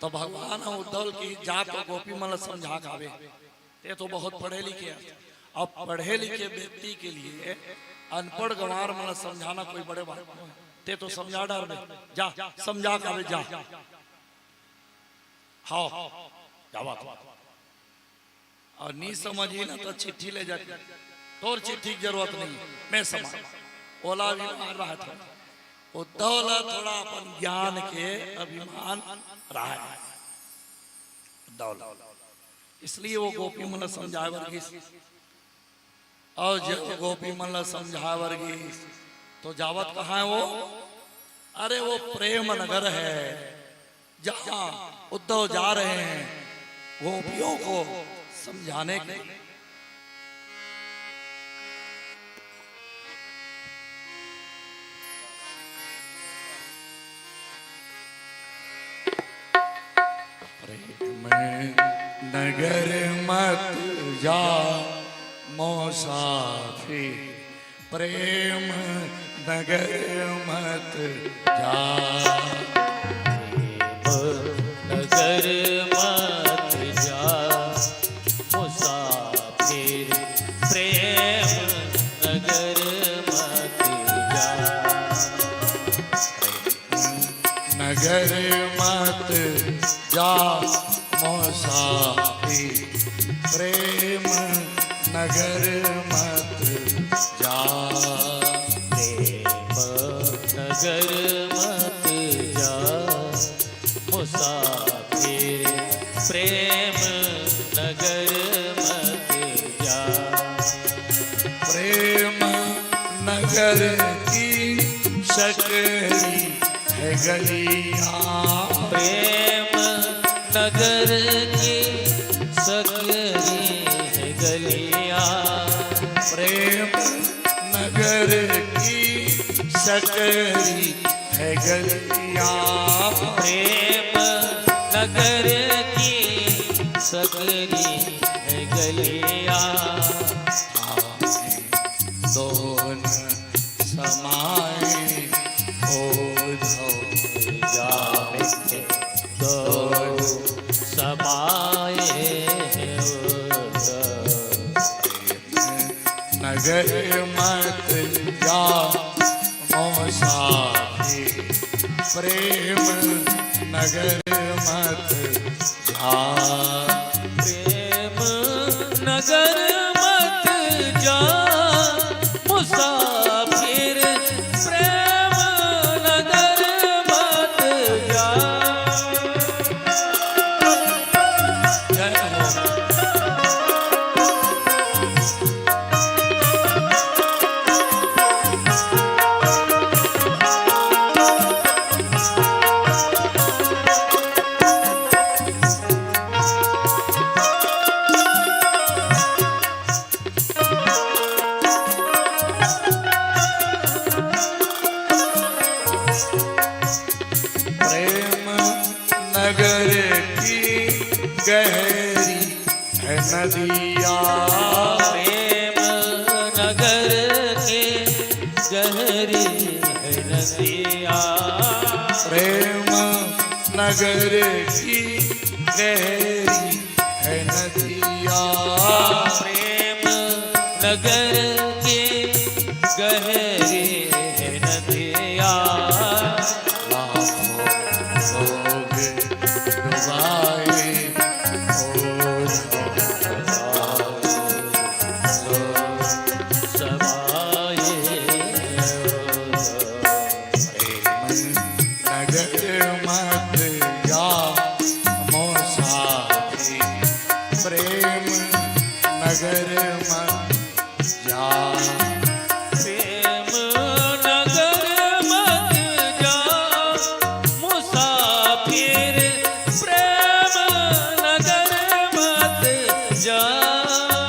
तो भगवान ह उद्धव ल कहिस, "जा तो गोपी मन ल समझा के आबे।" ते तो बहुत पढ़े लिखे हस। अब पढ़े लिखे व्यक्ति के लिए अनपढ़ गंवार मन ला समझाना कोई बड़े बात नहीं। ते तो समझा डारबे, जा, समझा के आबे, जा। हाँ, जावत हँव। अउ नी समझही ना तो चिट्ठी ले जाके, तोर चिट्ठी के जरूरत नहीं, मैं समझ। ओला अभिमान रहा था। उद्धव ला थोड़ा अपन ज्ञान के अभिमान रहा है। उद्धव ला। इसलिए वो गोपी मन ला समझाए बर गिस। अउ जब गोपी मन ला समझाए बर गिस, तो जावत कहाँ है वो? अरे, वो प्रेम नगर है, जहाँ उद्धव जा रहे हैं गोपियों को समझाने के लिए। प्रेम नगर मत जा मोसाफिर, प्रेम नगर मत जा। प्रेम नगर मत जा मुसाफिर, प्रेम नगर मत जा। नगर मत जा मोसाफिर, प्रेम नगर मत जा। प्रेम नगर मत जा मुसाफिर, प्रेम नगर मत नगर की सकरी है गलियां। प्रेम नगर की सकरी है गलियां। प्रेम नगर की सकरी है गलियां। प्रेम नगर की सकरी है गलियां। आए दोन समाए, ओ धो जावे दोन समाए हैं उधर। नगर मत जा मोसाफिर, प्रेम नगर मत जा। प्रेम नगर मत जा मुसाफिर, प्रेम नगर मत जा। जय हो। प्रेम नगर की गहरी है नदिया। प्रेम नगर की गहरी है नदिया। प्रेम नगर की गहरी है नदिया। प्रेम नगर की गहरी है नदिया। लाखों लोग डुबाए और हजारों लोग समाए। प्रेम नगर मत जा मोसाफिर, प्रेम नगर मत जा। प्रेम नगर मत जा मुसाफिर, प्रेम नगर मत जा।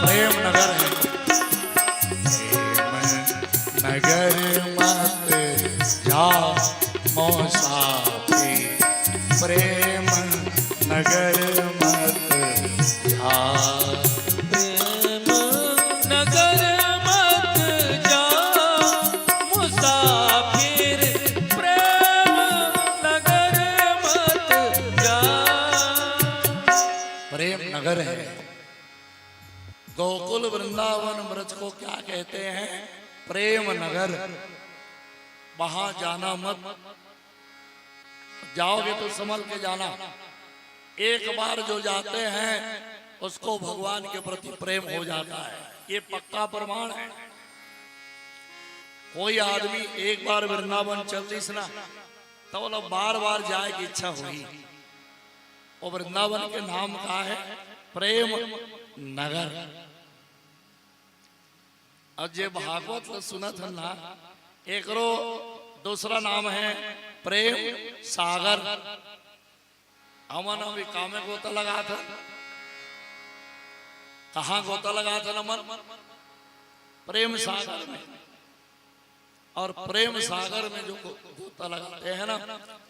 प्रेम नगर है। प्रेम नगर मत जा मोसाफिर, प्रेम नगर मत जा। प्रेम नगर मत जा मुसाफिर, प्रेम नगर मत जा। प्रेम नगर है। गोकुल वृंदावन ब्रज को क्या कहते हैं? प्रेम नगर। वहां जाना मत, जाओगे तो संभल के जाना। एक बार जो जाते हैं उसको भगवान के प्रति प्रेम हो जाता है, ये पक्का प्रमाण है। कोई आदमी एक बार वृंदावन चल दिस ना, तो बोला बार बार जाए की इच्छा हुई। वो वृंदावन के नाम का है प्रेम नगर। अब जे भागवत ल सुनत हन ना, एकरो दूसरा नाम है प्रेम सागर। हमन अभी कामे गोता लगात हन, कहाँ गोता लगात हन हमन? प्रेम सागर में। और प्रेम सागर में जो गो-, गोता लगाते हैं ना,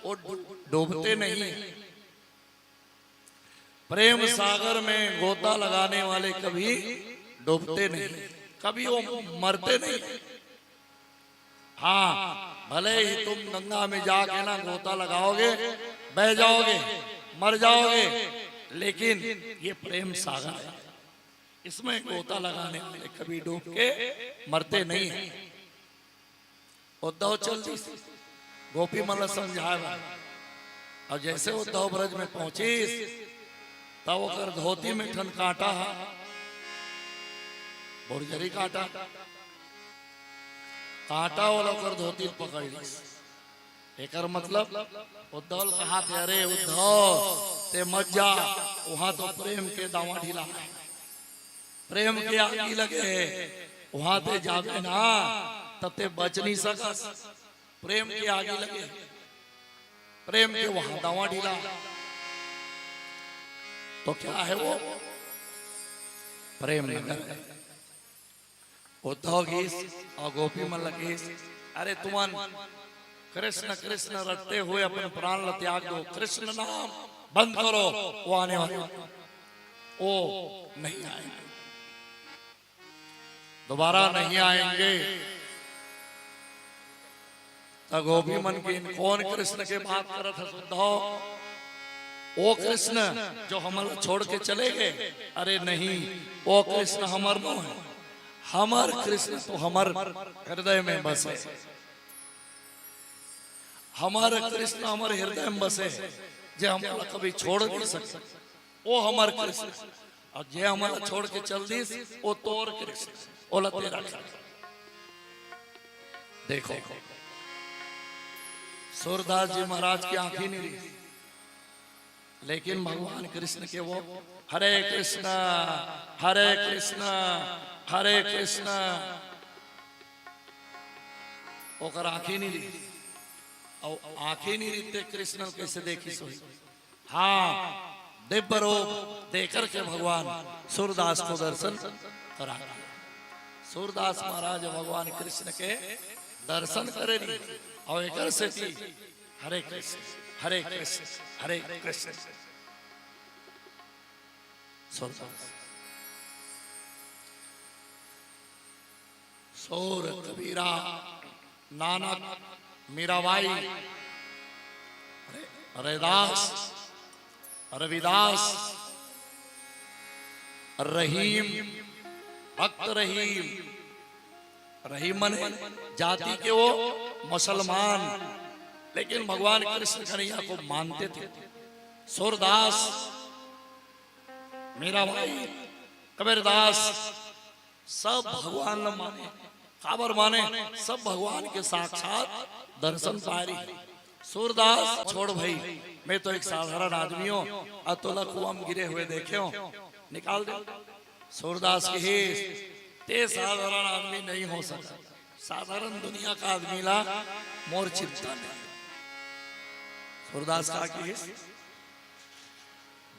वो डू-, डूबते नहीं है। प्रेम सागर में गोता लगाने वाले कभी डूबते नहीं, कभी वो मरते नहीं। हाँ, भले ही तुम गंगा में जाके ना गोता लगाओगे, बह जाओगे, मर जाओगे, लेकिन ये प्रेम सागर है, इसमें गोता लगाने वाले कभी डूब के मरते नहीं हैं। उद्धव चल दिस गोपी मन ल समझाए बर। अब जैसे उद्धव ब्रज में पहुंचिस, तब ओकर धोती में ठन कांटा हा, बोरजरी कांटा, कांटा वाला ओकर धोती ल पकड़ लिस। एकर मतलब उद्धव ल कहा थे, "अरे उद्धव, ते मत जा, वहां तो प्रेम के दावा ढीला है।" प्रेम के आगी लगे हे, वहां ते जाबे ना, तब ते बच नहीं सकस। प्रेम के आगी लगे, प्रेम के वहां दवा ढीला। तो क्या है वो? प्रेम नगर है। उद्धव गीस और गोपी मन ला गीस, अरे तुमन कृष्ण कृष्ण रटते हुए अपन प्राण ला त्याग दो, कृष्ण नाम बंद करो, वो आने वाले, वो नहीं आएंगे, दोबारा नहीं आएंगे। त गोपी मन की, कौन कृष्ण के बात करत हस उद्धव? वो कृष्ण जो हमन ला छोड़ के चले गए? अरे नहीं, वो कृष्ण हमर नो है। हमर कृष्ण तो हमर हृदय में बसे। हमर कृष्ण हमर हृदय में बसे, जे हमन ला कभी छोड़ नहीं सके। वो हमर कृष्ण। और जे हमन ला छोड़ के चल दिस, वो तोर कृष्ण, वो ला तेरा कृष्ण। देखो, सूरदास जी महाराज की आंखी नहीं रही, लेकिन भगवान कृष्ण के वो हरे कृष्ण, हरे कृष्ण, हरे कृष्ण, ओकर आंखी नहीं रही। और आंखी नहीं रही ते कृष्ण कैसे देखिस होही? हाँ, दिव्य रूप देकर के भगवान सूरदास को दर्शन करा दिया। सूरदास महाराज भगवान कृष्ण के दर्शन करे रही और एकर सेती हरे कृष्ण, हरे कृष्ण, हरे कृष्ण। सूरदास, सूर कबीरा, नानक, मीराबाई, रैदास, रविदास, रहीम, भक्त रहीम। रहीम माने जाति के वो मुसलमान, लेकिन भगवान कृष्ण कन्हैया को मानते थे। सूरदास, मीराबाई, कबीरदास, सब भगवान ल माने। काबर माने? सब भगवान के साक्षात दर्शन पाए रही। सूरदास, छोड़ भाई, मैं तो एक साधारण आदमी हूँ, अउ तोला कुआं में गिरे हुए देखे हूँ, निकाल दे। सूरदास कहिस, ते साधारण आदमी नहीं हो सकत। साधारण दुनिया का आदमी ला मोर चिंता नहीं। सूरदास का कहिस,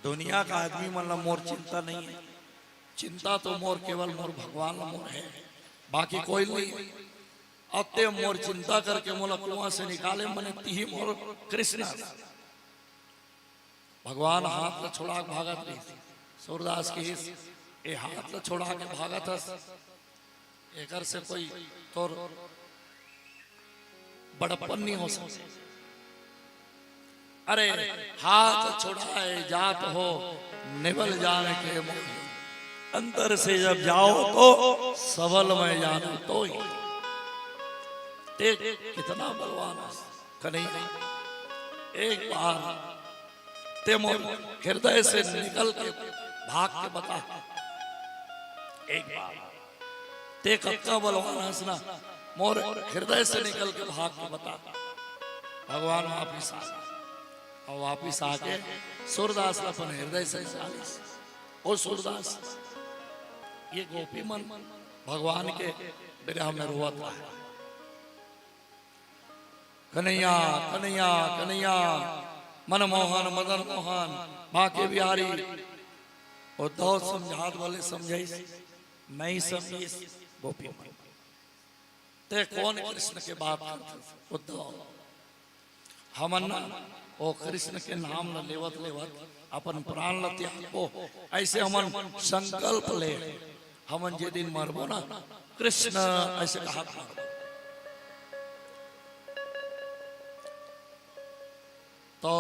दुनिया का आदमी मन ला मोर चिंता नहीं है। चिंता तो मोर केवल मोर भगवान ला मोर है, बाकी कोई नहीं। अब ते मोर चिंता करके मोला कुआं से निकाले, मने तिही मोर कृष्ण। भगवान हाथ ला छोड़ा के भागत रहिस। सूरदास कहिस, ए हाथ ला छोड़ा के भागत हस, एकर से कोई तोर बड़प्पन नहीं हो सकता। अरे, हाथ छुड़ाए जात हो, निबल जान के मोहि। अंतर से जब जाओ तो, सबल मैं जानूं तोहि। ते कितना बलवान है कन्हैया। एक बार ते मोर हृदय से निकल के भाग के बता। एक बार ते कतका बलवान हस ना, मोर हृदय से निकल के भाग के बता। भगवान वापिस आ, अउ वापिस आके सूरदास ला अपन हृदय से जानिस। ओ सूरदास, ये गोपी मन भगवान के विरह में रोवत हे। कन्हैया, कन्हैया, कन्हैया, मनमोहन, मदन मोहन, बांके बिहारी। उद्धव समझात वाले समझाइस, नहीं समझिस, गोपी मन। ते कौन कृष्ण के बात करत हस, उद्धव? हमन ना ओ कृष्ण के नाम ल लेवत लेवत अपन प्राण ल त्यागबो, ऐसे हमन संकल्प ले। हमन जे दिन मरबो ना, कृष्ण ऐसे कहा था। तो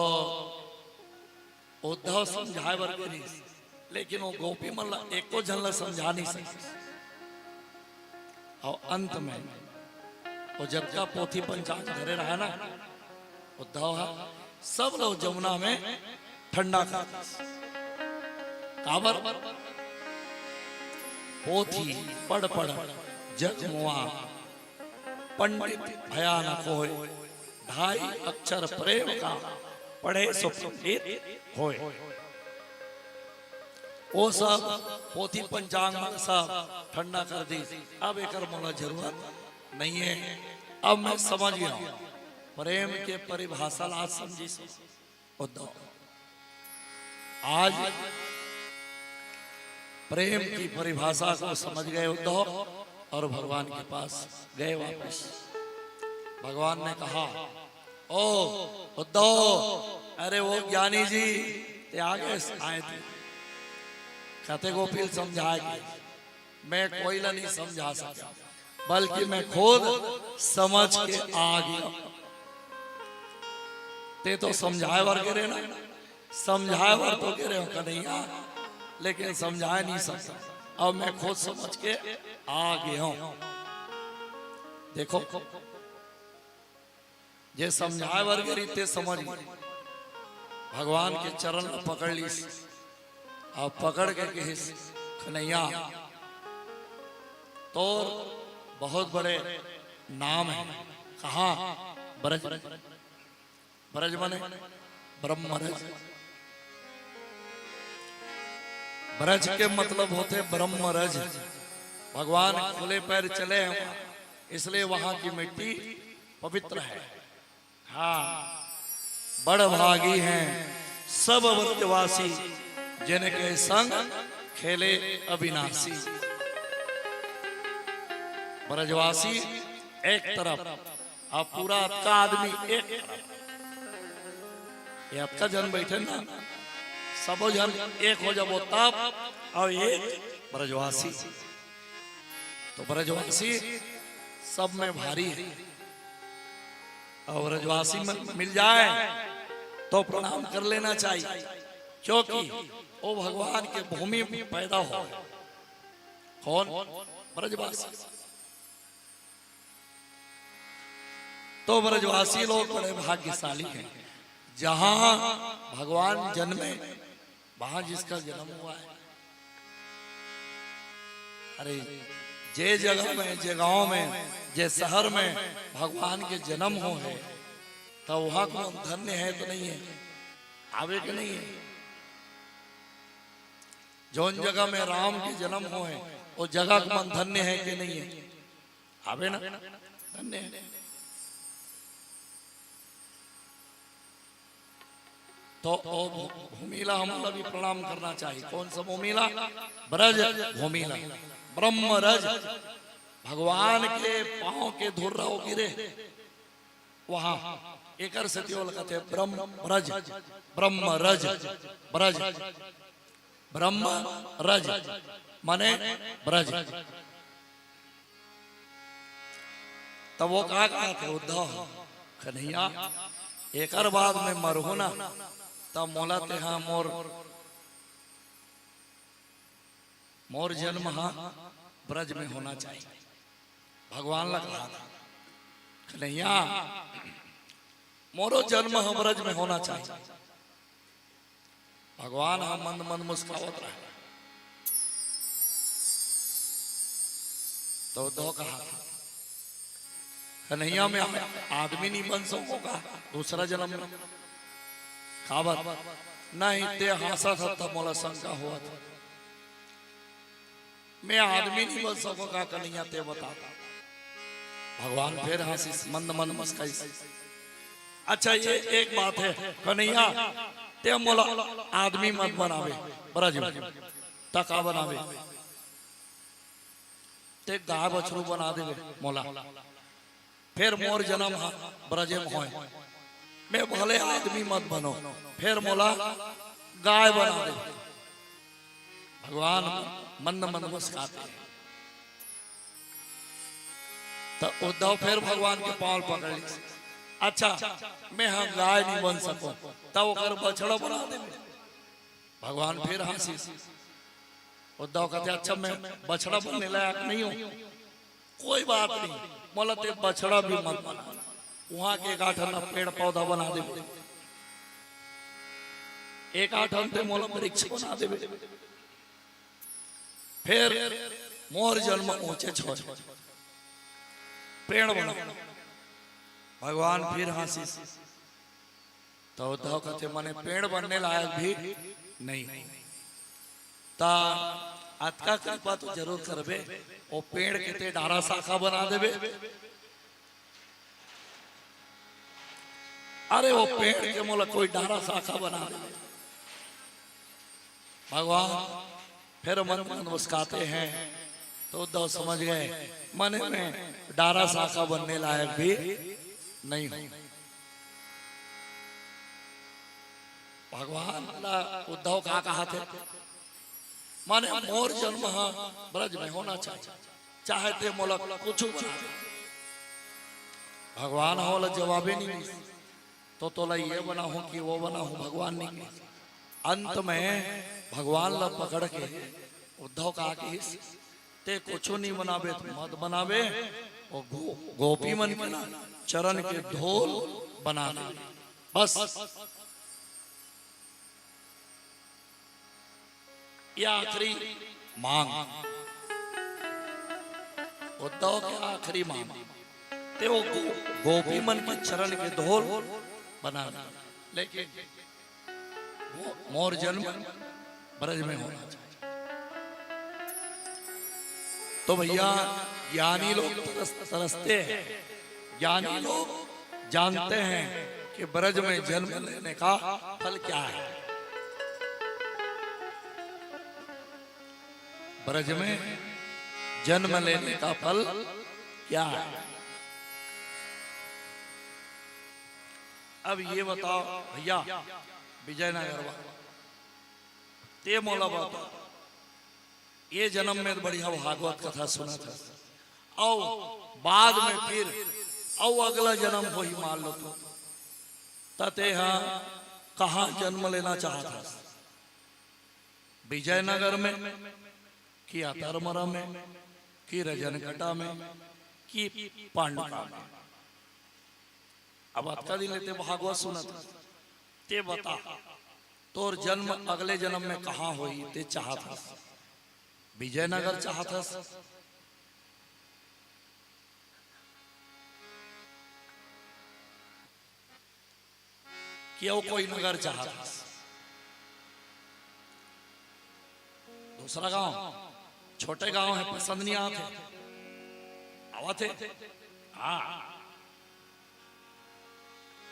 उद्धव समझाए बर गे रिहिस, लेकिन वो गोपी मन ला एको झन ला समझा नहीं सकिस। अउ अंत में वो जतका पोथी पंचांग धरे रहा ना, उद्धव हा सब ला जमुना में ठंडा कर दिस। काबर? पोथी पढ़ पढ़ जग मुआ, पंडित भया न कोय, ढाई अक्षर प्रेम का, पढ़े सो पंडित होय। वो सब पोथी पंचांग मन सब ठंडा कर दिस। अब एकर मोला जरूरत नहीं है। अब मैं समझ गया हूं प्रेम के परिभाषा ला, आज समझिस उद्धव। आज प्रेम की परिभाषा को समझ गए उद्धव और भगवान के पास गए वापस। भगवान ने कहा, "ओ उद्धव, अरे वो ज्ञानी जी, ते आगे आए थे, कते गोपी ल समझाए के, मैं कोई ला नहीं समझा सका, बल्कि मैं खुद समझ के आ गया।" ते तो समझाए बर गे रहे ना, समझाए बर तो गे रहे हो कन्हैया, लेकिन समझाए नहीं सकता। अब मैं खुद समझ के आ गया हूं। देखो, जे समझाए बर गे रही, ते समझ गई। भगवान के चरण ल पकड़ लीस, अब पकड़ के कहिस, "कन्हैया, तोर बहुत बड़े नाम है।" कहाँ? ब्रज। ब्रज माने ब्रह्मरज। ब्रज के मतलब होथे ब्रह्मरज। भगवान खुले पैर चले हैं वहां, इसलिए वहां की मिट्टी पवित्र है। हाँ, बड़ भागी हैं सब ब्रजवासी, जिनके संग खेले अविनाशी। ब्रजवासी एक तरफ, अब पूरा अतका आदमी एक तरफ, ये अतका झन बैठे ना, सबो झन एक हो जाबो तब, और एक ब्रजवासी। तो ब्रजवासी सब में भारी है, और ब्रजवासी में मिल जाए तो प्रणाम कर लेना चाहिए, क्योंकि वो भगवान के भूमि में पैदा हो। कौन? ब्रजवासी। तो ब्रजवासी लोग बड़े भाग्यशाली हैं, जहां भगवान जन्मे, वहां जिसका जन्म हुआ है। अरे, जे जगह में, जे गांव में, जे शहर में भगवान के जन्म हो है, तो वहां को धन्य है तो नहीं है? आवे के नहीं है? जौन जगह में राम के जन्म हो है, वो जगह को मन धन्य है कि नहीं है? आवे ना, धन्य है। तो ओ भू-, भूमि ला हमन ला भी प्रणाम करना चाहिए। कौन सा भूमि ला? ब्रज भूमि ला, ब्रह्म रज। भगवान के पांव के धुर्रा गिरे वहां, एकर सेती ओला कथे ब्रह्म रज, ब्रह्म रज, ब्रज, ब्रह्म रज माने ब्रज। तब वो का कहा थे उद्धव, कन्हैया, एकर बाद में मरहूं ना, तब मोला तेहा मोर, मोर जन्म हा ब्रज में होना चाहिए। भगवान ला कहा था, कन्हैया, मोरो जन्म हा ब्रज में होना चाहिए। भगवान हा मंद मंद मुस्कावत रहे। तो उद्धव कहा, कन्हैया, मैं आदमी नहीं बन सकूं का दूसरा जन्म में? काबर? नहीं, ते हाँसत हस त मोला शंका होवत। मैं आदमी नहीं बन सकूं का कन्हैया, ते बता। भगवान फिर हाँसिस, मंद मंद मुस्काइस। अच्छा, ये एक बात है कन्हैया, ते मोला आदमी मत बनावे, ब्रज में। त का बनावे? ते गाय बछरू बना देवे मोला, फिर मोर जन्म हा ब्रजे में होय। मैं भले आदमी मत बनो, फिर मोला गाय बना देवे। भगवान मंद मंद मुस्काते हैं। तो उद्धव फिर भगवान के पांव पकड़ ली, अच्छा, मैं हा गाय नहीं बन सको, तब ओकर बछड़ा बना देवे। भगवान फिर हाँसिस। उद्धव कहते, अच्छा, मैं बछड़ा बनने लायक नहीं हूं, कोई बात नहीं, मोला ते बछड़ा भी मत बना, वहां के एक आठ ठन पेड़ पौधा बना देवे, एक आठ ठन ते मोला वृक्ष बना देवे, फिर मोर जन्म ऊंचे छोर पेड़ बना। भगवान फिर हाँसिस। तो उद्धव कहते, मने पेड़ बनने लायक भी नहीं। ता अतका कृपा तो जरूर करबे, वो पेड़ के ते डारा शाखा बना देबे। अरे, वो पेड़ के मोला कोई डारा शाखा बना देबे। भगवान फिर मन मन मुस्काते हैं, तो उद्धव समझ गए, मने में डारा शाखा बनने लायक भी नहीं हूं। भगवान ला उद्धव का कहा थे, माने मोर जन्म ह ब्रज में होना चाहिए, चाहे ते मोला कुछ बना दे। भगवान ह ओला जवाबे नहीं दिस, तो तोला ये बनाहूं कि वो बनाहूं, भगवान नहीं कहिस। अंत में भगवान ला पकड़ के उद्धव का कहिस, ते कुछ नहीं बनाबे तो मत बनाबे, वो गो-, गोपी मन के ना चरण के धूल बना दे। बस, ये आखिरी मांग, उद्धव के आखिरी मांग, ते वो गो-, गोपी मन के चरण के धूल बना दे। लेकिन वो मोर जन्म ब्रज में होना चाहिए। तो भैया, ज्ञानी लोग तरस-, तरसते हैं, ज्ञानी लोग जानते हैं कि ब्रज में जन्म लेने का फल क्या है। ब्रज में जन्म लेने का फल क्या है? अब ये बताओ भैया, विजयनगर वाला, ते मोला बता, ये जन्म में बढ़िया भागवत कथा सुना था, अउ बाद में फिर अउ अगला जन्म होही मान लो तो, त ते हा कहाँ जन्म लेना चाहत हस? विजयनगर में, कि अतरमरा में, कि रजनकटा में, कि पांडुका में? अब अतका दिन ले ते भागवत सुनत हस, ते बता, तोर जन्म अगले जन्म में कहाँ होही, ते चाहत हस? विजयनगर चाहत हस कि अउ कोई नगर चाहत हस? दूसरा गांव, छोटे गांव है, पसंद नहीं आते, आवत है। हाँ,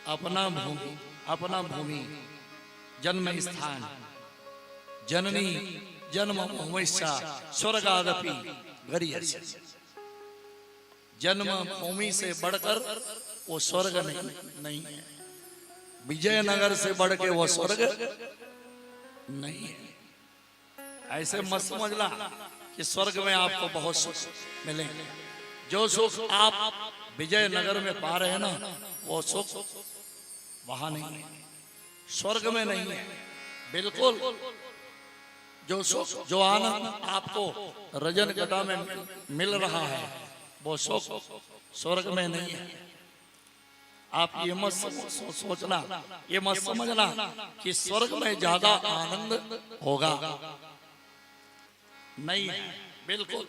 अपना भूमि, अपना भूमि, जन्म स्थान, जननी जन्म भूमिश्च स्वर्गादपि गरीयसी। जन्मभूमि से बढ़कर वो स्वर्ग नहीं, नहीं है। विजयनगर से बढ़ के वो स्वर्ग नहीं है। ऐसे मत समझना कि स्वर्ग में आपको बहुत सुख मिलेंगे। जो सुख आप विजयनगर में पा रहे हैं ना, वो सुख वहां नहीं है, स्वर्ग में नहीं है। बिल्कुल, जो सुख, जो आनंद आपको रजनकटा में मिल, मिल रहा है, वो सुख स्वर्ग में नहीं है। आप ये मत सो-, सो-, सोचना, ये मत समझना कि स्वर्ग में ज्यादा आनंद होगा। नहीं है, बिल्कुल,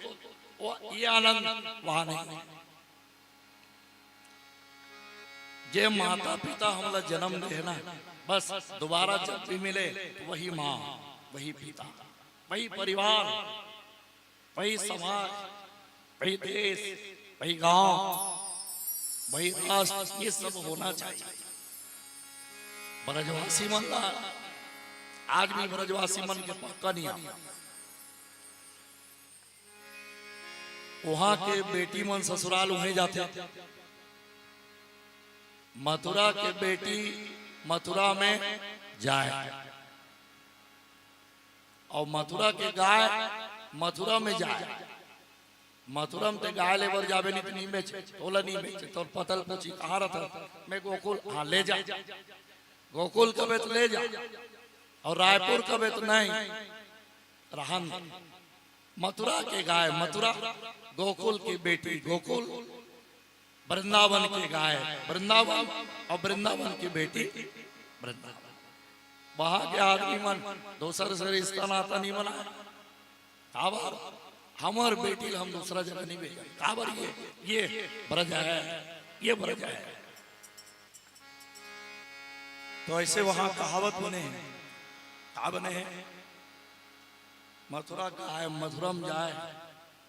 वो, ये आनंद वहां नहीं है। जे माता पिता हमला जन्म दे ना, बस दोबारा जब भी मिले तो वही माँ, वही पिता, वही परिवार, वही समाज, वही देश, वही गांव, वही राष्ट्र, ये सब होना चाहिए। ब्रजवासी मन ला, आज भी ब्रजवासी मन के पक्का नियम, वहां के बेटी मन ससुराल उहें जाथे, मथुरा के बेटी मथुरा में जाए, अउ मथुरा के गाय मथुरा में जाए। मथुरा में ते गाय ले बर जाबे नहीं, तो नहीं बेचे, तोला नहीं बेचे, तोर पता ल पूछी कहाँ रहिथे, मैं गोकुल, हाँ ले जा, गोकुल कबे तो ले जा, अउ रायपुर कबे तो नहीं, रहन दे। मथुरा के गाय मथुरा, गोकुल के बेटी गोकुल, वृंदावन के गाय वृंदावन, अउ वृंदावन के बेटी वृंदावन। वहां के आदमी मन दूसर से रिश्ता नाता नहीं बनाए। काबर? हमर बेटी ल हम दूसरा जगह नहीं भेजन। काबर? ये, ये ब्रज है, ये ब्रज है। तो ऐसे वहां कहावत बने हैं। का बने हैं? मथुरा का है, मथुरा में जाए,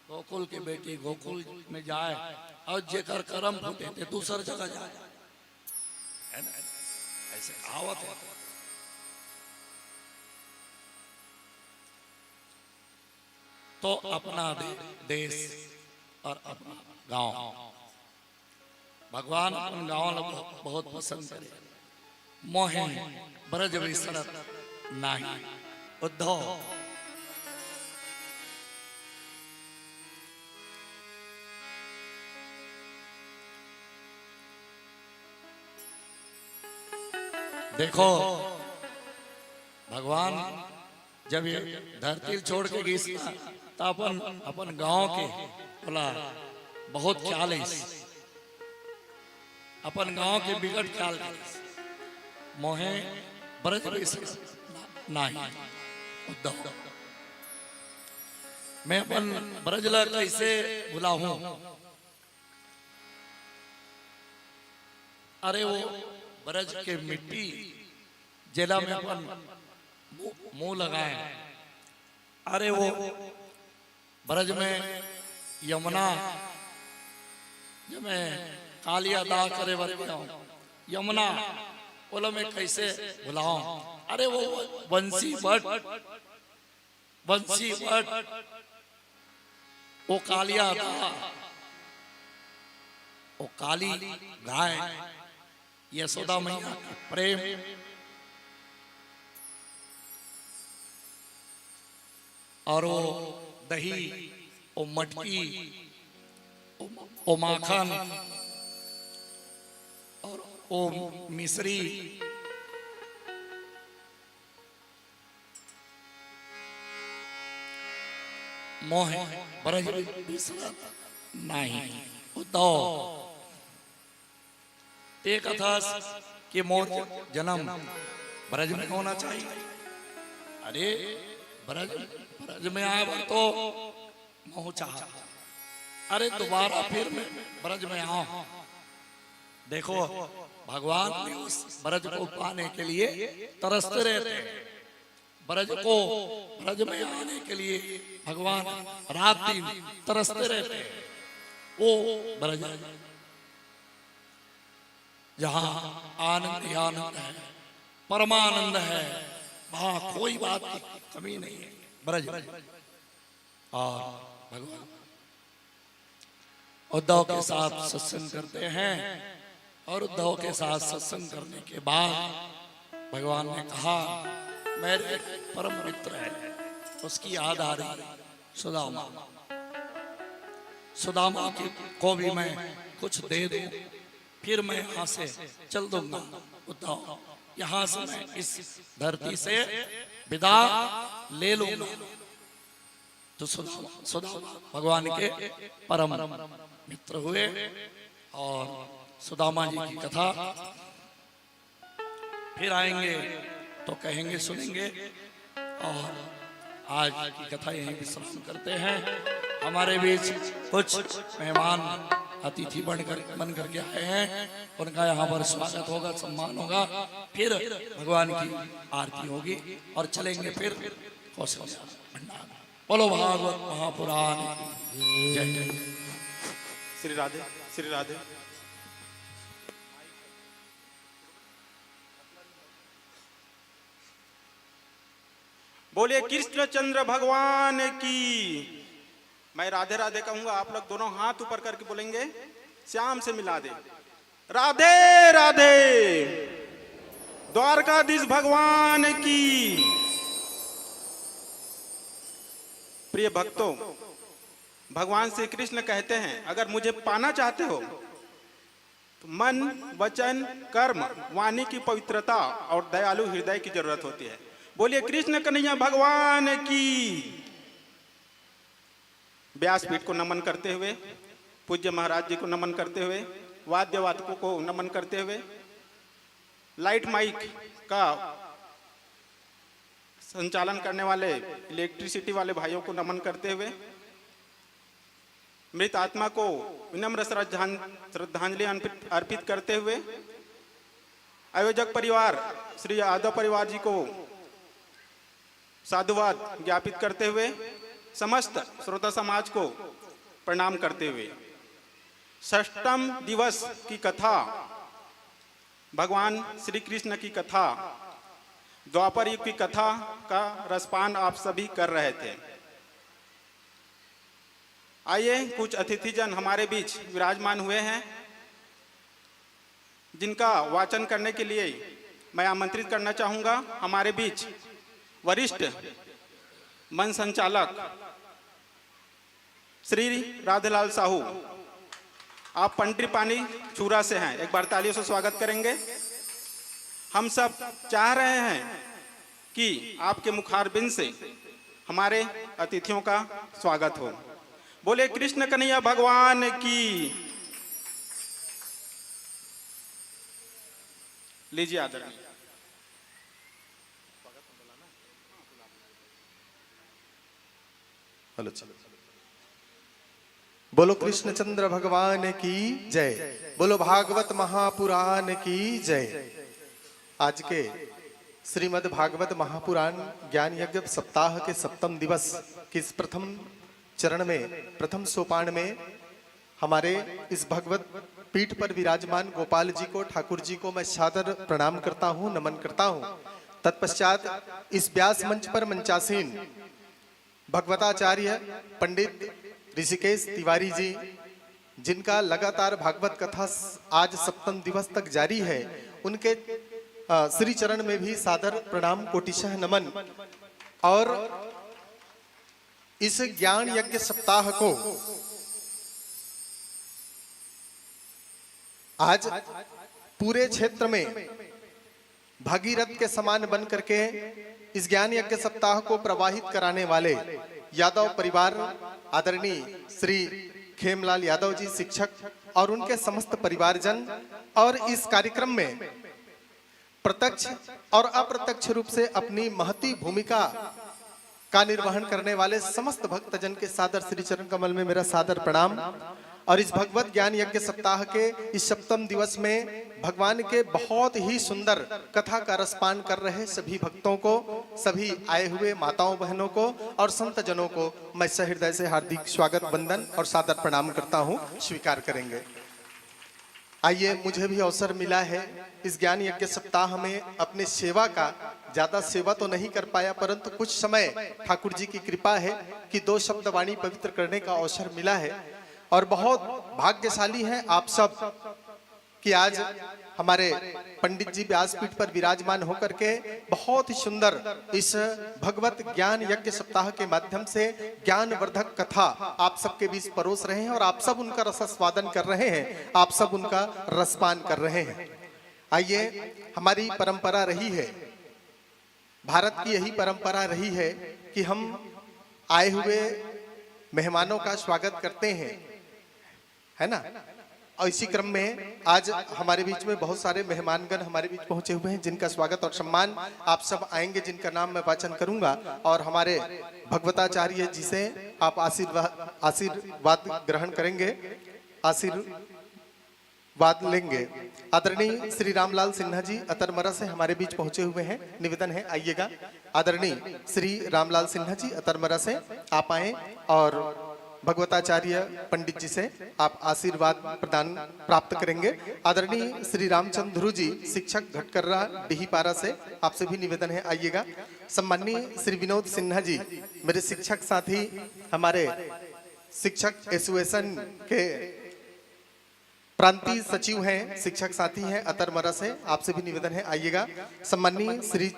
गोकुल के बेटी गोकुल में जाए, और जेकर करम फूटे ते दूसर जगह जाए, है ना? ऐसे कहावत है। तो अपना दे, देश और अपना गांव, भगवान अपन गांव ला बहुत, बहुत पसंद करे। मोहे ब्रज बिसरत नाही। उद्धव। देखो, भगवान जब ये धरती छोड़ के गिस ना, त अपन, अपन गांव के ओला बहुत ख्याल आइस, अपन गांव के बिकट ख्याल करिस। मोहे ब्रज बिसरत नाही। उद्धव, मैं अपन ब्रज ला कैसे भुलाहूं? अरे वो ब्रज के मिट्टी जेला मैं अपन मुंह, मुंह लगाए, अरे वो ब्रज में यमुना, जब मैं कालिया दाह करे बर गया हूँ, यमुना, ओला मैं कैसे भुलाऊं? अरे वो बंसी बट, बंसी बट, वो कालिया दाह, वो काली गाय, यशोदा मैया के प्रेम, और वो दही, वो मटकी, वो, वो माखन, और वो मिश्री, मोहे ब्रज बिसरत नाही। उद्धव, ते कथस कि मोर जन्म ब्रज में होना चाहिए। अरे, ब्रज, ब्रज में आए बर तो महूं चाहत हंव। अरे, दोबारा फिर मैं ब्रज में आऊं। देखो, भगवान भी उस ब्रज को पाने के लिए तरसते रहते हैं। ब्रज को, ब्रज में आने के लिए भगवान रात दिन तरसते रहते हैं। वो ब्रज जहाँ आनंद ही आनंद है, परमानंद है, वहाँ कोई बात की कमी नहीं है। ब्रज। और भगवान उद्धव के साथ सत्संग करते हैं, और उद्धव के साथ सत्संग करने के बाद भगवान ने कहा, मेरे एक परम मित्र है, उसकी याद आ रही, सुदामा। सुदामा की, को भी मैं कुछ दे दूं, फिर मैं यहाँ से चल दूंगा। उद्धव, यहाँ से मैं इस धरती से विदा ले लूंगा। तो सुदामा, सुदामा भगवान के परम मित्र हुए। और सुदामा जी की कथा फिर आएंगे तो कहेंगे, सुनेंगे। और आज की कथा यहीं विश्राम करते हैं। हमारे बीच कुछ मेहमान अतिथि बनकर, बन करके आए हैं, उनका यहाँ पर स्वागत होगा, सम्मान होगा। फिर भगवान की आरती होगी और चलेंगे फिर कौशल्या भंडार। बोलो भागवत महापुराण की जय। श्री राधे, श्री राधे। बोलिए कृष्णचंद्र भगवान की। मैं राधे राधे कहूंगा, आप लोग दोनों हाथ ऊपर करके बोलेंगे, श्याम से मिला दे। राधे राधे। द्वारकाधीश भगवान की। प्रिय भक्तों, भगवान श्री कृष्ण कहते हैं, अगर मुझे पाना चाहते हो तो मन, वचन, कर्म, वाणी की पवित्रता और दयालु हृदय की जरूरत होती है। बोलिए कृष्ण कन्हैया भगवान की। व्यासपीठ को नमन करते हुए, पूज्य महाराज जी को नमन करते हुए, वाद्य वादकों को नमन करते हुए, लाइट माइक का संचालन करने वाले इलेक्ट्रिसिटी वाले भाइयों को नमन करते हुए, मृत आत्मा को विनम्र श्रद्धां-, श्रद्धांजलि अर्पित, अर्पित करते हुए, आयोजक परिवार श्री यादव परिवार जी को साधुवाद ज्ञापित करते हुए समस्त श्रोता समाज को प्रणाम करते हुए षष्टम दिवस की कथा, भगवान श्री कृष्ण की कथा, द्वापर युग की कथा का रसपान आप सभी कर रहे थे। आइए, कुछ अतिथिजन हमारे बीच विराजमान हुए हैं, जिनका वाचन करने के लिए मैं आमंत्रित करना चाहूँगा हमारे बीच वरिष्ठ मंच संचालक श्री राधेलाल साहू। आप पंडरीपानी चूरा से हैं, एक बार तालियों से स्वागत करेंगे। हम सब चाह रहे हैं कि आपके मुखारबिंद से हमारे अतिथियों का स्वागत हो। बोले कृष्ण कन्हैया भगवान की। लीजिए आदरणीय। हेलो, चलो। बोलो कृष्णचंद्र भगवान की जय। बोलो भागवत महापुराण की जय। आज के श्रीमद् भागवत महापुराण ज्ञान यज्ञ सप्ताह के सप्तम दिवस के इस प्रथम चरण में, प्रथम सोपान में हमारे इस भगवत पीठ पर विराजमान गोपाल जी को, ठाकुर जी को मैं सादर प्रणाम करता हूँ, नमन करता हूँ। तत्पश्चात इस व्यास मंच पर मंचासीन भगवताचार्य पंडित ऋषिकेश तिवारी जी, जिनका लगातार भागवत कथा स-, आज सप्तम दिवस तक जारी है, उनके, अ, श्री चरण में भी सादर प्रणाम, कोटिशः नमन। और इस ज्ञान यज्ञ सप्ताह को आज पूरे क्षेत्र में भगीरथ के समान बन करके इस ज्ञान यज्ञ सप्ताह को प्रवाहित कराने वाले यादव परिवार, आदरणीय श्री खेमलाल यादव जी शिक्षक और उनके समस्त परिवारजन, और इस कार्यक्रम में प्रत्यक्ष और अप्रत्यक्ष रूप से अपनी महती भूमिका का निर्वहन करने वाले समस्त भक्तजन के सादर श्री चरण कमल में मेरा सादर प्रणाम। और इस भगवत ज्ञान यज्ञ सप्ताह के इस सप्तम दिवस में भगवान के बहुत ही सुंदर कथा का रसपान कर रहे सभी भक्तों को, सभी आए हुए माताओं बहनों को और संत जनों को मैं सहृदय से हार्दिक स्वागत, वंदन और सादर प्रणाम करता हूँ। स्वीकार करेंगे। आइए, मुझे भी अवसर मिला है इस ज्ञान यज्ञ सप्ताह में अपने सेवा का, ज्यादा सेवा तो नहीं कर पाया, परंतु कुछ समय ठाकुर जी की कृपा है कि दो शब्द वाणी पवित्र करने का अवसर मिला है। और बहुत भाग्यशाली हैं आप सब कि आज हमारे पंडित जी व्यासपीठ पर विराजमान होकर के बहुत ही सुंदर इस भगवत ज्ञान यज्ञ सप्ताह के माध्यम से ज्ञानवर्धक कथा आप सबके बीच परोस रहे हैं और आप सब उनका रसास्वादन कर रहे हैं, आप सब उनका रसपान कर रहे हैं। आइए, हमारी परंपरा रही है, भारत की यही परंपरा रही है कि हम आए हुए मेहमानों का स्वागत करते हैं, है ना? और इसी क्रम में आज हमारे बीच में बहुत सारे मेहमानगण हमारे बीच पहुंचे हुए हैं, जिनका स्वागत और सम्मान आप सब आएंगे, जिनका नाम मैं वाचन करूंगा, और हमारे भगवताचार्य जी से आप आशीर्वाद, आशीर्वाद ग्रहण करेंगे, आशीर्वाद लेंगे। आदरणीय श्री रामलाल सिन्हा जी अतरमरा से हमारे बीच पहुंचे हुए हैं, निवेदन है आइएगा। आदरणीय श्री रामलाल सिन्हा जी अतरमरा से आप आए और भगवताचार्य पंडित जी से आप आशीर्वाद प्रदान प्राप्त करेंगे। आदरणीय श्री रामचंद्र ध्रुव जी, शिक्षक घटकर्रा डीहीपारा से, आपसे भी निवेदन है आइएगा। सम्माननीय श्री विनोद सिन्हा जी, मेरे शिक्षक साथी, हमारे शिक्षक एसोसिएशन के प्रांतीय सचिव हैं, शिक्षक साथी हैं अतरमरा से, आपसे भी निवेदन है आइएगा। सम्माननीय श्री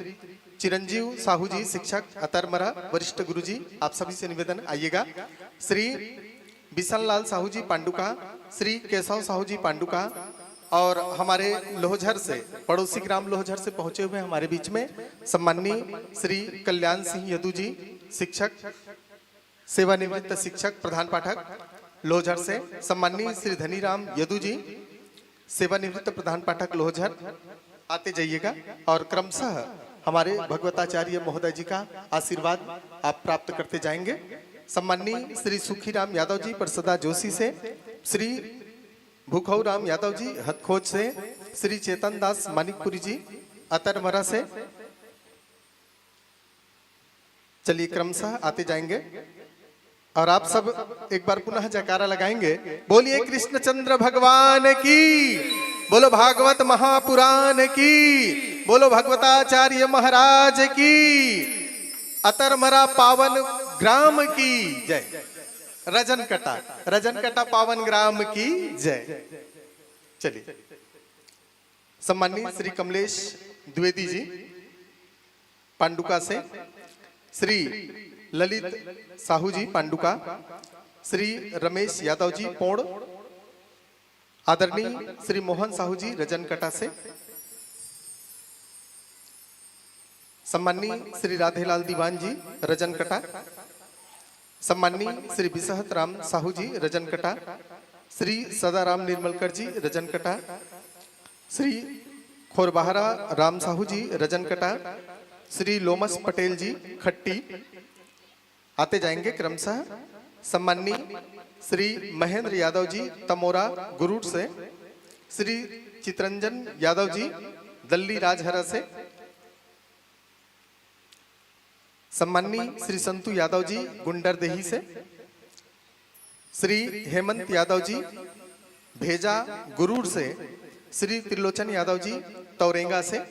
चिरंजीव साहू जी, शिक्षक अतरमरा, वरिष्ठ गुरु जी, आप सभी से निवेदन आइएगा। श्री बिशन लाल साहू जी पांडुका, श्री केशव साहू जी पांडुका, और हमारे लोहझर से, पड़ोसी ग्राम लोहझर से पहुंचे हुए हमारे बीच में सम्माननीय श्री कल्याण सिंह यदु जी, शिक्षक, सेवानिवृत्त शिक्षक प्रधान पाठक लोहझर से, सम्माननीय श्री धनीराम यदु जी, सेवानिवृत्त प्रधान पाठक लोहझर, आते जाइएगा और क्रमशः हमारे भगवताचार्य महोदय जी का आशीर्वाद आप प्राप्त करते जाएंगे। सम्माननीय श्री सुखीराम यादव जी परसदा जोशी से, श्री भूखऊ राम यादव जी हथखोज से, श्री चेतन दास मानिकपुरी जी अतरमरा से, चलिए, क्रमशः आते जाएंगे और आप सब एक बार पुनः जयकारा लगाएंगे। बोलिए कृष्णचंद्र भगवान की, बोलो भागवत महापुराण की, बोलो भगवताचार्य महाराज की, अतरमरा पावन ग्राम की जय। रजनकटा, रजनकटा पावन ग्राम की जय। चलिए, सम्माननीय श्री कमलेश द्विवेदी जी पांडुका से, श्री ललित साहू जी पांडुका, श्री रमेश यादव जी पोड़, आदरणीय श्री मोहन साहू जी रजनकटा से, सम्माननीय श्री राधेलाल दीवान जी रजनकटा, सम्माननीय श्री बिसहत राम साहू जी रजनकटा, श्री सदाराम निर्मलकर जी रजनकटा, श्री खोरबहरा राम साहू जी रजनकटा, श्री लोमस पटेल जी खट्टी। आते जाएंगे क्रमशः। सम्माननीय श्री महेंद्र यादव जी तमोरा गुरुड़ से, श्री चितरंजन यादव जी दल्ली राजहरा से, सम्माननीय श्री संतु यादव जी गुंडरदेही से, श्री हेमंत यादव जी भेजा गुरुड़ से, श्री त्रिलोचन यादव जी तौरेंगा से,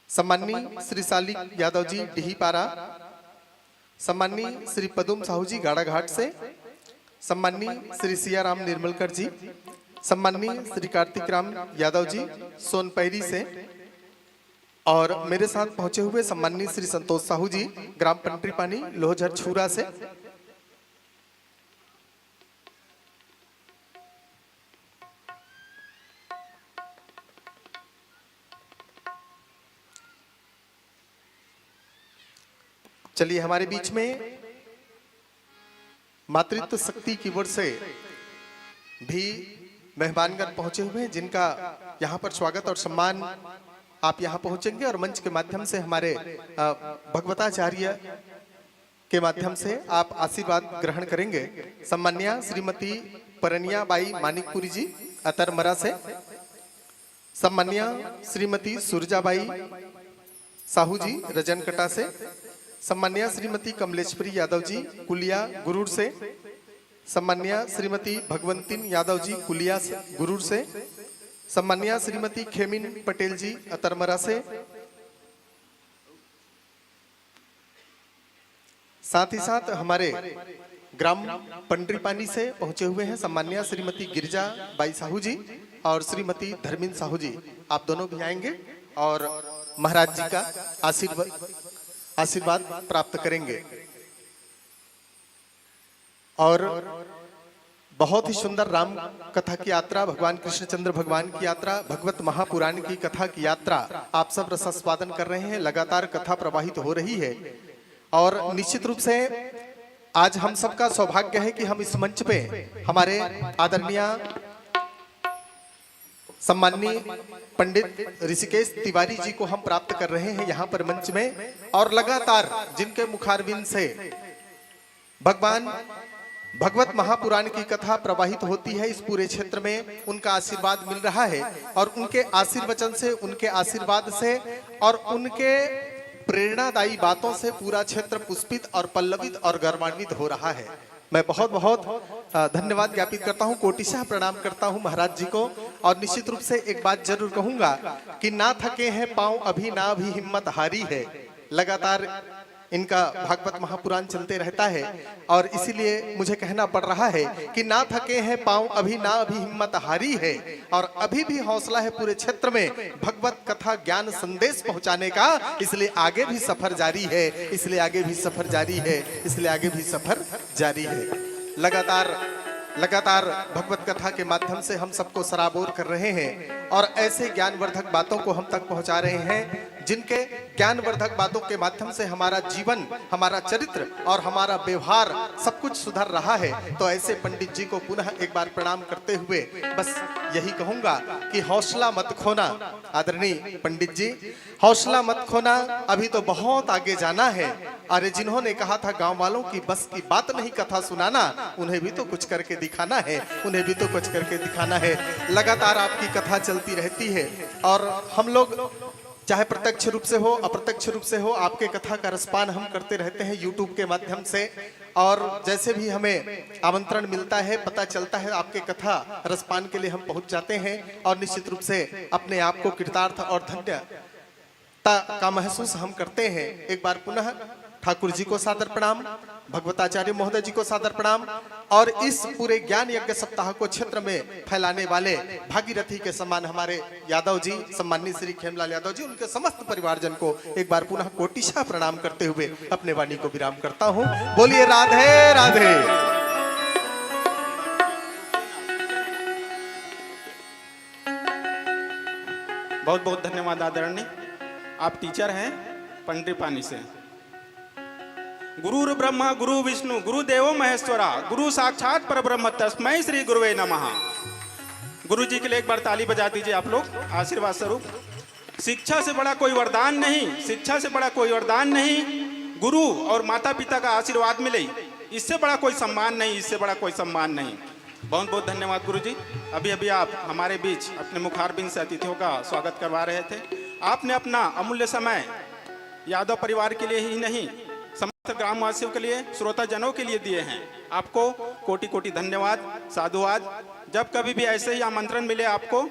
सम्माननीय श्री सालिक यादव जी डीहीपारा, सम्माननीय श्री पदुम साहू जी गाड़ाघाट से, सम्माननीय श्री सियाराम निर्मलकर जी, सम्माननीय श्री कार्तिक राम यादव जी सोनपैरी से, और मेरे साथ पहुंचे हुए सम्माननीय श्री संतोष साहू जी ग्राम पंडरीपानी लोहझर छूरा से। चलिए, हमारे बीच में मातृत्व शक्ति की ओर से भी मेहमानगण पहुंचे हुए हैं, जिनका यहाँ पर स्वागत और सम्मान। आप यहाँ पहुंचेंगे और मंच के माध्यम से हमारे, अ, भगवताचार्य के माध्यम से आप आशीर्वाद ग्रहण करेंगे। सम्मान्या श्रीमती परनिया बाई मानिकपुरी जी अतरमरा से, सम्मान्या श्रीमती सुरजाबाई साहू जी रजनकटा से, सम्मान्या श्रीमती कमलेश्वरी यादव जी कुलिया गुरुड़ से, सम्मान्या श्रीमती भगवंतीन यादव जी कुलिया से, गुरुड़ से, सम्मान्या श्रीमती खेमिन पटेल जी अतरमरा से, साथ ही साथ हमारे ग्राम पंडरीपानी से पहुंचे हुए हैं सम्मान्या श्रीमती गिरिजा बाई साहू जी और श्रीमती धर्मिन साहू जी। आप दोनों भी आएंगे और महाराज जी का आशीर्वाद, आशीर्वाद प्राप्त करेंगे। और बहुत ही सुंदर राम कथा की यात्रा, भगवान कृष्णचंद्र भगवान की यात्रा, भगवत महापुराण की कथा की यात्रा। आप सब रसास्वादन कर रहे हैं, लगातार कथा प्रवाहित हो रही है और निश्चित रूप से आज हम सबका सौभाग्य है कि हम इस मंच पे हमारे आदरणीय सम्माननीय पंडित ऋषिकेश तिवारी जी को हम प्राप्त कर रहे हैं यहाँ पर मंच में, और लगातार जिनके मुखारविंद से भगवान भगवत महापुराण की कथा प्रवाहित होती है, इस पूरे क्षेत्र में उनका आशीर्वाद मिल रहा है और उनके आशीर्वचन से, उनके आशीर्वाद से और उनके प्रेरणादायी बातों से पूरा क्षेत्र पुष्पित और पल्लवित और गौरवान्वित हो रहा है। मैं बहुत बहुत, अ, धन्यवाद ज्ञापित करता हूं, कोटिशः प्रणाम करता हूं महाराज जी को। और निश्चित रूप से एक बात जरूर कहूंगा कि ना थके हैं पांव अभी, ना अभी हिम्मत हारी है। लगातार इनका भागवत महापुराण चलते रहता है और इसीलिए मुझे कहना पड़ रहा है कि ना थके हैं पांव अभी, ना अभी हिम्मत हारी है। और अभी भी हौसला है पूरे क्षेत्र में भगवत कथा ज्ञान संदेश पहुंचाने का, इसलिए आगे भी सफर जारी है, इसलिए आगे भी सफर जारी है, इसलिए आगे भी सफर जारी है। लगातार, लगातार भगवत कथा के माध्यम से हम सबको सराबोर कर रहे हैं और ऐसे ज्ञानवर्धक बातों को हम तक पहुंचा रहे हैं, जिनके ज्ञानवर्धक बातों के माध्यम से हमारा जीवन, हमारा चरित्र और हमारा व्यवहार सब कुछ सुधर रहा है। तो ऐसे पंडित जी को पुनः एक बार प्रणाम करते हुए बस यही कहूंगा कि हौसला मत खोना आदरणीय पंडित जी, हौसला मत खोना, अभी तो बहुत आगे जाना है। अरे, जिन्होंने कहा था गांव वालों की बस की बात नहीं कथा सुनाना, उन्हें भी तो कुछ करके दिखाना है, उन्हें भी तो कुछ करके दिखाना है। लगातार आपकी कथा चलती रहती है और हम लोग चाहे प्रत्यक्ष रूप से हो, अप्रत्यक्ष रूप से हो, आपके कथा का रसपान हम करते रहते हैं YouTube के माध्यम से। और जैसे भी हमें आमंत्रण मिलता है, पता चलता है, आपके कथा रसपान के लिए हम पहुंच जाते हैं और निश्चित रूप से अपने आप को कृतार्थ और धन्यता का महसूस हम करते हैं। एक बार पुनः ठाकुर जी को सादर प्रणाम, भगवताचार्य महोदय जी को सादर प्रणाम, और इस पूरे ज्ञान यज्ञ सप्ताह को क्षेत्र में फैलाने वाले भागीरथी के समान हमारे यादव जी, सम्माननीय श्री खेमलाल यादव जी, उनके समस्त परिवारजन को एक बार पुनः कोटिशः प्रणाम करते हुए अपने वाणी को विराम करता हूँ। बोलिए राधे राधे। बहुत बहुत धन्यवाद आदरणीय। आप टीचर हैं पंडरी पानी से। गुरुर्ब्रह्मा गुरु विष्णु गुरु देवो महेश्वरा गुरु साक्षात परब्रह्म तस्मै श्री गुरुवे नमः। गुरु जी के लिए एक बार ताली बजा दीजिए आप लोग आशीर्वाद स्वरूप। शिक्षा से बड़ा कोई वरदान नहीं, शिक्षा से बड़ा कोई वरदान नहीं। गुरु और माता पिता का आशीर्वाद मिले, इससे बड़ा कोई सम्मान नहीं, इससे बड़ा कोई सम्मान नहीं। बहुत बहुत धन्यवाद गुरु जी। अभी अभी आप हमारे बीच अपने मुखारबिंद से अतिथियों का स्वागत करवा रहे थे। आपने अपना अमूल्य समय यादव परिवार के लिए ही नहीं, समस्त ग्रामवासियों के लिए, श्रोता जनों के लिए दिए हैं। आपको कोटि कोटि धन्यवाद, साधुवाद। जब कभी भी ऐसे ही आमंत्रण मिले आपको,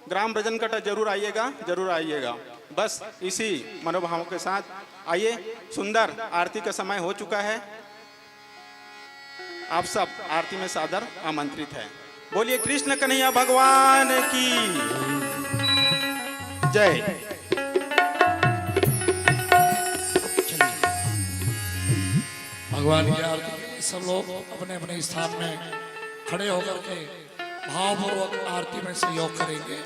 ग्राम रजनकटा जरूर आइएगा, जरूर आइएगा। बस इसी मनोभावों के साथ आइए, सुंदर आरती का समय हो चुका है। आप सब आरती में सादर आमंत्रित हैं। बोलिए कृष्ण कन्हैया भगवान की जय। भगवान की आरती के लिए सब लोग अपने अपने स्थान में खड़े होकर के भावपूर्वक आरती में सहयोग करेंगे।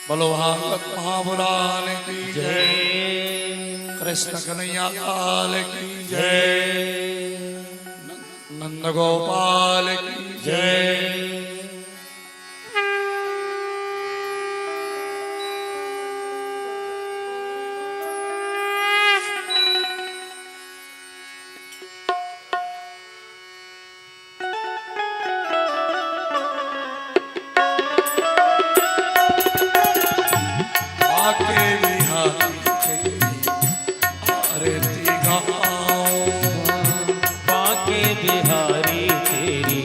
बोलो भागवत महापुराण की जय। कृष्ण कन्हैया लाल की जय। नंद गोपाल की जय। बांके बिहारी तेरी आरती गाऊं। बांके बिहारी तेरी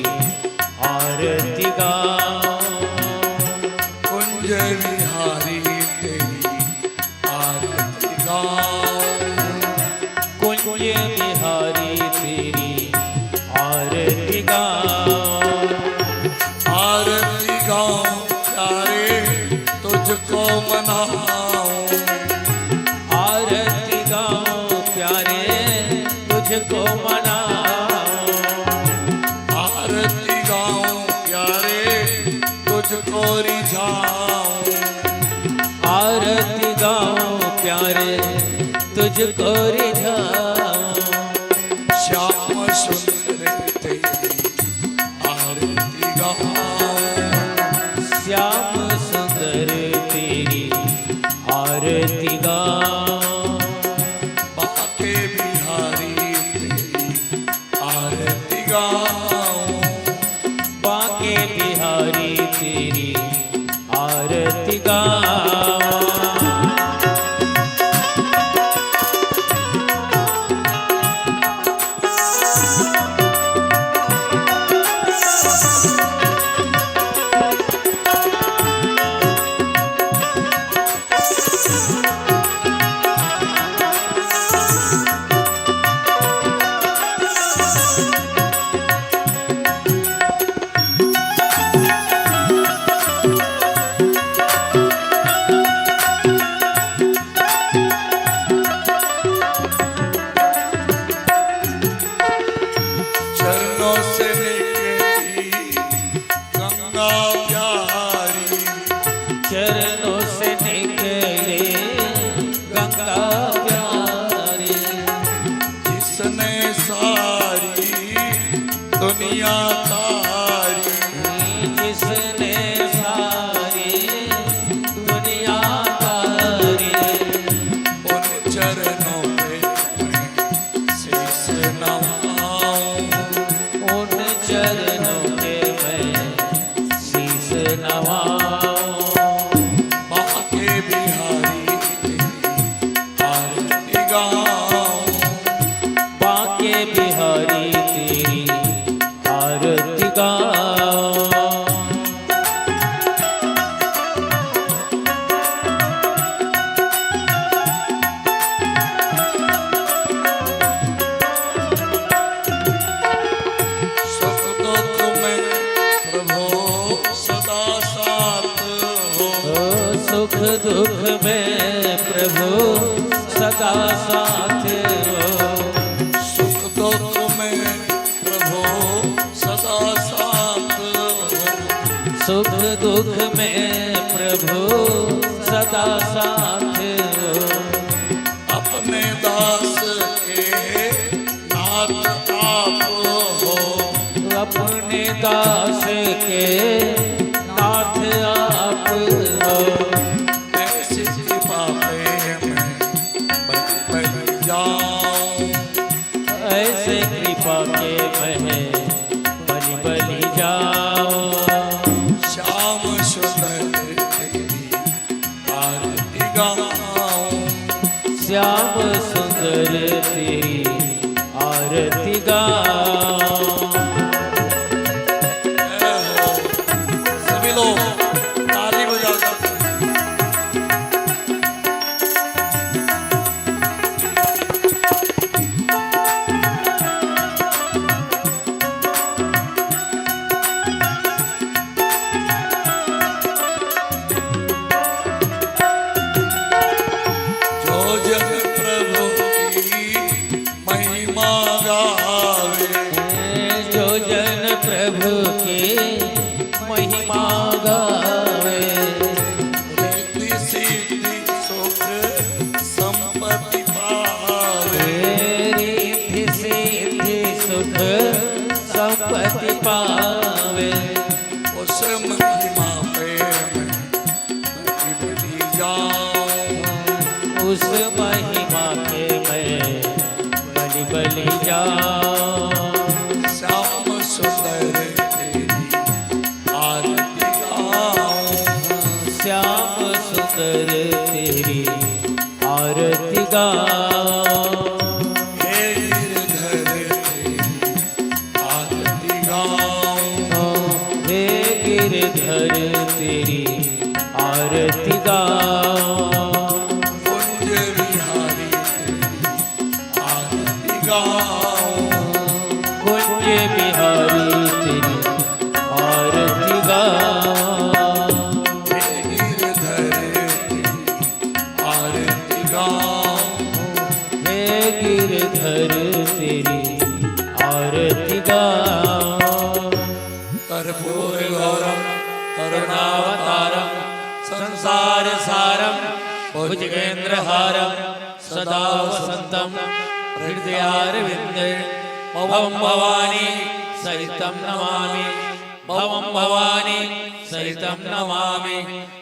आरती गाऊं। कुंज बिहारी तेरी आरती गाऊं। कुंज बिहारी तेरी आरती गाऊं। आरती गाऊं प्यारे तुझको मनाऊं। आरती गाऊं प्यारे तुझको मनाऊं। आरती गाऊं प्यारे तुझको रिझाऊं। आरती गाऊं प्यारे तुझको रिझाऊं। श्याम सुंदर तेरी आरती गाऊं। श्याम सुंदर तेरी आरती गाऊं। बांके बिहारी तेरी आरती गाऊं। बांके बिहारी तेरी आरती गाऊं। बिहारी तेरी आरती गाओ। सुख दुख में प्रभु सदा साथ हो। ओ, सुख दुख में प्रभु सदा साथ हो। सुख दुख में प्रभु सदा साथ हो। सुख दुख में प्रभु सदा साथ हो। अपने दास के नाथ आप हो। अपने दास के नाथ आप हो। ऐसी कृपा पे मैं बलि बलि जाऊं। ऐसे कृपा के मैं बलि बलि जाऊं। श्याम सुंदर तेरी आरती गाऊं। श्याम सुंदर तेरी आरती गाऊं। जय हो। सभी लोग ताली बजाकर। जो जन प्रभु की महिमा गावे। जो जन प्रभु की महिमा गावे। रिद्धि सिद्धि सुख संपत्ति पावे। रिद्धि सिद्धि सुख संपत्ति पावे। उस महिमा पे मैं बलि बलि जाऊं। उस महिमा के मैं बलि बलि जाऊं। श्याम सुंदर तेरी आरती गाऊं। श्याम सुंदर तेरी आरती गाऊं। हे गिरधर तेरी आरती गाऊं। हे गिरधर तेरी आरती गाऊं। कुंज बिहारी तेरी आरती गाऊं। कुंज बिहारी तेरी आरती गाऊं। हे गिरधर तेरी आरती गाऊं। हे गिरधर तेरी आरती गाऊं। कर्पूर गौरम करुणावतारम संसार सारम भुजगेंद्र हारम सदा वसंतम हृदयारविंदे भवम भवानी सहितम नमामि। भवम भवानी सहितम नमामि।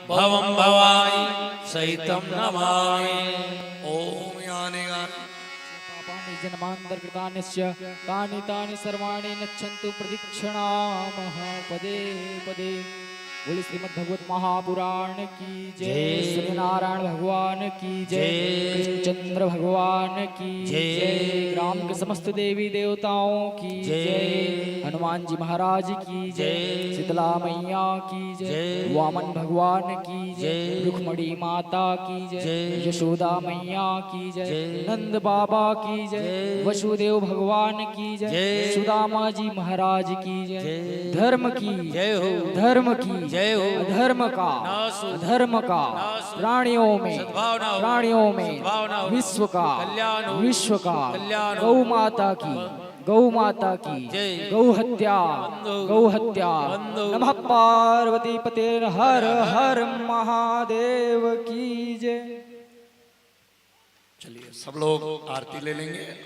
भवम भवानी सहितम नमामि। ओम यानि गानि पापानि जन्मांतरकृतान्यस्य तानि तानि सर्वाणि नच्छन्तु प्रदक्षिणामह पदे पदे। बोले श्रीमद् भगवत महापुराण की जय। जय। सूर्यनारायण भगवान की जय। जय। कृष्णचंद्र भगवान की जय। जय। ग्राम के समस्त देवी देवताओं की जय। जय। हनुमान जी महाराज की जय। जय। शीतला मैया की जय। जय। वामन भगवान की जय। जय। रुक्मणी माता की जय। जय। यशोदा मैया की जय। जय। नंद बाबा की जय। जय। वसुदेव भगवान की जय। जय। सुदामा जी महाराज की जय। जय। धर्म की जय हो। धर्म की जय हो। अधर्म का नाश हो। अधर्म का नाश हो। प्राणियों में सद्भावना हो। प्राणियों में सद्भावना हो। विश्व का कल्याण हो। विश्व का कल्याण हो। गौ माता की गौ माता की जय। गौ हत्या बंद हो। गौ हत्या बंद हो। नमः पार्वती पते हर हर महादेव की जय। चलिए, सब लोग आरती ले लेंगे।